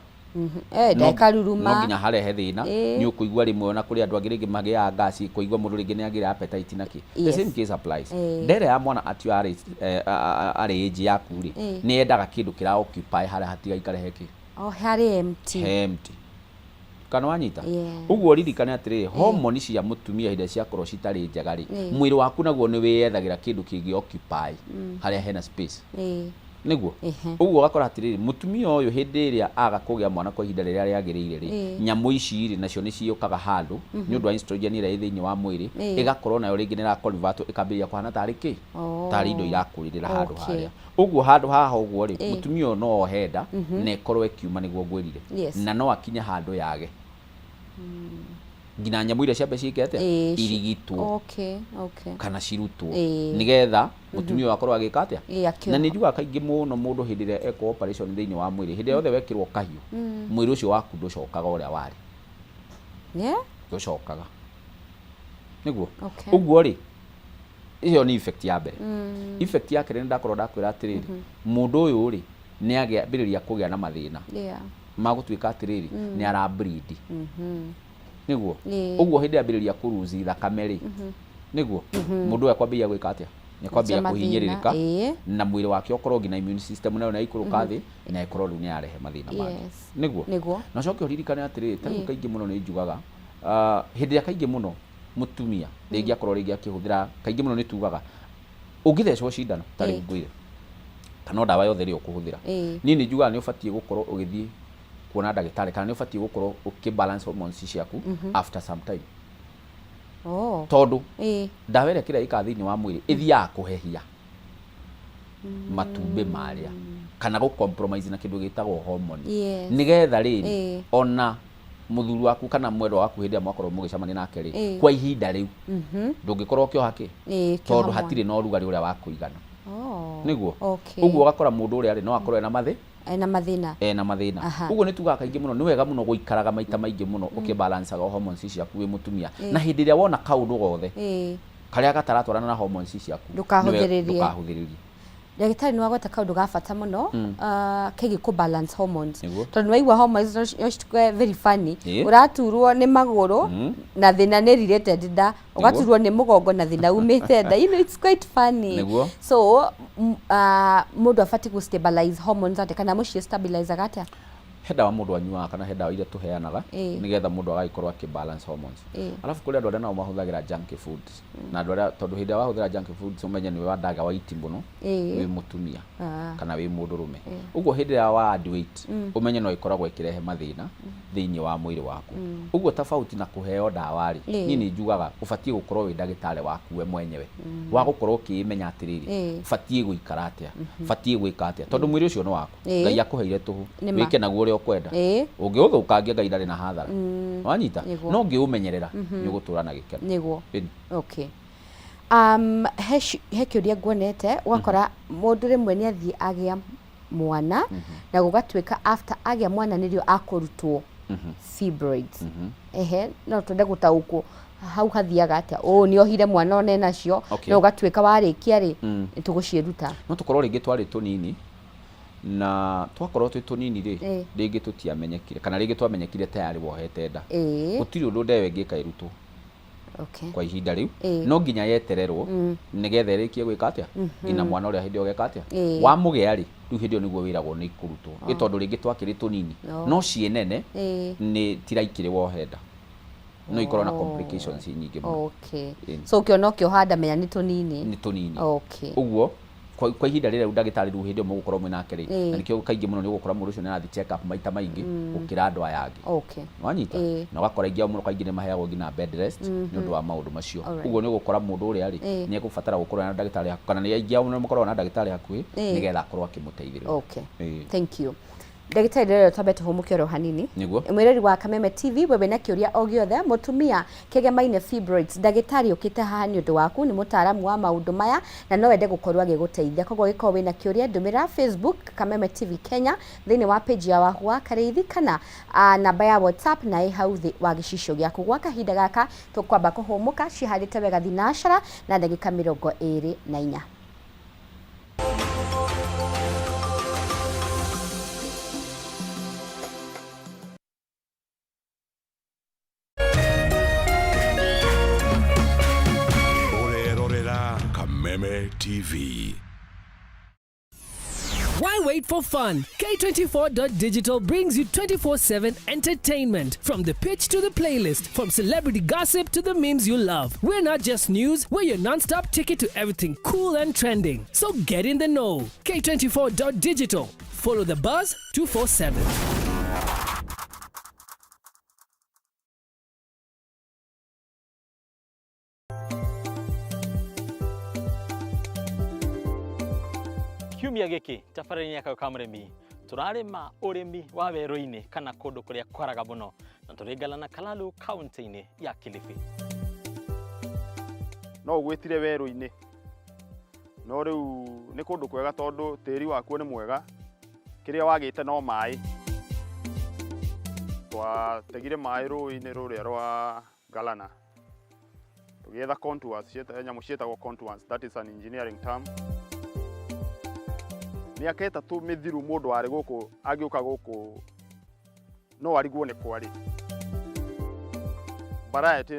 nda ĩkaruruma. No nginya harehe thĩna. Nĩ ũkũigua rĩmwe ona kũrĩ andũ angĩ rĩngĩ magĩaga ngasi, kũigua mũndũ rĩngĩ nĩ agĩra appetite na kĩ. The same case applies. Nda ĩrĩa ya mwana at your age, arĩ age yaku rĩ, nĩ yendaga kĩndũ kĩra occupy harĩa hatigaikare he kĩ Oh, harĩ empty. He empty, kana wanyita? Yeah. Ũguo ririkane atĩrĩrĩ, homoni cia mũtumia hĩndĩ ĩrĩa ciakorwo citarĩ njega rĩ, mwĩrĩ waku naguo nĩ wĩyethagĩra kĩndũ kĩngĩ occupy harĩa hena space nĩguo. Ũguo ũgakora atĩrĩrĩ, mũtumia ũyũ hĩndĩ ĩrĩa aga kũgĩa mwana kwa ihinda rĩrĩa rĩagĩrĩire rĩ, nyamũ ici rĩ, nacio nĩ ciũkaga handũ nĩ ũndũ wa estrogen ĩrĩa ĩ thĩinĩ wa mwĩrĩ, ĩgakorwo nayo rĩngĩ nĩ ĩra convert, ĩkambĩrĩria kũhana tarĩ kĩ, tarĩ indo irakũrĩrĩra handũ harĩa. Ũguo handũ haha ũguo rĩ, mũtumia ũyũ no ohe nda na ĩkorwo ĩkiuma nĩguo ngwĩrire, na no akinye handũ yage nginya nyamũ iria ciambe ciĩke atĩa, irigitwo kana cirutwo, nĩgetha mũtumia ũyũ akorwo agĩka atĩa. Akĩoha. Na nĩ njugaga kaingĩ mũno, mũndũ hĩndĩ ĩrĩa ekwo operation thĩinĩ wa mwĩrĩ, hĩndĩ ĩrĩa yothe wekĩrwo kahiũ, mwĩrĩ ũcio waku ndũcokaga ũrĩa warĩ. Ndũcokaga nĩguo. Ũguo rĩ, ĩyo nĩ effect ya mbere. Effect ya kerĩ, nĩ ndakorwo ndakwĩra atĩrĩrĩ, mũndũ ũyũ rĩ, nĩ agĩambĩrĩria kũgĩa na mathĩna ma gũtuĩka atĩrĩrĩ, nĩ ara bleed nĩguo. Ũguo hĩndĩ ambĩrĩria kũruzi thakame rĩ, nĩguo mũndũ ũyũ akwambĩrĩria gwĩka atĩa? Nĩ akwambĩrĩria mathĩna, kũhinyĩrĩrĩka na mwĩrĩ wake ũkorwo nginya immune system nayo nĩ yaikũrũka thĩ, na ĩkorwo rĩu nĩ yarehe mathĩna mangĩ nĩguo. Na ũcoke ũririkane atĩrĩrĩ, ta rĩu kaingĩ mũno nĩ njugaga, hĩndĩ ĩrĩa kaingĩ mũno mũtumia rĩngĩ akorwo rĩngĩ akĩhũthĩra, kaingĩ mũno nĩ tugaga ũngĩthecwo cindano ta rĩu ngwĩre, kana o ndawa yothe ĩrĩa ũkũhũthĩra, niĩ nĩ njugaga nĩ ũbatiĩ gũkorwo ũgĩthiĩ kuona ndagĩtarĩ, kana nĩ ũbatiĩ gũkorwo ũkĩ balance hormones ciaku after some time, tondũ ndawa ĩrĩa kĩrĩa ĩkaga thĩinĩ wa mwĩrĩ ĩthiaga kũhehia matumbĩ marĩa kana gũ compromise na kĩndũ gĩtagwo hormone, nĩgetha rĩrĩ, ona mũthuri waku kana mwendwa waku hĩndĩ ĩrĩa mwakorwo mũgĩcemania nake rĩ, kwa ihinda rĩu ndũngĩkorwo ũkĩoha kĩ, kĩoha tondũ mwana. Hatirĩ na ũrugarĩ ũrĩa wa kũigana nĩguo. Ũguo ũgakora mũndũ ũrĩa rĩ, no akorwo ena mathĩ Ena mathĩna. Ena mathĩna. Ũguo nĩ tugaga kaingĩ mũno, nĩ wega mũno gũikaraga maita maingĩ mũno ũkĩbalancaga hormones ciaku wĩ mũtumia, na hĩndĩ ĩrĩa wona kaũndũ gothe karĩa gataratwarana na hormones ciaku, Ndũkahũthĩrĩrie. Ndũkahũthĩrĩrie. Ndagĩtarĩ, nĩ wagweta kaũndũ ga bata mũno, kegiĩ kũ balance hormones, tondũ nĩ waigua hormones no cituĩke very funny. Ũraturwo nĩ magũrũ na thĩna nĩ related nda, ũgaturwo nĩ mũgongo na thĩna umĩte nda. It's quite funny. So mũndũ abatiĩ gũ stabilize hormones atĩa, kana mũciĩ stabilizaga atĩa? He ndawa mũndũ anyuaga, kana he ndawa iria tũheanaga nĩgetha mũndũ agagĩkorwo akĩ balance hormones. Arabu kũrĩ andũ arĩa nao mahũthagĩra junk foods, na andũ arĩa, tondũ hĩndĩ ĩrĩa wahũthĩra junk foods, ũmenye nĩwe wandaga waiti mũno wĩ mũtumia kana wĩ mũndũrũme. Ũguo hĩndĩ ĩrĩa wa add weight, ũmenye no ĩkoragwo ĩkĩrehe mathĩna thĩinĩ wa mwĩrĩ waku. Ũguo tofauti na kũheo ndawa rĩ, niĩ nĩ njugaga ũbatiĩ gũkorwo wĩ ndagĩtarĩ waku we mwenyewe, wa gũkorwo ũkĩĩmenya atĩrĩrĩ, batiĩ gũikara atĩa, batiĩ gwĩka atĩa, tondũ mwĩrĩ ũcio nĩ waku. Ngai akũheire tũhũ Nĩ ma. wĩke naguo ũrĩa ũkwenda. Ũngĩũthũkangia, Ngai ndarĩ na hathara. Wanyita? No ũngĩũmenyerera, nĩ ũgũtũra na gĩkeno. Ĩni. Okay. He kĩũria nguonete, ũgakora mũndũ rĩmwe nĩ athiĩ agĩa mwana na gũgatuĩka after agĩa mwana nĩrĩo akũrutwo fibroids. Ehe, no twende gũtaũkwo hau hathiaga atĩa, ũũ nĩ ohire mwana one nacio, no ũgatuĩka warĩkia rĩ, nĩ tũgũciĩruta. No tũkorwo rĩngĩ twarĩ tũnini, na twakorwo twĩ tũnini rĩ, rĩngĩ tũtiamenyekire, kana rĩngĩ twamenyekire tayarĩ wohete nda. Gũtirĩ ũndũ ndewe ĩngĩka ĩrutwo. Okay. Kwa ihinda rĩu Ĩĩ. no nginya yetererwo nĩgetha ĩrĩkie gwĩka atĩa, nginya mwana ũrĩa hĩndĩ ĩyo geka atĩa, wamũgĩa rĩ, rĩu hĩndĩ ĩyo nĩguo wĩragwo nĩ ikũrutwo. Ĩ tondũ rĩngĩ twakĩrĩ tũnini, no ciĩ nene, nĩ tiraikĩrĩ wohenda, no ikorwo na complications nyingĩ mũno. Ĩĩ. So ũkĩona ũkĩoha nda, menya nĩ tũnini. Nĩ tũnini. Ũguo kwa ihinda rĩrĩa rĩu ndagĩtarĩ rĩu hĩndĩ ĩyo mũgũkorwo mwĩ nake rĩ, na nĩkĩo kaingĩ mũno nĩ ũgũkora mũndũ ũcio nĩ arathiĩ check up maita maingĩ gũkĩra andũ aya angĩ. Wanyita? Na ũgakora aingĩ ao mũno kaingĩ nĩ maheagwo nginya bed rest nĩ ũndũ wa maũndũ macio. Ũguo nĩ ũgũkora mũndũ ũrĩa rĩ, nĩ egũbatara gũkorwo na ndagĩtarĩ hakuhĩ, kana nĩ aingĩ ao nĩ makoragwo na ndagĩtarĩ hakuhĩ, nĩgetha akorwo akĩmũteithĩrĩria. Thank you, ndagĩtarĩ. Rĩrĩa twambe tũhũmũke oro hanini. Nĩguo. Mwĩrori wa Kameme TV, we wĩna kĩũria o gĩothe, mũtumia kĩgemaine fibroids, ndagĩtarĩ ũkĩte haha nĩ ũndũ waku. Nĩ mũtaaramu wa maũndũ maya na no wende gũkorwo agĩgũteithia. Koguo gĩkorwo wĩna kĩũria, ndũmĩra Facebook Kameme TV Kenya thĩinĩ wa page ya Wahu wa Karĩithi, kana namba ya WhatsApp na ĩ hau thĩ wa gĩcicio gĩaku. Gwa kahinda gaka tũkwamba kũhũmũka, cihandĩte wega thinacara na ndagĩka 24. Ũrerorera Kameme TV. Why wait for fun? K24.digital brings you 24/7 entertainment. From the pitch to the playlist, from celebrity gossip to the memes you love. We're not just news, we're your non stop ticket to everything cool and trending. So get in the know. K24.digital. Follow the buzz 247. Kiumia gĩkĩ tabarĩra-inĩ ya Kayũ ka Mũrĩmi, tũrarĩma ũrĩmi wa werũ-inĩ kana kũndũ kũrĩa kwaraga mũno, na tũrĩ na Kalalu, kaunti-inĩ ya Kilifi. No ũgwĩtire werũ-inĩ, no rĩu nĩ kũndũ kwega tondũ tĩri wakuo nĩ mwega, kĩrĩa wagĩte no maĩ. Twategire maĩ rũĩ-inĩ rũrĩa rwa Galana, tũgĩetha contours, nyamũ ciĩtagwo contours, that is an engineering term. Mĩaka 3 mĩthiru, mũndũ warĩ gũkũ angĩũka gũkũ no arigwo nĩ kwarĩ. Variety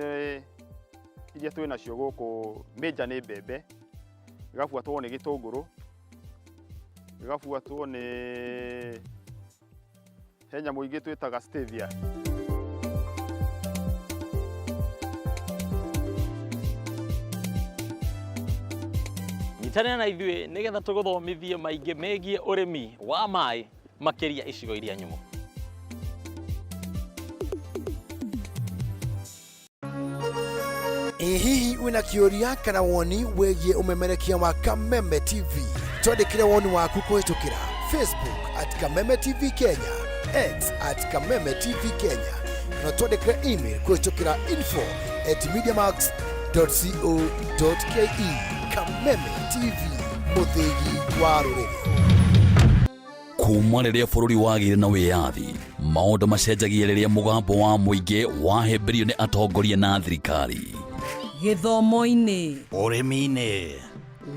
iria twĩ nacio gũkũ major nĩ mbembe, gĩgabuatwo nĩ gĩtũngũrũ, gĩgabuatwo nĩ he nyamũ ingĩ twĩtaga stevia. Nyitanĩra na ithuĩ nĩgetha tũgũthomithie maingĩ megiĩ ũrĩmi wa maĩ, makĩria icigo iria nyũmũ. Ĩ hihi wĩna kĩũria kana woni wĩgiĩ ũmemerekia wa Kameme TV? Twandĩkĩre woni waku kũhĩtũkĩra Facebook @KamemeTV Kenya, X @KamemeTV Kenya, kana twandĩkĩre email kũhĩtũkĩra info@mediamax.co.ke. Kameme TV, mũthĩgi wa rũrĩrĩ. Kuma rĩrĩa bũrũri wagĩire na wĩyathi, maũndũ macenjagia rĩrĩa mũgambo wa mũingĩ wahĩmbĩrio nĩ atongoria na thirikari. Gĩthomo-inĩ, ũrĩmi-inĩ,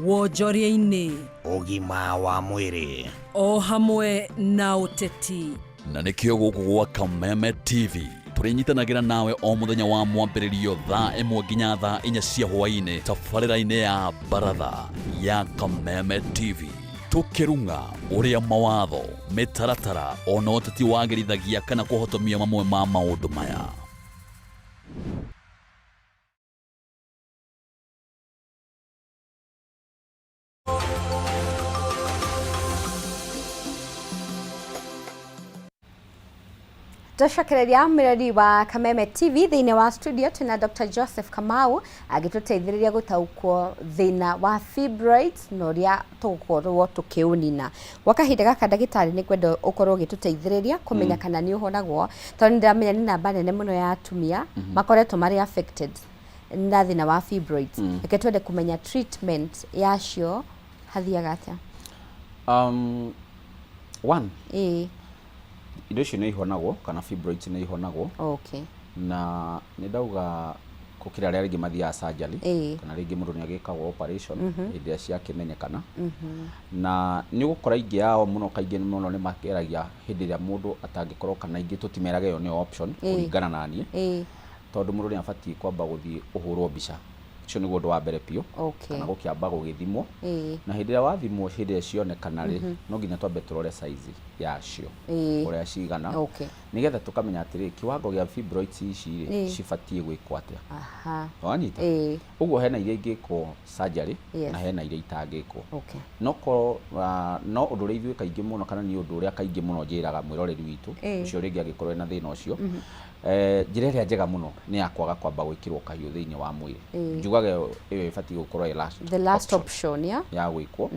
wonjoria-inĩ, ũgima wa mwĩrĩ, o hamwe na ũteti. Na nĩkĩo gũkũ gwa Kameme TV tũrĩnyitanagĩra nawe o mũthenya wa mwambĩrĩrio thaa 1 nginya thaa 4 cia hwaĩ-inĩ, tabarĩra-inĩ ya Baratha ya Kameme TV, tũkĩrung'a ũrĩa mawatho, mĩtaratara ona ũteti wagĩrithagia kana kũhotomia mamwe ma maũndũ maya. Twacokereria mwĩrori wa Kameme TV. Thĩinĩ wa studio twĩna Dr. Joseph Kamau agĩtũteithĩrĩria gũtaũkwo thĩna wa fibroids na ũrĩa tũgũkorwo tũkĩũnina. Gwa kahinda gaka, ndagĩtarĩ, nĩ ngwenda ũkorwo ũgĩtũteithĩrĩria kũmenya kana nĩ ũhonagwo, tondũ nĩ ndĩramenya nĩ namba nene mũno ya atumia makoretwo marĩ affected na thĩna wa fibroids. Reke twende kũmenya treatment yacio hathiaga atĩa? One, indo icio nĩ ihonagwo, kana fibroids nĩ ihonagwo. Na nĩ ndauga gũkĩra arĩa rĩngĩ mathiaga surgery, kana rĩngĩ mũndũ nĩ agĩkagwo operation hĩndĩ ĩrĩa ciakĩmenyekana. Na nĩ ũgũkora aingĩ ao mũno kaingĩ mũno nĩ makeragia hĩndĩ ĩrĩa mũndũ atangĩkorwo, kana aingĩ tũtimeraga ĩyo nĩyo option, kũringana na niĩ. Tondũ mũndũ nĩ abatiĩ kwamba gũthiĩ ũhũrwo mbica. Ũcio nĩguo ũndũ wa mbere biũ. Kana gũkĩamba gũgĩthimwo. Na hĩndĩ ĩrĩa wathimwo, hĩndĩ ĩrĩa cionekana rĩ, no nginya twambe tũrore size yacio, ũrĩa cigana, nĩgetha tũkamenya atĩrĩ, kiwango gĩa fibroids ici rĩ, cibatiĩ gwĩkwo atĩa. Wanyita? Ũguo hena iria ingĩkwo surgery na hena iria itangĩkwo. No korwo no ũndũ ũrĩa ithuĩ kaingĩ mũno, kana nĩ ũndũ ũrĩa kaingĩ mũno njĩraga mwĩroreri witũ ũcio rĩngĩ angĩkorwo ena thĩna ũcio, njĩra ĩrĩa njega mũno nĩ ya kwaga kwamba gwĩkĩrwo kahiũ thĩinĩ wa mwĩrĩ. Njugaga ĩyo ĩbatiĩ gũkorwo ĩ last The last option, yeah? ya gwĩkwo,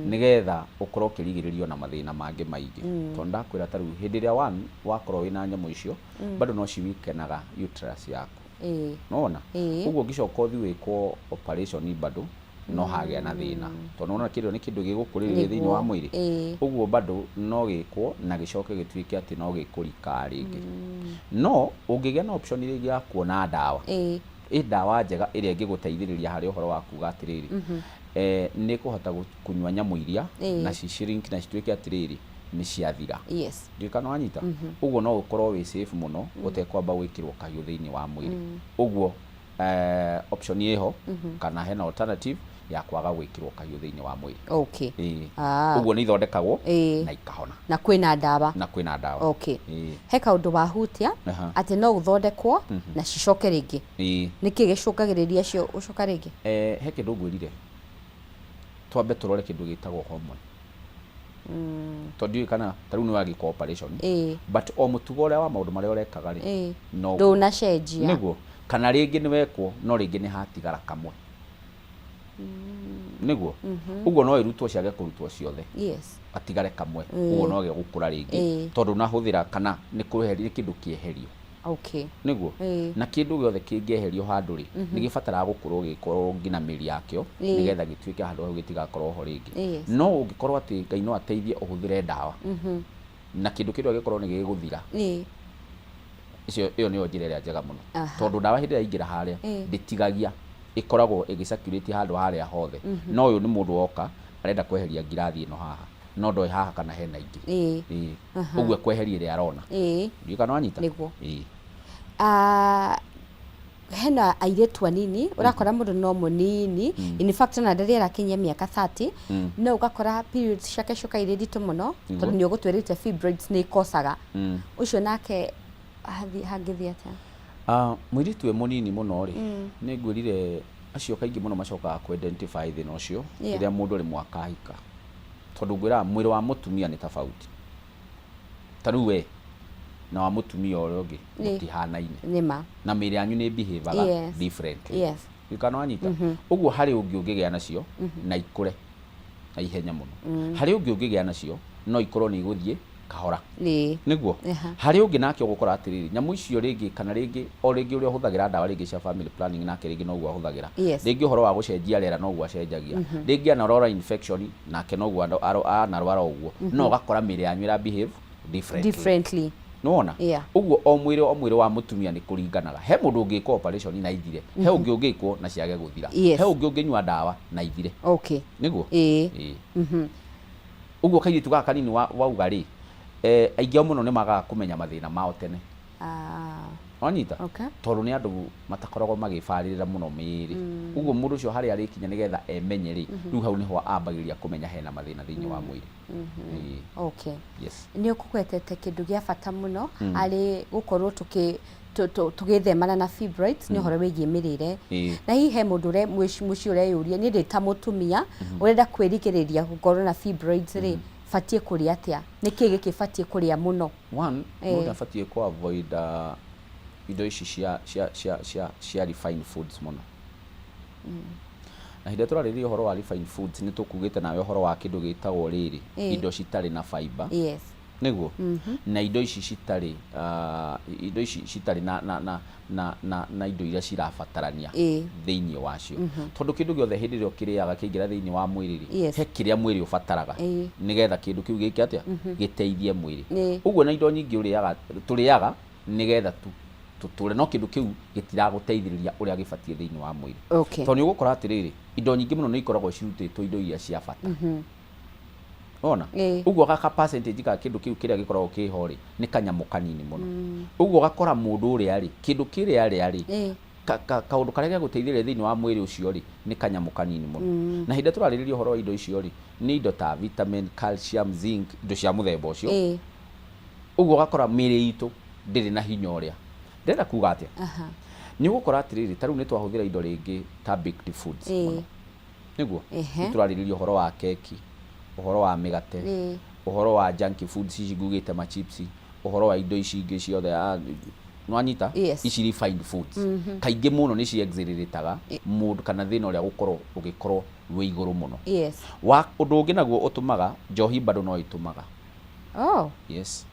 nĩgetha ũkorwo ũkĩrigĩrĩrio na mathĩna mangĩ maingĩ, tondũ ndakwĩra ta rĩu hĩndĩ ĩrĩa one wakorwo wĩna nyamũ icio, bado no ciwikenaga uterus yaku. Nona ũguo ũngĩcoka ũthiĩ wĩkwo operation, bado no hagĩa na thĩna, tondũ nona kĩndũ nĩ kĩndũ gĩgũkũrĩrĩria thĩinĩ wa mwĩrĩ. Ũguo bado no gĩkwo na gĩcoke gĩtuĩke atĩ no gĩkũrika rĩngĩ. No ũngĩgĩa na option rĩngĩ ya kuona ndawa, ĩ ndawa njega ĩrĩa ĩngĩgũteithĩrĩria harĩ ũhoro wa kuga atĩrĩrĩ, nĩ kũhota kũnyua nyamũ iria na ci shrink na cituĩke atĩrĩrĩ nĩ ciathira. Ndiũĩ kana wanyita. Ũguo no ũkorwo wĩ safe mũno ũtekwamba gwĩkĩrwo kahiũ thĩinĩ wa mwĩrĩ. Ũguo option ĩho, kana hena alternative ya kwaga gwĩkĩrwo kahiũ thĩinĩ wa mwĩrĩ. Ĩĩ. Ũguo nĩ ithondekagwo na ikahona. Na kwĩna ndawa. Na kwĩna ndawa. He kaũndũ wahutia atĩ no ũthondekwo na cicoke rĩngĩ. Nĩkĩ gĩcũngagĩrĩria cio gũcoka rĩngĩ? He kĩndũ ngwĩrire, twambe tũrore kĩndũ gĩtagwo hormone, tondũ ndiũĩ kana ta rĩu nĩ wagĩkwo operation, but o mũtugo ũrĩa wa maũndũ marĩa ũrekaga rĩ, no Ndũnacenjia. Nĩguo, kana rĩngĩ nĩ wekwo no rĩngĩ nĩ hatigara kamwe, nĩguo. Ũguo no ĩrutwo ciage kũrutwo ciothe, gatigare kamwe. Ũguo no gĩgũkũra rĩngĩ, tondũ nahũthĩra kana nĩ kweheria, nĩ kĩndũ kĩeherio. Nĩguo. Na kĩndũ gĩothe kĩngĩeherio handũ rĩ, nĩ gĩbataraga gũkorwo gĩkorwo nginya mĩri yakĩo, nĩgetha gĩtuĩke handũ hau gĩtigakorwo ho rĩngĩ. No ũngĩkorwo atĩ Ngai no ateithie ũhũthĩre ndawa na kĩndũ kĩrĩa gĩkorwo nĩ gĩgũthira, icio ĩyo nĩyo njĩra ĩrĩa njega mũno, tondũ ndawa hĩndĩ ĩrĩa yaingĩra harĩa, ndĩtigagia, ĩkoragwo ĩgĩcirculate handũ harĩa hothe. No ũyũ nĩ mũndũ woka arenda kweheria ngirathi ĩno haha, no ndoĩ haha kana hena ingĩ. Ũguo ekweheria ĩrĩa arona. Ndiũĩ kana wanyita. Nĩguo. Ĩĩ. Hena airĩtu anini ũrakora mũndũ no mũnini, in fact ona rĩrĩa arakinyia mĩaka 30, no ũgakora periods ciake ciũka irĩ nditũ mũno, tondũ nĩ ũgũtwĩrĩte fibroids nĩ ikocaga. Ũcio nake hangĩthiĩ atĩa? Mũirĩtu we mũnini mũno rĩ, nĩ ngwĩrire acio kaingĩ mũno macokaga kũ identify thĩna ũcio rĩrĩa mũndũ rĩmwe akahika, tondũ ngwĩraga mwĩrĩ wa mũtumia nĩ tofauti, ta rĩu we na wa mũtumia ũrĩa ũngĩ mũtihanaine. Nĩma. Na mĩĩrĩ yanyu nĩ behavior differently. Kana wanyita? Ũguo harĩ ũngĩ ũngĩgĩa nacio na ikũre na ihenya mũno, harĩ ũngĩ ũngĩgĩa nacio no ikorwo nĩ igũthiĩ kahora. Nĩguo. Harĩ ũngĩ nake ũgũkora atĩrĩrĩ, nyamũ icio rĩngĩ kana rĩngĩ o rĩngĩ ũrĩa ũhũthagĩra ndawa rĩngĩ cia family planning, nake rĩngĩ noguo ahũthagĩra. Rĩngĩ ũhoro wa gũcenjia rĩera noguo acenjagia. Rĩngĩ anarwara infection, nake noguo anarwara ũguo. No ũgakora mĩĩrĩ yanyu ĩra behave differently. Differently. Nĩwona? Yeah. Ũguo o mwĩrĩ wa mũtumia nĩ kũringanaga. He mũndũ ũngĩkwo operation na ithire, he ũngĩ ũngĩkwo na ciage gũthira, he ũngĩ ũngĩnyua ndawa na ithire. Nĩguo. Ĩĩ. Ũguo kairĩtu gaka kanini wauga rĩ, aingĩ ao mũno nĩ magaga kũmenya mathĩna mao tene. Wanyita? Tondũ nĩ andũ matakoragwo magĩbarĩrĩra mũno mĩĩrĩ. Ũguo mũndũ ũcio harĩa arĩkinya nĩgetha emenye rĩ, rĩu hau nĩho ambagĩrĩria kũmenya hena mathĩna thĩinĩ wa mwĩrĩ. Ĩĩ. Yes. Nĩ ũkũgwetete kĩndũ gĩa bata mũno arĩ gũkorwo tũgĩthemana na fibroids, nĩ ũhoro wĩgiĩ mĩrĩre. Na hihi he mũndũ mũciĩ ũreyũria, niĩ ndĩ ta mũtumia ũrenda kwĩrigĩrĩria gũkorwo na fibroids rĩ, batiĩ kũrĩa atĩa? Nĩkĩ gĩkĩ batiĩ kũrĩa mũno? One, mũndũ abatiĩ kũ avoid indo ici cia refined foods mũno. Na hĩndĩ ĩrĩa tũrarĩrĩria ũhoro wa refined foods, nĩ tũkugĩte nawe ũhoro wa kĩndũ gĩtagwo rĩrĩ, indo citarĩ na fiber. Nĩguo. Na indo ici citarĩ indo ici citarĩ na indo iria cirabatarania thĩinĩ wacio, tondũ kĩndũ gĩothe hĩndĩ ĩrĩa ũkĩrĩaga kĩaingĩra thĩinĩ wa mwĩrĩ rĩ, he kĩrĩa mwĩrĩ ũbataraga nĩgetha kĩndũ kĩu gĩke atĩa? Gĩteithie mwĩrĩ. Ũguo na indo nyingĩ ũrĩaga, tũrĩaga nĩgetha tu tũtũre, no kĩndũ kĩu gĩtiragũteithĩrĩria ũrĩa gĩbatiĩ thĩinĩ wa mwĩrĩ. Tondũ nĩ ũgũkora atĩrĩrĩ, indo nyingĩ mũno nĩ ikoragwo cirutĩtwo indo iria cia bata. Wona? Ĩĩ. Ũguo gaka percentage ga kĩndũ kĩu kĩrĩa gĩkoragwo kĩho rĩ, nĩ kanyamũ kanini mũno. Ũguo ũgakora mũndũ ũrĩa rĩ, kĩndũ kĩrĩa arĩa rĩ, kaũndũ karĩa gegũteithĩrĩria thĩinĩ wa mwĩrĩ ũcio rĩ, nĩ kanyamũ kanini mũno. Na hĩndĩ ĩrĩa tũrarĩrĩria ũhoro wa indo icio rĩ, nĩ indo ta vitamin, calcium, zinc, indo cia mũthemba ũcio. Ũguo ũgakora mĩĩrĩ itũ ndĩrĩ na hinya ũrĩa. Ndĩrenda kuga atĩa? Nĩ ũgũkora atĩrĩrĩ, ta rĩu nĩ twahũthĩra indo rĩngĩ ta baked foods mũno. Nĩguo? Nĩ tũrarĩrĩria ũhoro wa keki, ũhoro wa mĩgate, ũhoro wa junk foods ici ngugĩte ma chips, ũhoro wa indo ici ingĩ ciothe, nĩwanyita? Yes. Ici refined foods. Kaingĩ mũno nĩ ci exhilarateaga mũndũ kana thĩna ũrĩa gũkorwo ũgĩkorwo wĩ igũrũ mũno. Yes. Wa ũndũ ũngĩ naguo ũtũmaga, njohi bado no ĩtũmaga. Oh. Yes.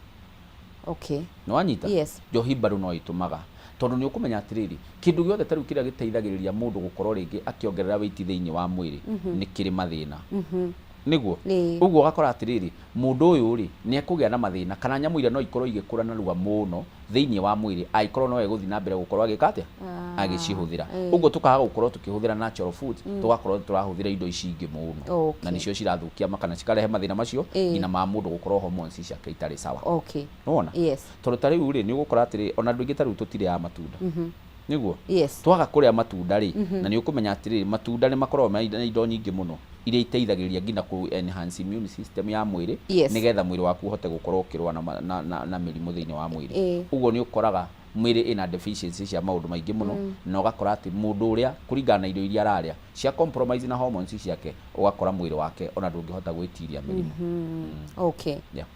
Okay. Nĩwanyita? Yes. Njohi bado no ĩtũmaga. Tondũ nĩ ũkũmenya atĩrĩrĩ, kĩndũ gĩothe ta rĩu kĩrĩa gĩteithagĩrĩria mũndũ gũkorwo rĩngĩ akĩongerera weight thĩinĩ wa mwĩrĩ, nĩ kĩrĩ mathĩna. Nĩguo? Ũguo ũgakora atĩrĩrĩ, mũndũ ũyũ rĩ, nĩ ekũgĩa na mathĩna, kana nyamũ iria no ikorwo igĩkũra narua mũno thĩinĩ wa mwĩrĩ, angĩkorwo no egũthiĩ na mbere gũkorwo agĩka atĩa? Agĩcihũthĩra. Ũguo tũkaga gũkorwo tũkĩhũthĩra natural foods, tũgakorwo tũrahũthĩra indo ici ingĩ mũno. Na nĩcio cirathũkia kana cikarehe mathĩna macio, nginya ma mũndũ gũkorwo hormones ciake itarĩ sawa. Nĩwona? Yes. Tondũ ta rĩu rĩ, nĩ ũgũkora atĩrĩ, ona andũ aingĩ ta rĩu tũtirĩaga matunda. Nĩguo? Yes. Twaga kũrĩa matunda rĩ, na nĩ ũkũmenya atĩrĩrĩ, matunda nĩ makoragwo na indo nyingĩ mũno iria iteithagĩrĩria nginya kũ enhance immune system ya mwĩrĩ, nĩgetha mwĩrĩ waku ũhote gũkorwo ũkĩrũa na mĩrimũ thĩinĩ wa mwĩrĩ. Ũguo nĩ ũkoraga mwĩrĩ ĩna deficiency cia maũndũ maingĩ mũno, na ũgakora atĩ mũndũ ũrĩa kũringana na irio iria ararĩa cia compromise na hormones ciake, ũgakora mwĩrĩ wake ona ndũngĩhota gwĩtiria mĩrimũ. Okay. Yeah.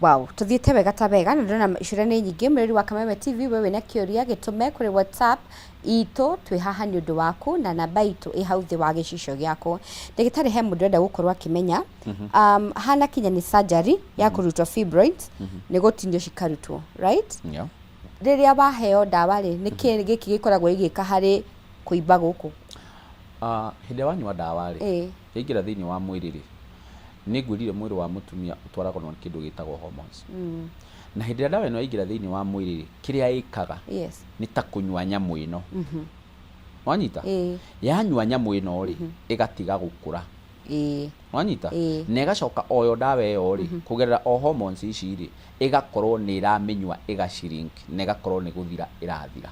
Wow, tuthiĩte wega ta wega na ndĩrona ciũria nĩ nyingĩ. Mwĩrori wa Kameme TV, we wĩna kĩũria gĩtũme kũrĩ WhatsApp itũ, twĩ haha nĩ ũndũ waku na namba itũ ĩ hau thĩ wa gĩcicio gĩaku. Ndagĩtarĩ, he mũndũ ũrenda gũkorwo akĩmenya, hana kinya nĩ surgery ya kũrutwo fibroids, nĩ gũtinio cikarutwo, right? Yeah. Rĩrĩa waheo ndawa rĩ, nĩ kĩ gĩkĩ gĩkoragwo gĩgĩka harĩ kũimba gũkũ? Hĩndĩ ĩrĩa wanyua ndawa rĩ, yaingĩra thĩinĩ wa mwĩrĩ rĩ, nĩ ngwĩrire mwĩrĩ wa mũtumia ũtwaragwo na kĩndũ gĩtagwo hormones. Na hĩndĩ ĩrĩa ndawa ĩno yaingĩra thĩinĩ wa mwĩrĩ rĩ, kĩrĩa ĩkaga nĩ ta kũnyua nyamũ ĩno. Wanyita? Yanyua nyamũ ĩno rĩ, ĩgatiga gũkũra. Wanyita? Na ĩgacoka oyo ndawa ĩyo rĩ, kũgerera o hormones ici rĩ, ĩgakorwo nĩ ĩramĩnyua ĩgacirink na ĩgakorwo nĩ gũthira ĩrathira.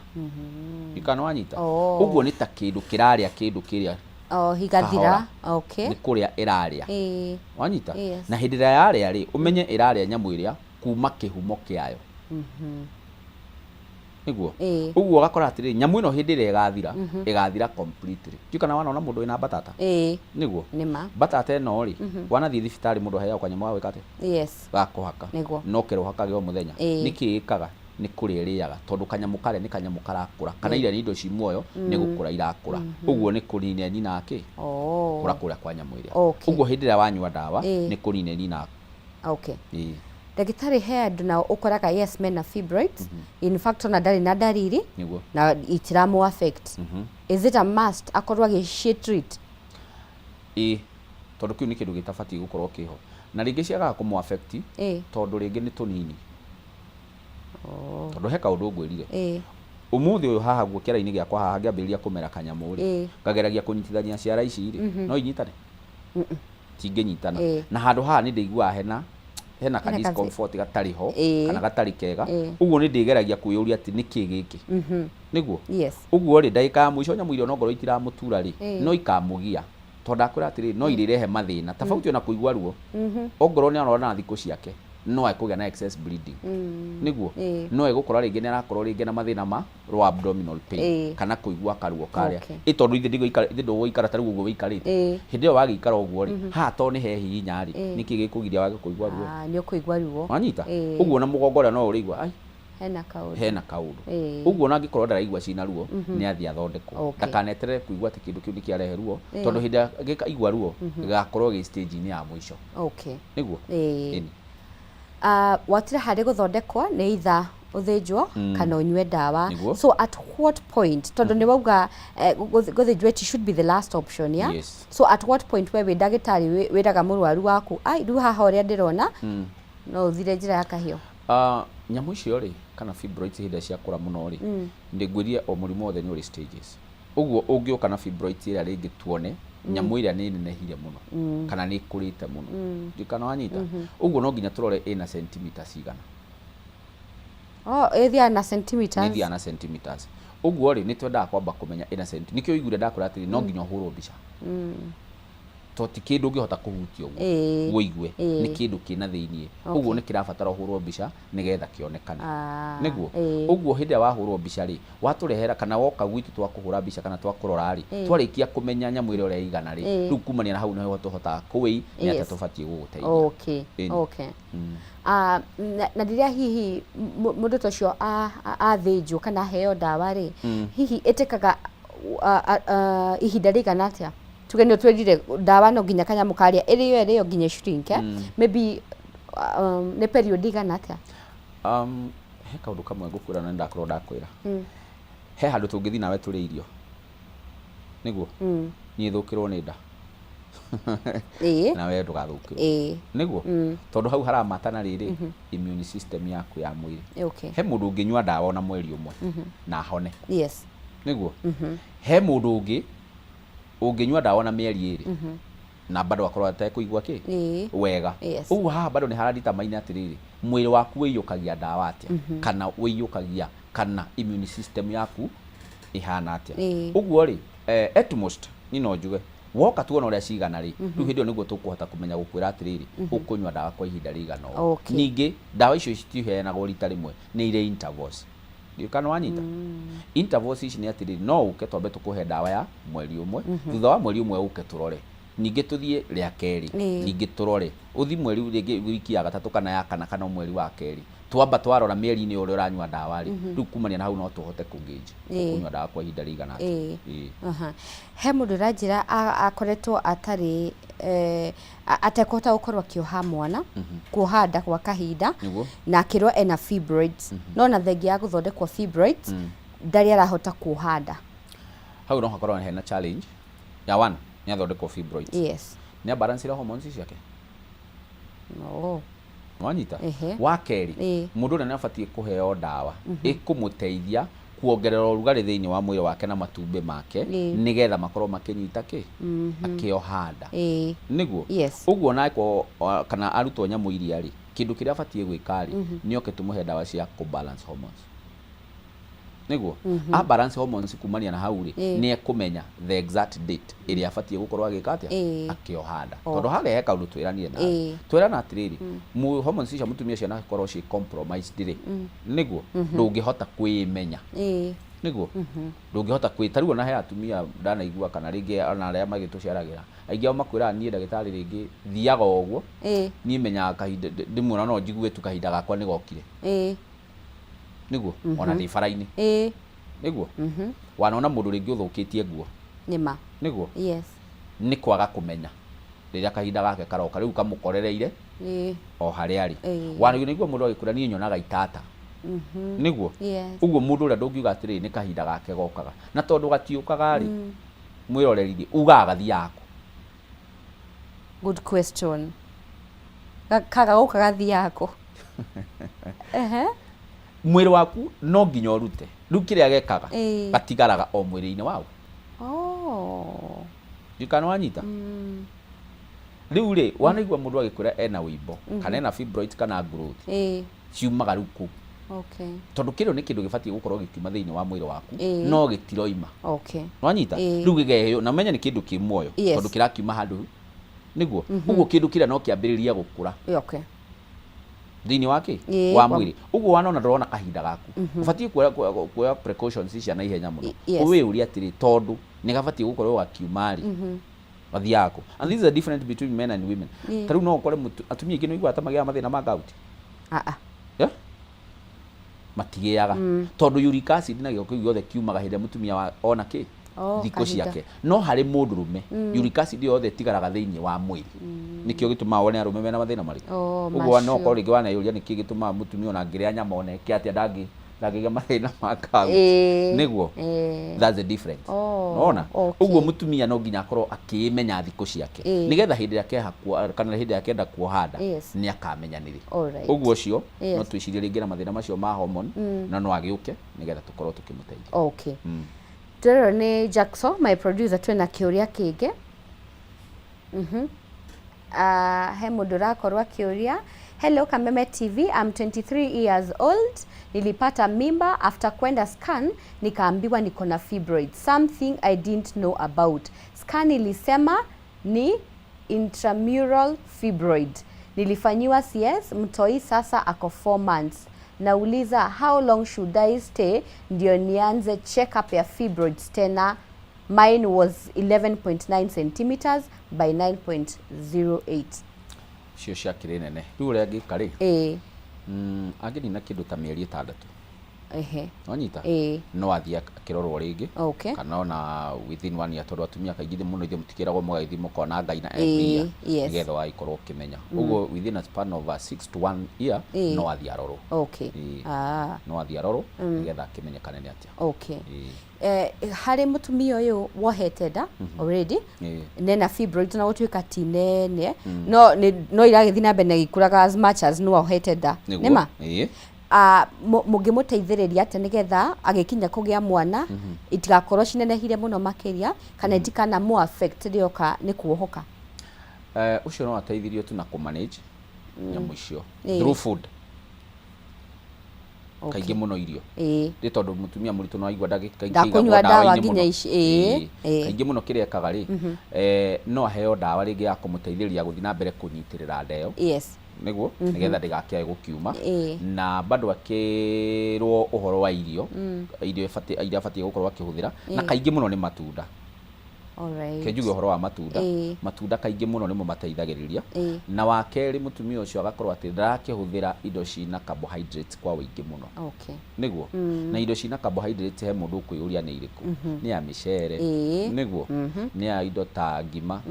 Ndikana wanyita? Ũguo nĩ ta kĩndũ kĩrarĩa kĩndũ kĩrĩa Oh, higathira. kahora. Okay. Nĩ kũrĩa ĩrarĩa. Wanyita? Yes. Na hĩndĩ ĩrĩa yarĩa rĩ, ũmenye ĩrarĩa nyamũ ĩrĩa kuma kĩhumo kĩayo. Nĩguo? Ũguo ũgakora atĩrĩrĩ, nyamũ ĩno hĩndĩ ĩrĩa ĩgathira, ĩgathira completely. Ndiũĩ kana wanona mũndũ wĩna mbatata? Nĩguo? Nĩma. Mbatata ĩno rĩ, wanathiĩ thibitarĩ mũndũ aheagwo kanyamũ ga gwĩka atĩa? Yes. Ga kũhaka. Nĩguo. No kerwo hakage o mũthenya. Nĩkĩ ĩkaga? Nĩ kũrĩa ĩrĩaga, tondũ kanyamũ karĩa nĩ kanyamũ karakũra, kana iria nĩ indo ci muoyo, nĩ gũkũra irakũra. Ũguo nĩ kũnina ĩninaga kĩ? Kũra kũrĩa kwa nyamũ ĩrĩa. Ũguo hĩndĩ ĩrĩa wanyua ndawa, nĩ kũnina ĩninaga. Okay. Ndagĩtarĩ, he andũ nao ũkoraga yes mena fibroids, in fact ona ndarĩ na ndariri na itiramũ affect. Is it a must akorwo agĩciĩ treat? Ĩĩ, tondũ kĩu nĩ kĩndũ gĩtabatiĩ gũkorwo kĩho. Na rĩngĩ ciagaga kũmũ affect tondũ rĩngĩ nĩ tũnini. Tondũ he kaũndũ ngwĩrire. Ũmũthĩ ũyũ haha guo kĩara-inĩ gĩakwa haha ngĩambĩrĩria kũmera kanyamũ rĩ, ngageragia kũnyitithania ciara ici rĩ, no inyitane? Cingĩnyitana. Na handũ haha nĩ ndĩiguaga hena Hena ka ka discomfort gatarĩ ho, kana gatarĩ kega. Ũguo nĩ ndĩgeragia kwĩyũria atĩ nĩkĩ gĩkĩ? Nĩguo? Yes. Ũguo rĩ, ndagĩka ya mũico nyamũ iria onokorwo itiramũtura rĩ, no ikamũgia. Tondũ ndakwĩra atĩrĩrĩ, no irĩrehe mathĩna. Tofauti ona kũigua ruo, ongorwo nĩ arona thikũ ciake, no ekũgĩa na excess bleeding. Nĩguo? No egũkora rĩngĩ nĩ arakorwo rĩngĩ na mathĩna ma lower abdominal pain, kana kũigua karuo karĩa. Ĩ tondũ ithe ndũgũikara, ithe ndũgũikara ta rĩu ũguo wĩikarĩte. Hĩndĩ ĩyo wagĩikara ũguo rĩ, haha tondũ nĩ hehihinya rĩ, nĩkĩ gĩkũgiria wage kũigua ruo? Nĩ ũkũigua ruo. Wanyita? Ũguo na mũgongo ũrĩa no ũrĩigua, ai, Hena kaũndũ. Hena kaũndũ. Ũguo ona angĩkorwo ndaraigua cina ruo, nĩ athiĩ athondekwo. Ndakaneterere kũigua atĩ kĩndũ kĩu nĩ kĩarehe ruo, tondũ hĩndĩ ĩrĩa angĩkaigua ruo, gĩgakorwo gĩ stage-inĩ ya mũico. Nĩguo? Ĩni. Watire harĩ gũthondekwo nĩ either ũthĩnjwo kana ũnyue ndawa. Nĩguo. So at what point, tondũ nĩ wauga gũthĩnjwo it should be the last option, yeah? Yes. So at what point we wĩ ndagĩtarĩ wĩraga mũrwaru waku, ai rĩu haha ũrĩa ndĩrona, no ũthire njĩra ya kahiũ? Nyamũ icio rĩ, kana fibroids hĩndĩ ĩrĩa ciakũra mũno rĩ, ndĩngwĩrire o mũrimũ wothe nĩ ũrĩ stages. Ũguo ũngĩũka na fibroids ĩrĩa rĩngĩ tuone Nyamũ ĩrĩa nĩ ĩnenehire mũno kana nĩ ĩkũrĩte mũno. Ndiũĩ kana wanyita. Ũguo no nginya tũrore ĩna centimeter cigana. Oh, ĩthiaga na centimeters. Nĩ ĩthiaga na centimeters. Ũguo rĩ, nĩ twendaga kwamba kũmenya ĩna centi, nĩkĩo ũiguire ndakwĩra atĩrĩ, no nginya ũhũrwo mbica. To ti kĩndũ ũngĩhota kũhutia ũguo ũigue, nĩ kĩndũ kĩna thĩiniĩ. Ũguo nĩ kĩrabatara ũhũrwo mbica nĩgetha kĩonekane. Nĩguo? Ũguo hĩndĩ ĩrĩa wahũrwo mbica rĩ, watũrehera kana woka gwitũ twakũhũra mbica kana twakũrora rĩ, twarĩkia kũmenya nyamũ ĩrĩa ũrĩa ĩigana rĩ, rĩu kumania na hau nĩho tũhotaga kũĩ nĩ atĩa tũbatiĩ gũgũteithia. Ĩni. Ah, na rĩrĩa hihi mũndũ ta ũcio athĩnjwo kana aheo ndawa rĩ, hihi ĩtĩkaga ihinda rĩigana atĩa? Tuge nĩ ũtwĩrire ndawa no nginya kanyamũ karĩa ĩrĩo ĩrĩo nginya ĩshrinke. Maybe nĩ period igana atĩa? He kaũndũ kamwe ngũkwĩra na nĩndakorwo ndakwĩra. He handũ tũngĩthiĩ nawe tũrĩe irio. Nĩguo? Niĩ thũkĩrwo nĩ nda. Na we ndũgathũkĩrwo. Nĩguo? Tondũ hau haramatana rĩrĩ, immune system yaku ya mwĩrĩ. He mũndũ ũngĩnyua ndawa ona mweri ũmwe na ahone. Nĩguo? He mũndũ ũngĩ ũngĩnyua ndawa na mĩeri ĩrĩ na bado akorwo atekũigua kĩ wega. Ũguo haha bado nĩ haradetermine atĩrĩrĩ, mwĩrĩ waku wĩiyũkagia ndawa atĩa, kana wĩiyũkagia kana immune system yaku ĩhana atĩa. Ũguo rĩ, at most niĩ no njuge woka tuona ũrĩa cigana rĩ, rĩu hĩndĩ ĩyo nĩguo tũkũhota kũmenya gũkwĩra atĩrĩrĩ, ũkũnyua ndawa kwa ihinda rĩigana ũũ. Ningĩ ndawa icio citiheanagwo rita rĩmwe, nĩ irĩ intervals. Ndiũĩ kana wanyita. Intervals ici nĩ atĩrĩrĩ, no ũke twambe tũkũhe ndawa ya mweri ũmwe, thutha wa mweri ũmwe ũke tũrore, ningĩ tũthiĩ rĩa kerĩ, ningĩ tũrore, ũthiĩ mweri rĩngĩ wiki ya gatatũ kana ya kana kana mweri wa kerĩ, twamba twarora mĩeri-inĩ ũrĩa ũranyua ndawa rĩ, rĩu kumania na hau no tũhote kũ-gauge ũkũnyua ndawa kwa ihinda rĩigana atĩa. He mũndũ ũranjĩra akoretwo atarĩ atekũhota gũkorwo akĩoha mwana, kuoha nda gwa kahinda, na akĩrwo ena fibroids, no na thengia ya gũthondekwo fibroids, ndarĩ arahota kuoha nda. Hau no hakorwo hena challenge ya one, nĩ athondekwo fibroids. Nĩ abalance hormones ciake. No. Wanyita? Wa kerĩ, mũndũ ũrĩa nĩ abatiĩ kũheo ndawa ĩkũmũteithia kuongerera ũrugarĩ thĩinĩ wa mwĩrĩ wake na matumbĩ make, nĩgetha makorwo makĩnyita kĩ akĩoha nda. Nĩguo? Ũguo nako kana arutwo nyamũ iria rĩ, kĩndũ kĩrĩa abatiĩ gwĩka rĩ, nĩ oke tũmũhe ndawa cia kũ balance hormones. Nĩguo? A balance hormones kumania na hau rĩ, nĩ ekũmenya the exact date ĩrĩa abatiĩ gũkorwo agĩka atĩa, akĩoha nda. Tondũ harĩa he kaũndũ twĩranire nawe. Twĩrana atĩrĩrĩ, hormones cia mũtumia cianakorwo ciĩ compromised rĩ, nĩguo? Ndũngĩhota kwĩmenya. Nĩguo? Ndũngĩhota kwĩ, ta rĩu ona he atumia ndanaigua kana rĩngĩ ona arĩa magĩtũceragĩra, aingĩ ao makwĩraga niĩ ndagĩtarĩ rĩngĩ thiaga o ũguo, niĩ menyaga kahinda, rĩmwe ona no njigue tu kahinda gakwa nĩ gokire. Nĩguo? Ona ndĩ bara-inĩ. Nĩguo? Wanona mũndũ rĩngĩ ũthũkĩtie nguo. Nĩma. Nĩguo? Nĩ kwaga kũmenya rĩrĩa kahinda gake karoka, rĩu kamũkorereire o harĩa arĩ. Wanaigua mũndũ agĩkwĩra niĩ nyonaga itata. Nĩguo? Ũguo mũndũ ũrĩa ndũngiuga atĩrĩrĩ nĩ kahinda gake gokaga. Na tondũ gatiũkaga rĩ, mwĩroreri rĩ, ugaga gathiaga kũ? Good question. Kaga gũka gathiaga kũ? Mwĩrĩ waku no nginya ũrute. Rĩu kĩrĩa gekaga, gatigaraga o mwĩrĩ-inĩ waũ. Ndiũĩ kana nĩwanyita? Rĩu rĩ, wanaigua mũndũ agĩkwĩra ena wĩimbo, kana ena fibroids kana growth, ciumaga rĩu kũu. Tondũ kĩrĩa nĩ kĩndũ gĩbatiĩ gũkorwo gĩkiuma thĩinĩ wa mwĩrĩ waku, no gĩtiroima. Nĩwanyita? Rĩu gĩkeheo, na ũmenye nĩ kĩndũ kĩ muoyo, tondũ kĩrakiuma handũ, nĩguo? Ũguo kĩndũ kĩrĩa no kĩambĩrĩrie gũkũra. Thĩinĩ wa kĩ? Wa mwĩrĩ. Ũguo wanona ndũrona kahinda gaku. Ũbatiĩ kuoya precautions cia naihenya mũno. Wĩyũrie atĩrĩ, tondũ nĩ gabatiĩ gũkorwo gakiuma rĩ, gathiaga kũ? And this is the difference between men and women. Ta rĩu no ũkore atumia aingĩ nĩ ũiguaga ta magĩaga mathĩna ma gout. Matigĩaga. Tondũ uric acid na gĩko kĩu gĩothe kiumaga hĩndĩ ĩrĩa mũtumia ona kĩ? Oh, Thikũ kahinda. ciake. No harĩ mũndũrũme, uric acid yothe ĩtigaraga thĩinĩ wa mwĩrĩ. Nĩkĩo gĩtũmaga wone arũme mena mathĩna marĩkũ? Oh, Ũguo no macio. ũkorwo rĩngĩ waneyũria nĩkĩ gĩtũmaga mũtumia ona angĩrĩa nyama ona eke atĩa ndangĩgĩa mathĩna ma gout. Nĩguo? That's the difference. Nĩwona? Ũguo mũtumia no nginya akorwo akĩmenya thikũ ciake. Nĩgetha hĩndĩ ĩrĩa akehakwo kana hĩndĩ ĩrĩa akenda kuoha nda, nĩ akamenya nĩrĩ. Ũguo ũcio, no twĩcirie rĩngĩ na mathĩna macio ma hormone, na no agĩũke nĩgetha tũkorwo tũkĩmũteithia. Ndĩrerwo nĩ Jackson, my producer, twĩna kĩũria kĩngĩ. He mũndũ ũrakorwo akĩũria, "Hello Kameme TV, I'm 23 years old. Nilipata mimba. After kwenda scan nikaambiwa niko na fibroid, something I didn't know about. Scan ilisema ni intramural fibroid. Nilifanyiwa CS, mtoi sasa ako 4 months. Nauliza, how long should I stay ndio nianze check up ya fibroids tena? Mine was 11.9 centimeters by 9.08." Cio ciakĩrĩ nene rĩu ũrĩa angĩka rĩ, angĩnina kĩndũ ta mĩeri 6, wanyita, no athiĩ akĩrorwo rĩngĩ kana ona within one year, tondũ atumia kaingĩ mũno ithuĩ mũtikĩragwo mũgagĩthiĩ mũkona ngai na every year, nĩgetha ũgagĩkorwo ũkĩmenya. Ũguo within a span of a 6 to 1 year no athiĩ arorwo. No athiĩ arorwo nĩgetha akĩmenyekane nĩ atĩa. Harĩ mũtumia ũyũ wohete nda already, nena fibroid na gũtuĩka ti nene, no no iragĩthiĩ na mbere na gĩkũraga, as much as no ohete nda. Nĩma? Ĩĩ. Mũngĩmũteithĩrĩria atĩa nĩgetha agĩkinya kũgĩa mwana itigakorwo cinenehire mũno makĩria kana itikana mũ affect rĩoka nĩ kuohoka? Ũcio no ateithirio tu na kũmanage nyamũ icio through food, kaingĩ mũno irio, nĩ tondũ mũtumia mũritũ no aigua ndagĩka Ndakũnyua ndawa nginya ici, ĩĩ, ĩĩ. Kaingĩ mũno kĩrĩa ekaga rĩ, no aheo ndawa rĩngĩ ya kũmũteithĩrĩria gũthiĩ na mbere kũnyitĩrĩra nda ĩyo, nĩguo nĩgetha ndĩgakĩage gũkiuma, na bado akĩrwo ũhoro wa irio, irio iria abatiĩ gũkorwo akĩhũthĩra, na kaingĩ mũno nĩ matunda. Ke njuge ũhoro wa matunda. Matunda kaingĩ mũno nĩmo mateithagĩrĩria. Na wa kerĩ, mũtumia ũcio agakorwo atĩ ndarakĩhũthĩra indo cina carbohydrates kwa ũingĩ mũno, nĩguo. Na indo cina carbohydrates, he mũndũ ũkwĩyũria nĩ irĩkũ? Nĩ ya mĩcere, nĩguo, nĩ ya indo ta ngima,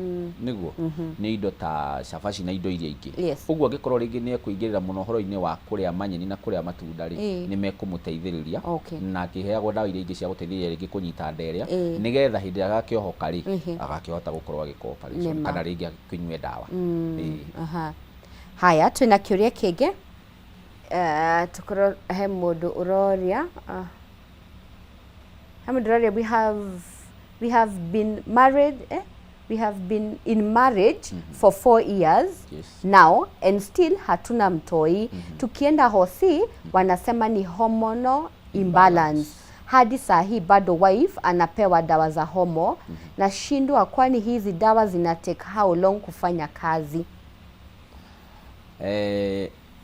nĩguo, nĩ indo ta cabaci na indo iria ingĩ. Ũguo angĩkorwo rĩngĩ nĩ ekũingĩrĩra mũno ũhoro-inĩ wa kũrĩa manyeni na kũrĩa matunda rĩ, nĩ mekũmũteithĩrĩria, na akĩheagwo ndawa iria ingĩ cia gũteithĩrĩria rĩngĩ kũnyita nda ĩrĩa, nĩgetha hĩndĩ ĩrĩa agakĩohoka rĩ, agakĩhota gũkorwo agĩka operation kana rĩngĩ akĩnyue ndawa. Aha. Haya, twĩna kĩũria kĩngĩ. Tũkorwo he mũndũ ũroria, he mũndũ ũroria, We have been married, eh? We have been in marriage for 4 years now and still hatuna mtoi. Tukienda hosi wanasema ni hormonal imbalance. Hadi saa hii bado wife anapewa dawa za hormone. Nashindwa, kwani hizi dawa zina take how long kufanya kazi?"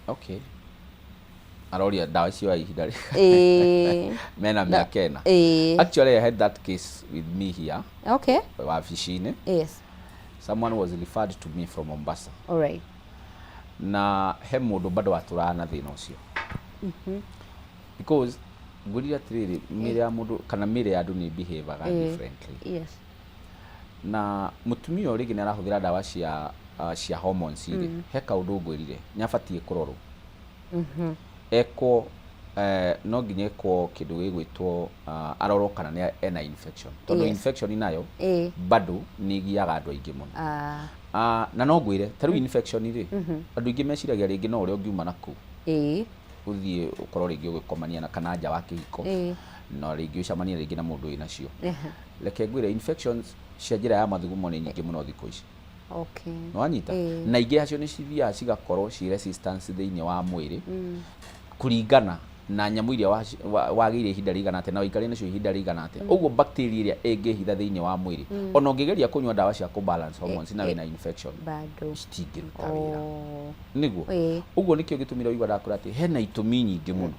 Okay, aroria ndawa icio ya ihinda mena mĩaka 4. Actually, I had that case with me here wabici-inĩ. Someone was referred to me from Mombasa, na he mũndũ bado watũraga na thĩna ũcio, because ngwĩrire atĩrĩrĩ, mĩĩrĩ ya mũndũ kana mĩĩrĩ ya andũ nĩ behaviga differently. Na mũtumia ũyũ rĩngĩ nĩ arahũthĩra ndawa cia hormones rĩ, he kaũndũ ngwĩrire nĩ abatiĩ kũrorwo, ekwo, no nginya ekwo kĩndũ gĩgwĩtwo arorwo kana nĩ ena infection, tondũ infection nayo bado nĩ ĩgiaga andũ aingĩ mũno. Na no ngwĩre ta rĩu infection rĩ, andũ aingĩ meciragia rĩngĩ no ũrĩa ũngiuma naku ũthiĩ ũkorwo rĩngĩ ũgĩkomania na kana nja wa kĩhiko, na rĩngĩ ũcemanie rĩngĩ na mũndũ wĩnacio. Reke ngwĩre, infections cia njĩra ya mathugumo nĩ nyingĩ mũno thikũ ici. Nĩwanyita? Na ingĩ yacio nĩ cithiaga cigakorwo ci resistance thĩinĩ wa mwĩrĩ, kũringana na nyamũ iria wagĩire ihinda rĩigana atĩa na waikarire nacio ihinda rĩigana atĩa. Ũguo bacteria ĩrĩa ĩngĩhitha thĩinĩ wa mwĩrĩ, ona ũngĩgeria kũnyua ndawa cia kũ balance hormones na wĩna infection, bado citingĩruta wĩra. Nĩguo. Ũguo nĩkĩo gĩtũmire ũigua ndakwĩra atĩ hena itũmi nyingĩ mũno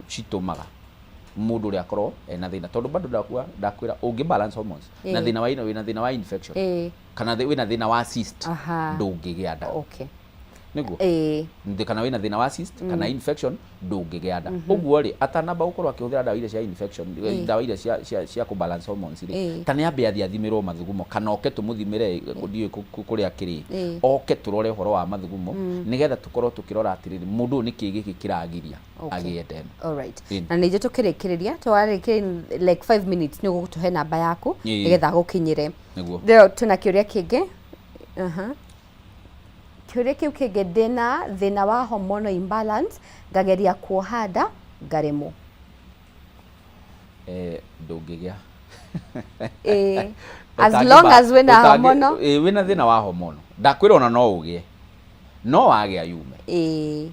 citũmaga mũndũ ũrĩa akorwo ena thĩna, tondũ bado ndakwĩra ũngĩ balance hormones na thĩna wa wĩna thĩna wa infection kana wĩna thĩna wa cyst, ndũngĩgĩa nda. Nĩguo. Kana wĩna thĩna wa cyst kana infection, ndũngĩgĩa nda. Ũguo rĩ, atanamba gũkorwo akĩhũthĩra ndawa iria cia infection, ndawa iria cia kũ balance hormones rĩ, ta nĩ ambe athiĩ athimĩrwo mathugumo, kana oke tũmũthimĩre, ndiũĩ kũrĩa akĩrĩ, oke tũrore ũhoro wa mathugumo, nĩgetha tũkorwo tũkĩrora atĩrĩrĩ, mũndũ ũyũ nĩkĩ gĩkĩ kĩragiria agĩe nda ĩno. Alright. Na nĩ ithuĩ tũkĩrĩkĩrĩria, twarĩkĩrĩria like 5 minutes, nĩ ũgũtũhe namba yaku nĩgetha gũkinyĩre. Nĩguo. Rĩu twĩna kĩũria kĩngĩ. Kĩũria kĩu kĩngĩ, ndĩna thĩna wa hormonal imbalance, ngageria kuoha nda ngaremwo. Ndũngĩgĩa. Ĩĩ. As long as wĩna hormonal. Ĩĩ, wĩna thĩna wa hormonal ndakwĩra ona no ũgĩe no wagĩa yume. Ĩĩ.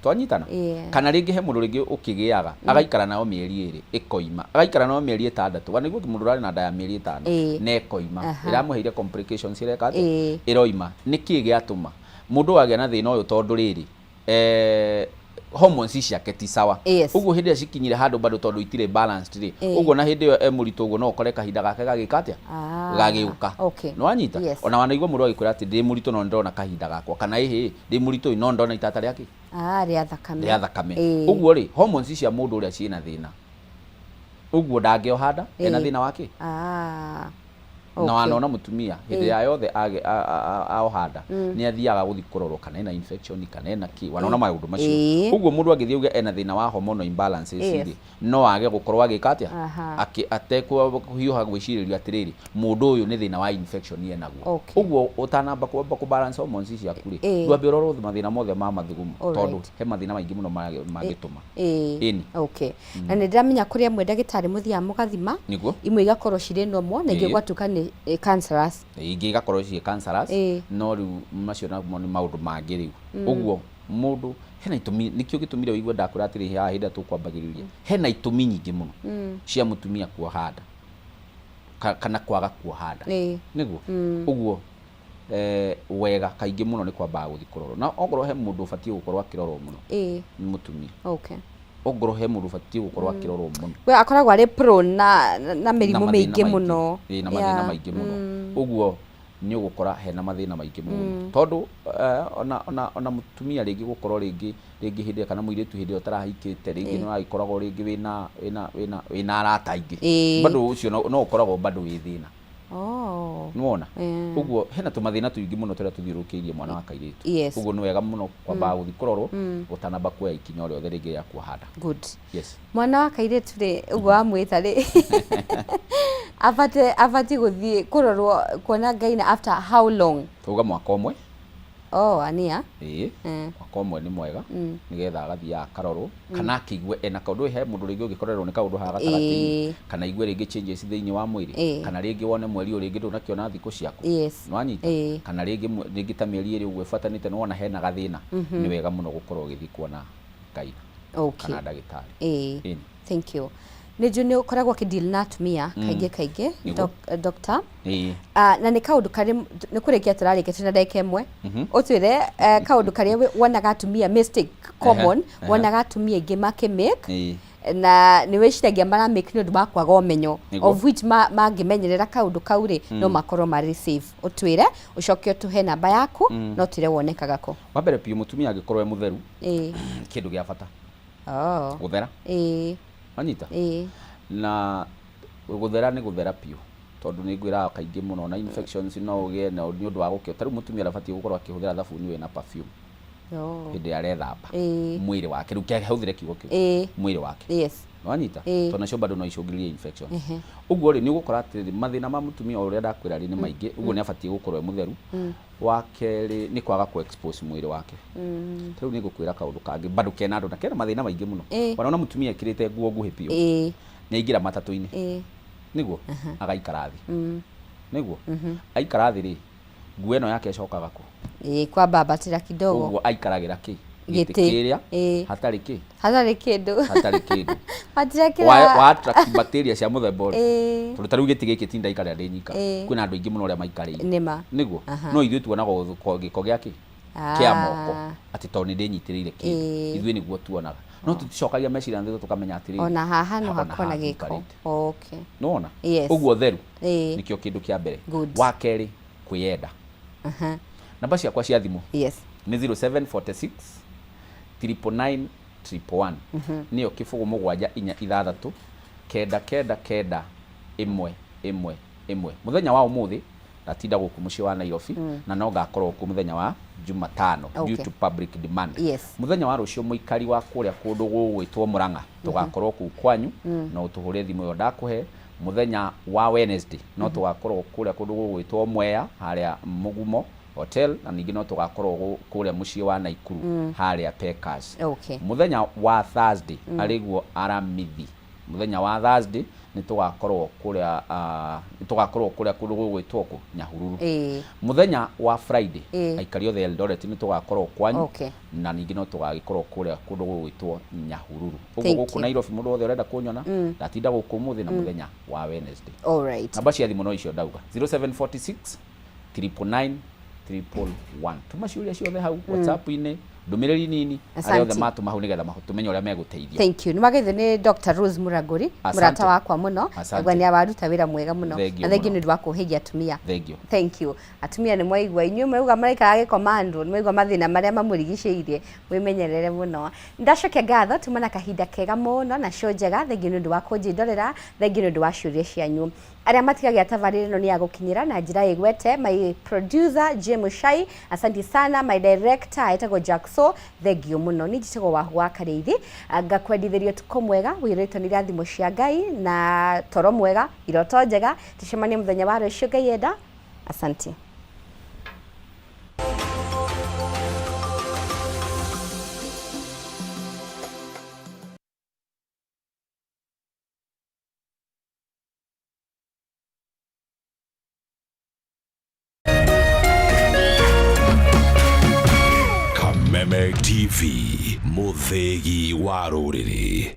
Twanyitana? Yeah. Kana rĩngĩ he mũndũ rĩngĩ ũkĩgĩaga agaikara nayo mĩeri ĩrĩ ĩkoima, agaikara nayo mĩeri ĩtandatũ, wa nĩguo mũndũ ũrarĩ na nda ya mĩeri ĩtano na ĩkoima, ĩramũheire complications ĩreka atĩa? Ĩroima. Nĩkĩ gĩatũma mũndũ agĩa na thĩna ũyũ? Tondũ rĩrĩ hormones ciake ti sawa. Ũguo hĩndĩ ĩrĩa cikinyire handũ bado tondũ itirĩ balanced rĩ, ũguo na hĩndĩ ĩyo e mũritũ ũguo no ũkore kahinda gake gagĩka atĩa? Gagĩũka. Nĩwanyita? Ona wanaigua mũndũ agĩkwĩra atĩ ndĩ mũritũ no nĩndĩrona kahinda gakwa, kana ĩhĩ ndĩ mũritũ no ndona itata rĩa kĩ? Ah, rĩa thakame. Rĩa thakame. Ũguo rĩ, hormones cia mũndũ ũrĩa ciĩna thĩna, ũguo ndangĩoha nda ena thĩna wa kĩ? Na wanona mũtumia hĩndĩ ya yothe aoha nda nĩ athiaga gũthiĩ kũrorwo kana ena infection kana ena kĩ, wanona maũndũ macio. Ũguo mũndũ angĩthiĩ auge ena thĩna wa hormonal imbalances rĩ, no age gũkorwo agĩka atĩa? Atekũhiũha gwĩcirĩria atĩrĩrĩ, mũndũ ũyũ nĩ thĩna wa infection enaguo. Ũguo ũtanamba kwamba kũ balance hormones ciaku rĩ, ndwambe ũrorwo mathĩna mothe ma mathugumo, tondũ he mathĩna maingĩ mũno mangĩtũma. Ĩni. Okay. Na nĩ ndĩramenya kũrĩ amwe ndagĩtarĩ mũthiaga mũgathima. Nĩguo. Imwe igakorwo cirĩ normal na ingĩ gwatuĩka nĩ cancerous. Ingĩ igakorwo ciĩ cancerous, no rĩu macio namo nĩ maũndũ mangĩ rĩu. Ũguo mũndũ hena itũmi, nĩkĩo gĩtũmire ũigue ndakwĩra atĩrĩ haha hĩndĩ ĩrĩa tũkwambagĩrĩria, hena itũmi nyingĩ mũno cia mũtumia kuoha nda kana kwaga kuoha nda. Nĩguo. Ũguo wega kaingĩ mũno nĩ kwambaga gũthiĩ kũrorwo, na okorwo he mũndũ ũbatiĩ gũkorwo akĩrorwo mũno nĩ mũtumia. Ongorwo he mũndũ ũbatiĩ gũkorwo akĩrorwo mũno. We akoragwo arĩ prone na mĩrimũ Na mathĩna mĩingĩ maingĩ. mũno. Ĩĩ, na mathĩna maingĩ mũno. Ũguo nĩ ũgũkora hena mathĩna maingĩ mũno. Tondũ ona mũtumia rĩngĩ gũkorwo rĩngĩ rĩngĩ hĩndĩ ĩyo kana mũirĩtu hĩndĩ ĩyo ũtarahikĩte rĩngĩ nĩ wagĩkoragwo rĩngĩ wĩna arata aingĩ. Bado ũcio no ũkoragwo bado wĩ thĩna. Nĩwona? Ũguo hena tũmathĩna tũingĩ mũno tũrĩa tũthiũrũrũkĩirie mwana wa kairĩtu. Ũguo nĩ wega mũno kwambaga gũthiĩ kũrorwo ũtanamba kuoya ikinya o rĩothe rĩngĩ rĩa kuoha nda. Good. Yes. Mwana wa kairĩtu rĩ, ũguo wamwĩta rĩ, abatiĩ gũthiĩ kũrorwo kuona Ngai na after how long? Tauga mwaka ũmwe. Oh, ania. Ĩĩ, mwaka ũmwe nĩ mwega nĩgetha agathiaga akarorwo kana akĩigue ena kaũndũ. He mũndũ rĩngĩ ũngĩkorerwo nĩ kaũndũ haha gatagatĩ-inĩ, kana aigue rĩngĩ changes thĩinĩ wa mwĩrĩ, kana rĩngĩ wone mweri ũyũ rĩngĩ ndũnakĩona thikũ ciaku. Nĩwanyita? Kana rĩngĩ rĩngĩ ta mĩeri ĩrĩ ũguo ĩbuatanĩte nĩwona hena gathĩna, nĩ wega mũno gũkorwo ũgĩthiĩ kuona Ngai kana ndagĩtarĩ. Ĩni. Thank you. Nĩ njũĩ nĩ ũkoragwo ũkĩ-deal na atumia kaingĩ kaingĩ, doctor. Na nĩ kaũndũ karĩ nĩ kũrĩkia tũrarĩkia twĩna ndagĩka ĩmwe. Ũtwĩre kaũndũ karĩa wonaga atumia mistake common, wonaga atumia aingĩ makĩ-make, na nĩ wĩciragia mara-make nĩ ũndũ wa kwaga ũmenyo, of which mangĩmenyerera kaũndũ kau rĩ, no makorwo marĩ safe. Ũtwĩre ũcoke ũtũhe namba yaku, no ũtwĩre wonekaga kũ. Wa mbere biũ, mũtumia angĩkorwo e mũtheru, kĩndũ gĩa bata gũthera. Wanyita? Na gũthera nĩ gũthera biũ, tondũ nĩ ngwĩraga kaingĩ mũno na infections no ũgĩe na nĩ ũndũ wa gũkĩ ta rĩu mũtumia ndabatiĩ gũkorwo akĩhũthĩra thabuni wĩna perfume hĩndĩ ĩrĩa arethamba mwĩrĩ wake. Rĩu kĩhũthĩre kiugo kĩu, mwĩrĩ wake. Nĩwanyita? Tondũ nacio bado no icũngĩrĩrie infections. Ũguo rĩ, nĩ ũgũkora atĩrĩrĩ, mathĩna ma mũtumia o ũrĩa ndakwĩra rĩ nĩ maingĩ. Ũguo nĩ abatiĩ gũkorwo e mũtheru. Wa kerĩ nĩ kwaga kũ expose mwĩrĩ wake. Ta rĩu nĩ ngũkwĩra kaũndũ kangĩ bado kena andũ na kena mathĩna maingĩ mũno. Wanaona mũtumia ekĩrĩte nguo nguhĩ biũ, nĩ aingĩra matatũ-inĩ, nĩguo agaikara thĩ, nĩguo aikara thĩ rĩ, nguo ĩno yake ĩcokaga kũ? Ĩĩ, kwambambatĩra kidogo. Ũguo aikaragĩra kĩ? Gĩtĩ Gĩtĩ. kĩrĩa hatarĩ kĩ? Hatarĩ kĩndũ. Hatarĩ kĩndũ. Matirekĩra. Wa attract bacteria cia mũthemba ũrĩkũ? Tondũ ta rĩu gĩtĩ gĩkĩ ti ndaikarĩra ndĩ nyika, kwĩna andũ aingĩ mũno arĩa maikarĩire. Nĩma. Nĩguo no ithuĩ tuonaga gĩko gĩa kĩ? Kĩa moko, atĩ tondũ nĩ ndĩnyitĩrĩire kĩndũ. Ithuĩ nĩguo tuonaga, no tũticokagia meciria na thutha tũkamenya atĩrĩrĩ, Ona haha no ona hakorwo na haha gĩko. njikarĩte. Nĩwona? Ũguo theru nĩkĩo kĩndũ kĩa mbere. Wa kerĩ, kwĩyenda. Namba ciakwa cia thimũ nĩ 0746 999 111, nĩyo 0 7 4 6 9 9 9 1 1 1. Mũthenya wa ũmũthĩ ndatinda gũkũ mũciĩ wa Nairobi, na no ngakorwo kuo mũthenya wa Jumatano due to public demand. Mũthenya wa rũciũ, mũikari wa kũrĩa kũndũ gũgwĩtwo Mũrang'a, tũgakorwo kũu kwanyu, no ũtũhũre thimũ ĩyo ndakũhe. Mũthenya wa Wednesday no tũgakorwo kũrĩa kũndũ gũgwĩtwo Mwea, harĩa Mũgumo Hotel, na ningĩ no tũgakorwo kũrĩa mũciĩ wa Naikuru, harĩa Pekas. Mũthenya wa Thursday, arĩguo Aramithi. Mũthenya wa Thursday nĩ tũgakorwo kũrĩa nĩ tũgakorwo kũrĩa kũndũ gũgwĩtwo kũ Nyahururu. Mũthenya wa Friday aikari othe Eldoret nĩ tũgakorwo kwanyu na ningĩ no tũgagĩkorwo kũrĩa kũndũ gũgwĩtwo Nyahururu. Ũguo gũkũ Nairobi mũndũ wothe ũrenda kũnyona ndatinda gũkũ ũmũthĩ na mũthenya wa Wednesday. Namba cia thimũ no icio ndauga, 0746 999 111. Tuma ciũria ciothe hau WhatsApp-inĩ, ndũmĩrĩri nini, arĩa othe matũma hau nĩgetha tũmenye ũrĩa megũteithio. Thank you. Nĩ wageithio nĩ Dr. Rose Muraguri, mũrata wakwa mũno. Nĩguo nĩ awaruta wĩra mwega mũno. Na thengiũ nĩ ũndũ wa kũhĩgia atumia. Thengiũ. Thank you. Atumia nĩ mwaigua, inyuĩ mwaigua maraikara gĩkomando, nĩ mwaigua mathĩna marĩa mamũrigicĩirie, mwĩmenyerere mũno. Ndacokia ngatho, tuma na kahinda kega mũno na show njega. Thengiũ nĩ ũndũ wa kũnjĩndorera, thengiũ nĩ ũndũ wa ciũria cianyu. Arĩa matigagia tabarĩra ĩno nĩ ya gũkinyĩra na njĩra ĩgwete. My producer Jim Mushai, asante sana. My director etagwo Jackso, thengiũ mũno. Niĩ njĩtagwo Wahu wa Karĩithi, ngakwendithĩria ũtukũ mwega, wĩrĩtwo nĩ irathimo cia Ngai na toro mwega, iroto njega. Tucemanie mũthenya wa rũciũ Ngai enda. Asante. Kameme TV, mũthĩgi wa rũrĩrĩ.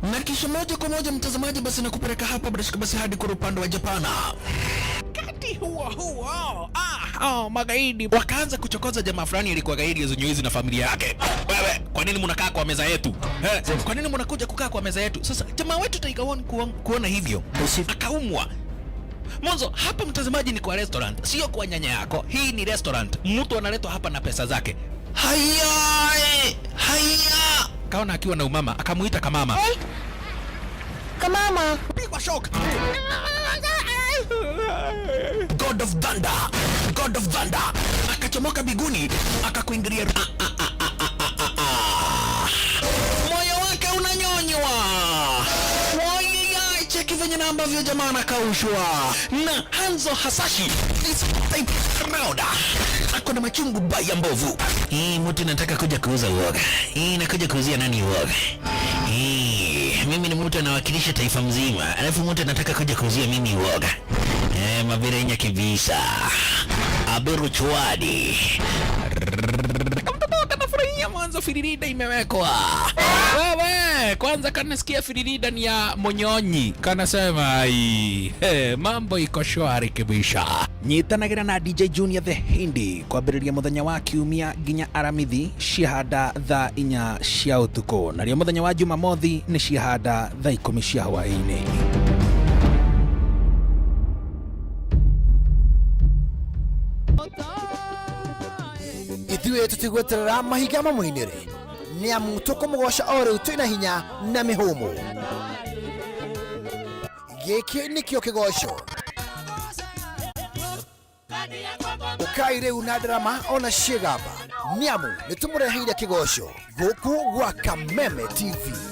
Na kisha moja kwa moja mtazamaji, basi nakupeleka hapa bila shaka basi hadi kwa upande wa Japana. Wakati huo huo, magaidi wakaanza kuchokoza jamaa fulani alikuwa gaidi ya na familia yake. Wewe, kwa nini mnakaa kwa meza yetu? Kwa nini mnakuja kukaa kwa meza yetu? Sasa jamaa wetu Tiger One kuona hivyo akaumwa. Mwanzo hapa mtazamaji ni kwa restaurant, sio kwa nyanya yako. Hii ni restaurant, mtu analetwa hapa na pesa zake. Haya, haya. Kaona akiwa na umama, akamuita kamama. Hey. Kamama. Pigwa shock. God of Thunder, God of Thunder akachomoka biguni akakuingilia. Moyo wake unanyonywa. Wai, cheki venye na ambavyo jamaa anakaushwa na Hanzo Hasashi is type round. Ako na machungu baya mbovu. Hii mtu nataka kuja kuuza uoga. Hii nakuja kuuzia nani uoga? Hii mimi ni mtu anawakilisha taifa mzima, alafu mtu anataka kuja kuuzia mimi uoga. Mabirenya kibisa. Aberu chwadi. Kamtoto kanafurahia mwanzo firirida imewekwa. Wewe, kwanza kanasikia firirida ni ya monyonyi. Kanasema ai, mambo iko shwari kibisha. Nyitanagira na DJ Junior the Hindi kwambĩrĩria mũthenya wa kiumia nginya Aramithi ciahanda thaa 4 cia ũtukũ, narĩo mũthenya wa Jumamothi nĩ ciahanda thaa 10 cia hwaĩ-inĩ. Ithuĩ tũtigweterera mahiga mamũinĩre, nĩ amu tũkũmũgoca o rĩu twĩna hinya na mĩhũmũ. Gĩkĩ nĩkĩo kĩgoco. Ũkai rĩu na ndarama ona ciĩgamba, nĩ amu nĩtũmũreheire kĩgoco gũkũ gwa Kameme TV.